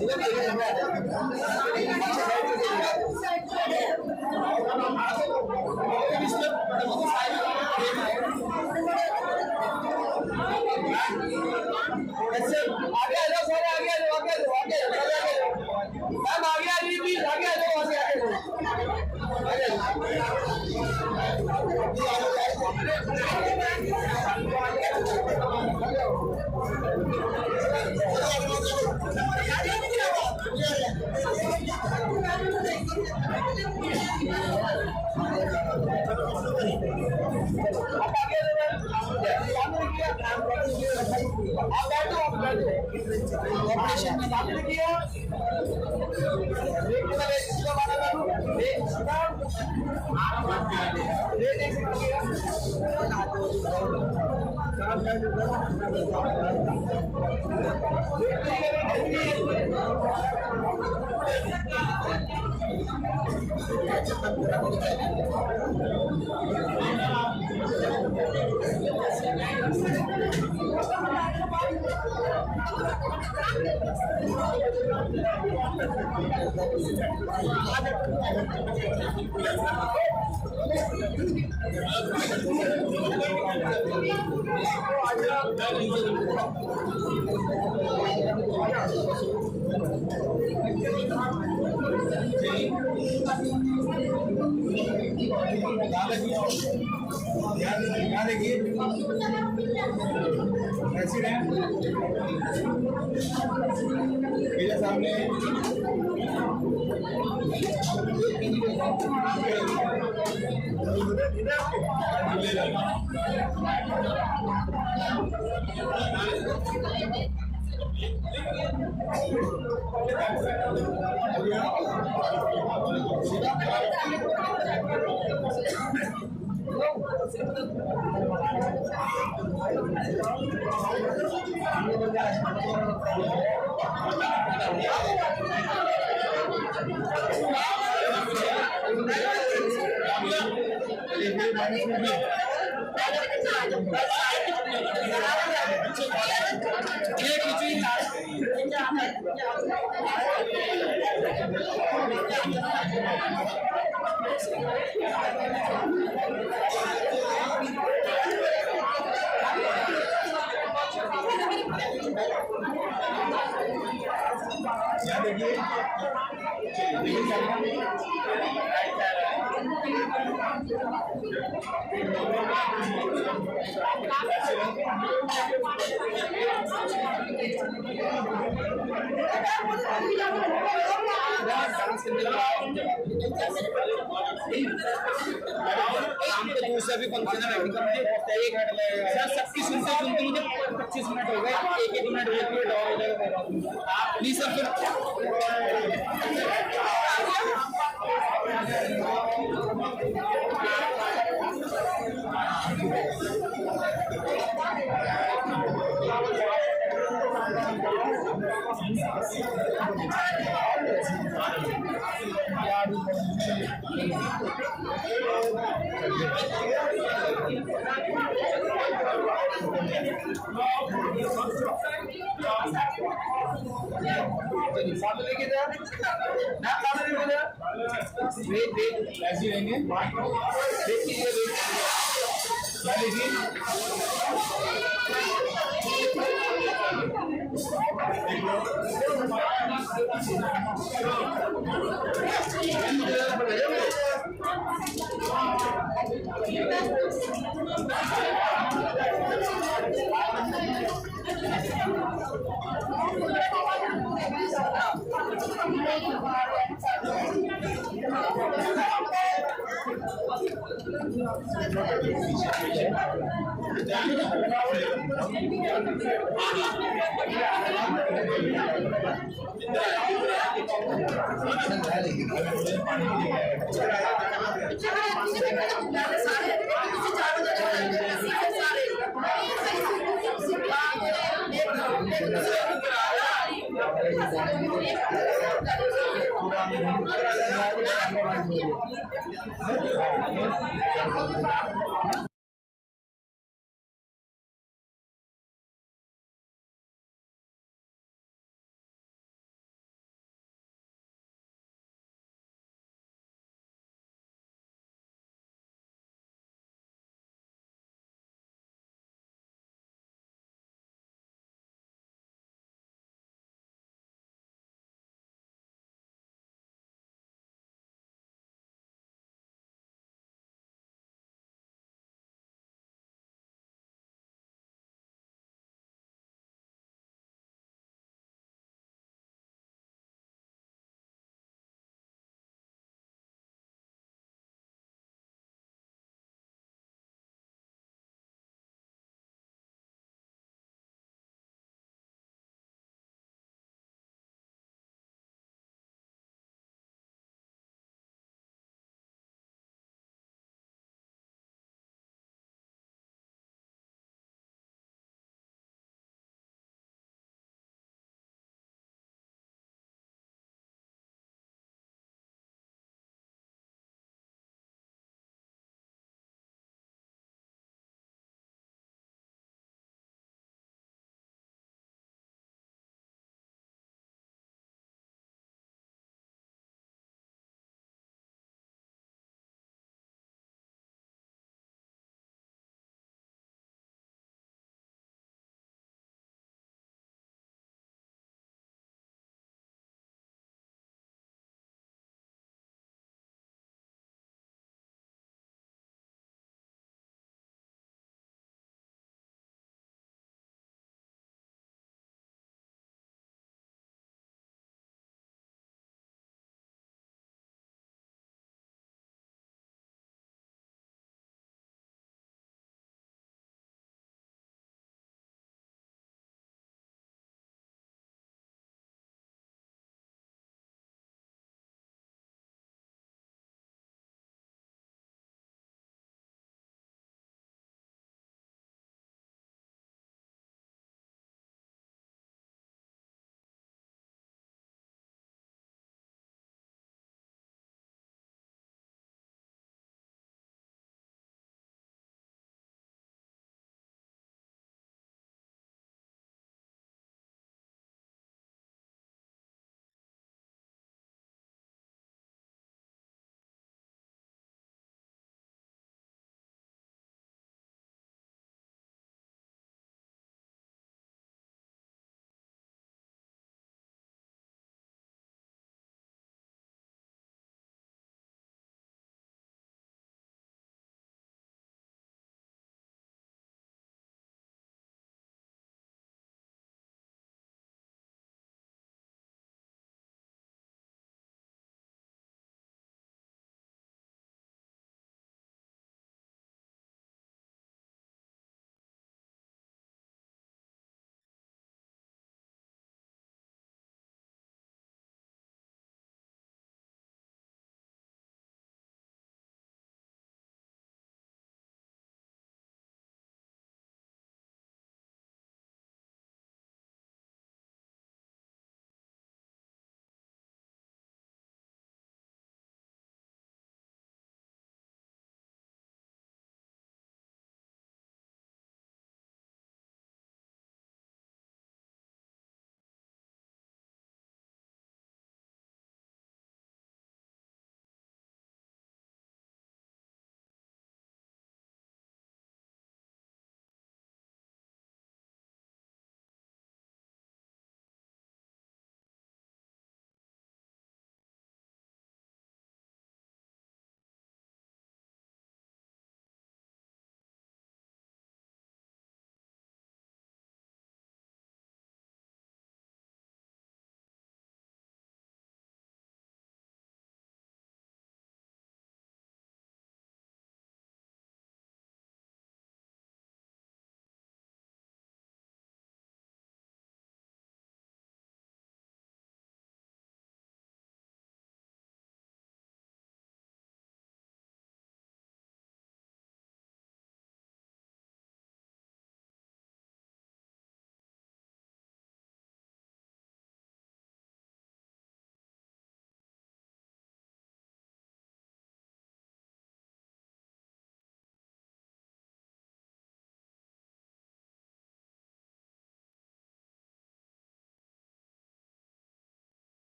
ये भी करना है। आगे आ जाओ सारे, आगे आ जाओ, आगे आ जाओ, आगे आ जाओ, आगे आ जाओ। मैम आगे आ जाइए प्लीज, आगे आ जाओ, आगे आ जाओ, आगे आ जाओ। आप बैठो, आप बैठो। ऑपरेशन में सामने देखिए, यहाँ देखिए, ऐसे रहें मेरे सामने। यहाँ देखिए, दूसरा भी फंक्शन है सर, सबकी सुनते सुनते मुझे 25 मिनट हो गए, एक एक मिनट हो जाएगा प्लीज सर। फिर सामने देखिए जरा, सामने देखो जरा, वेट वेट ऐसे ही रहेंगे। वेट कीजिए, वेट देखिए, है।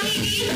Thank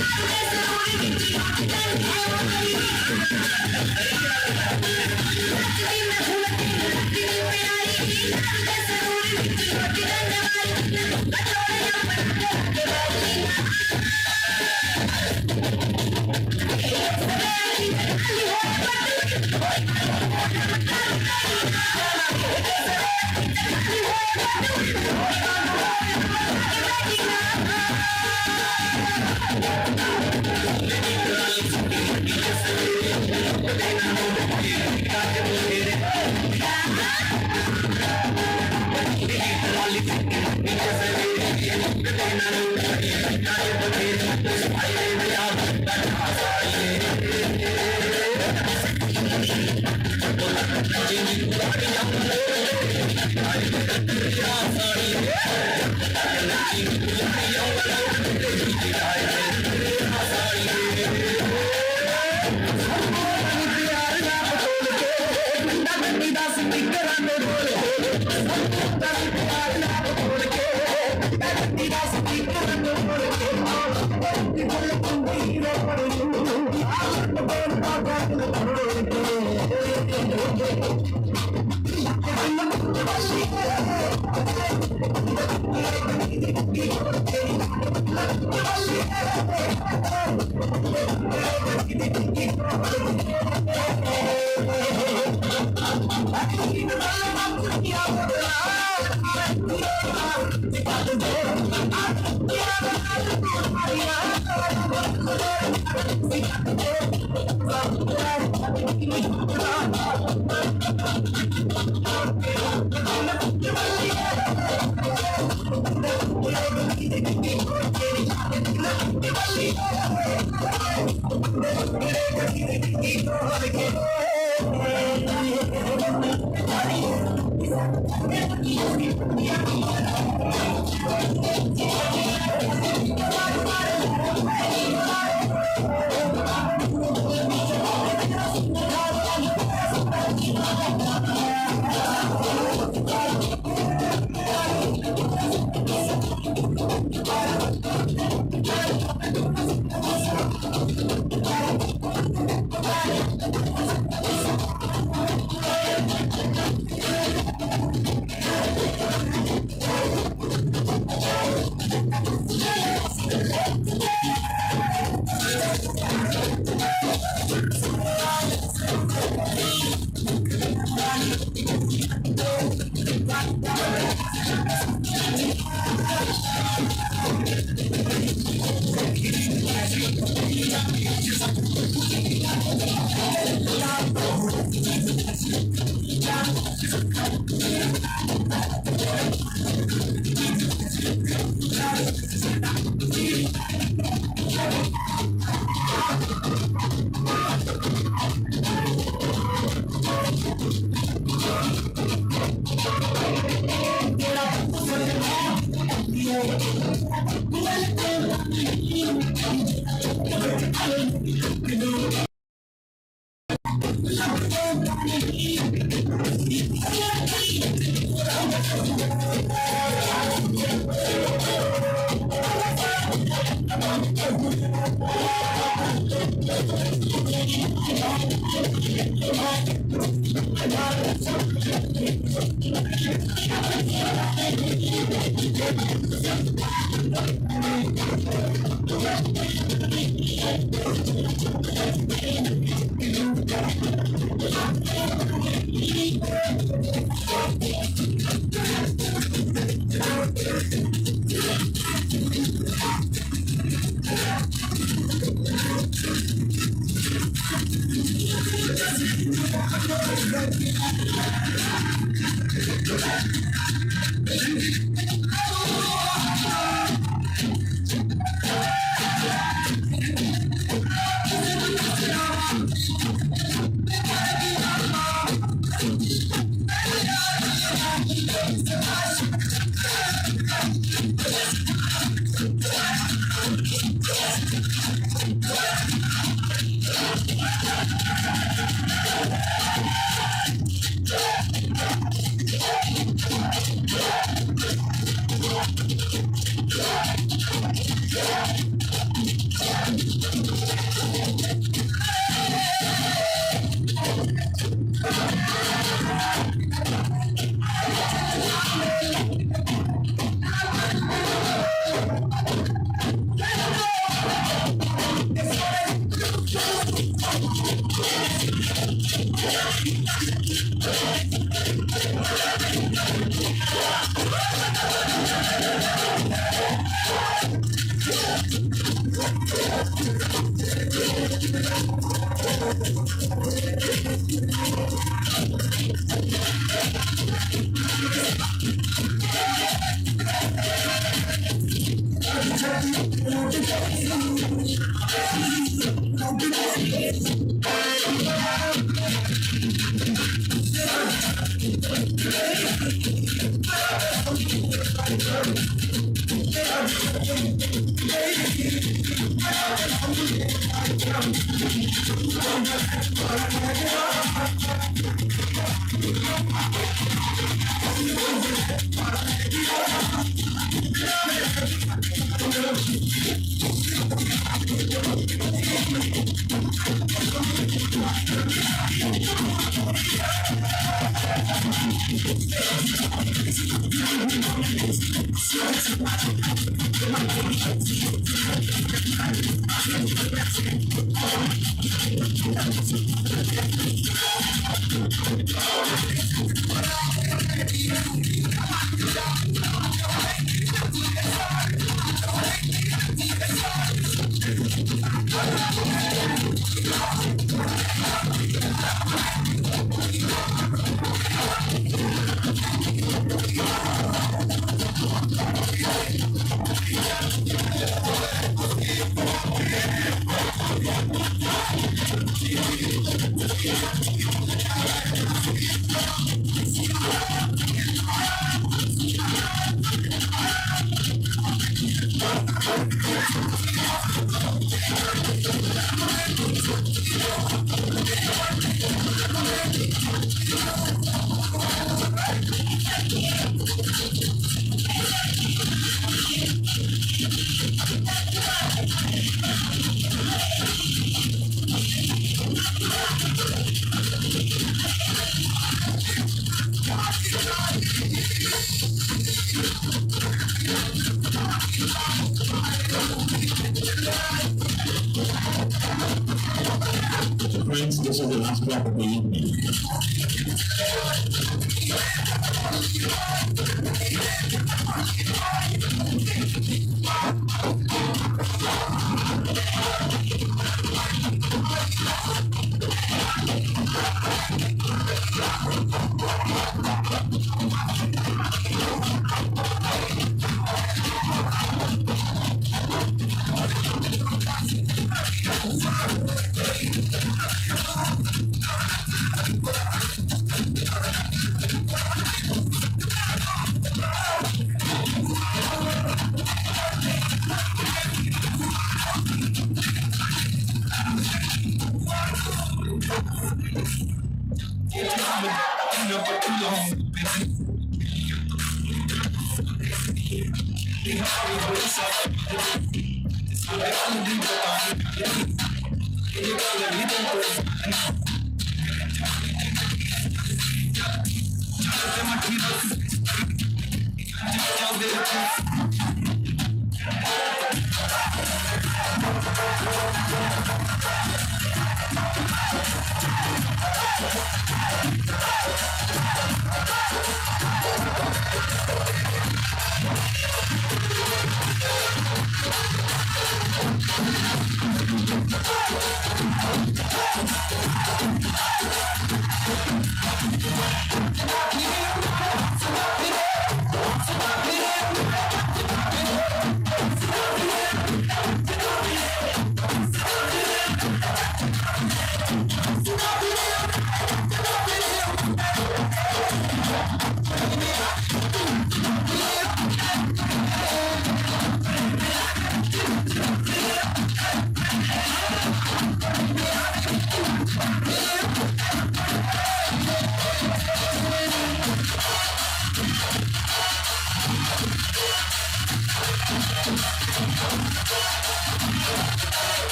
Friends, this is the last clap of the evening.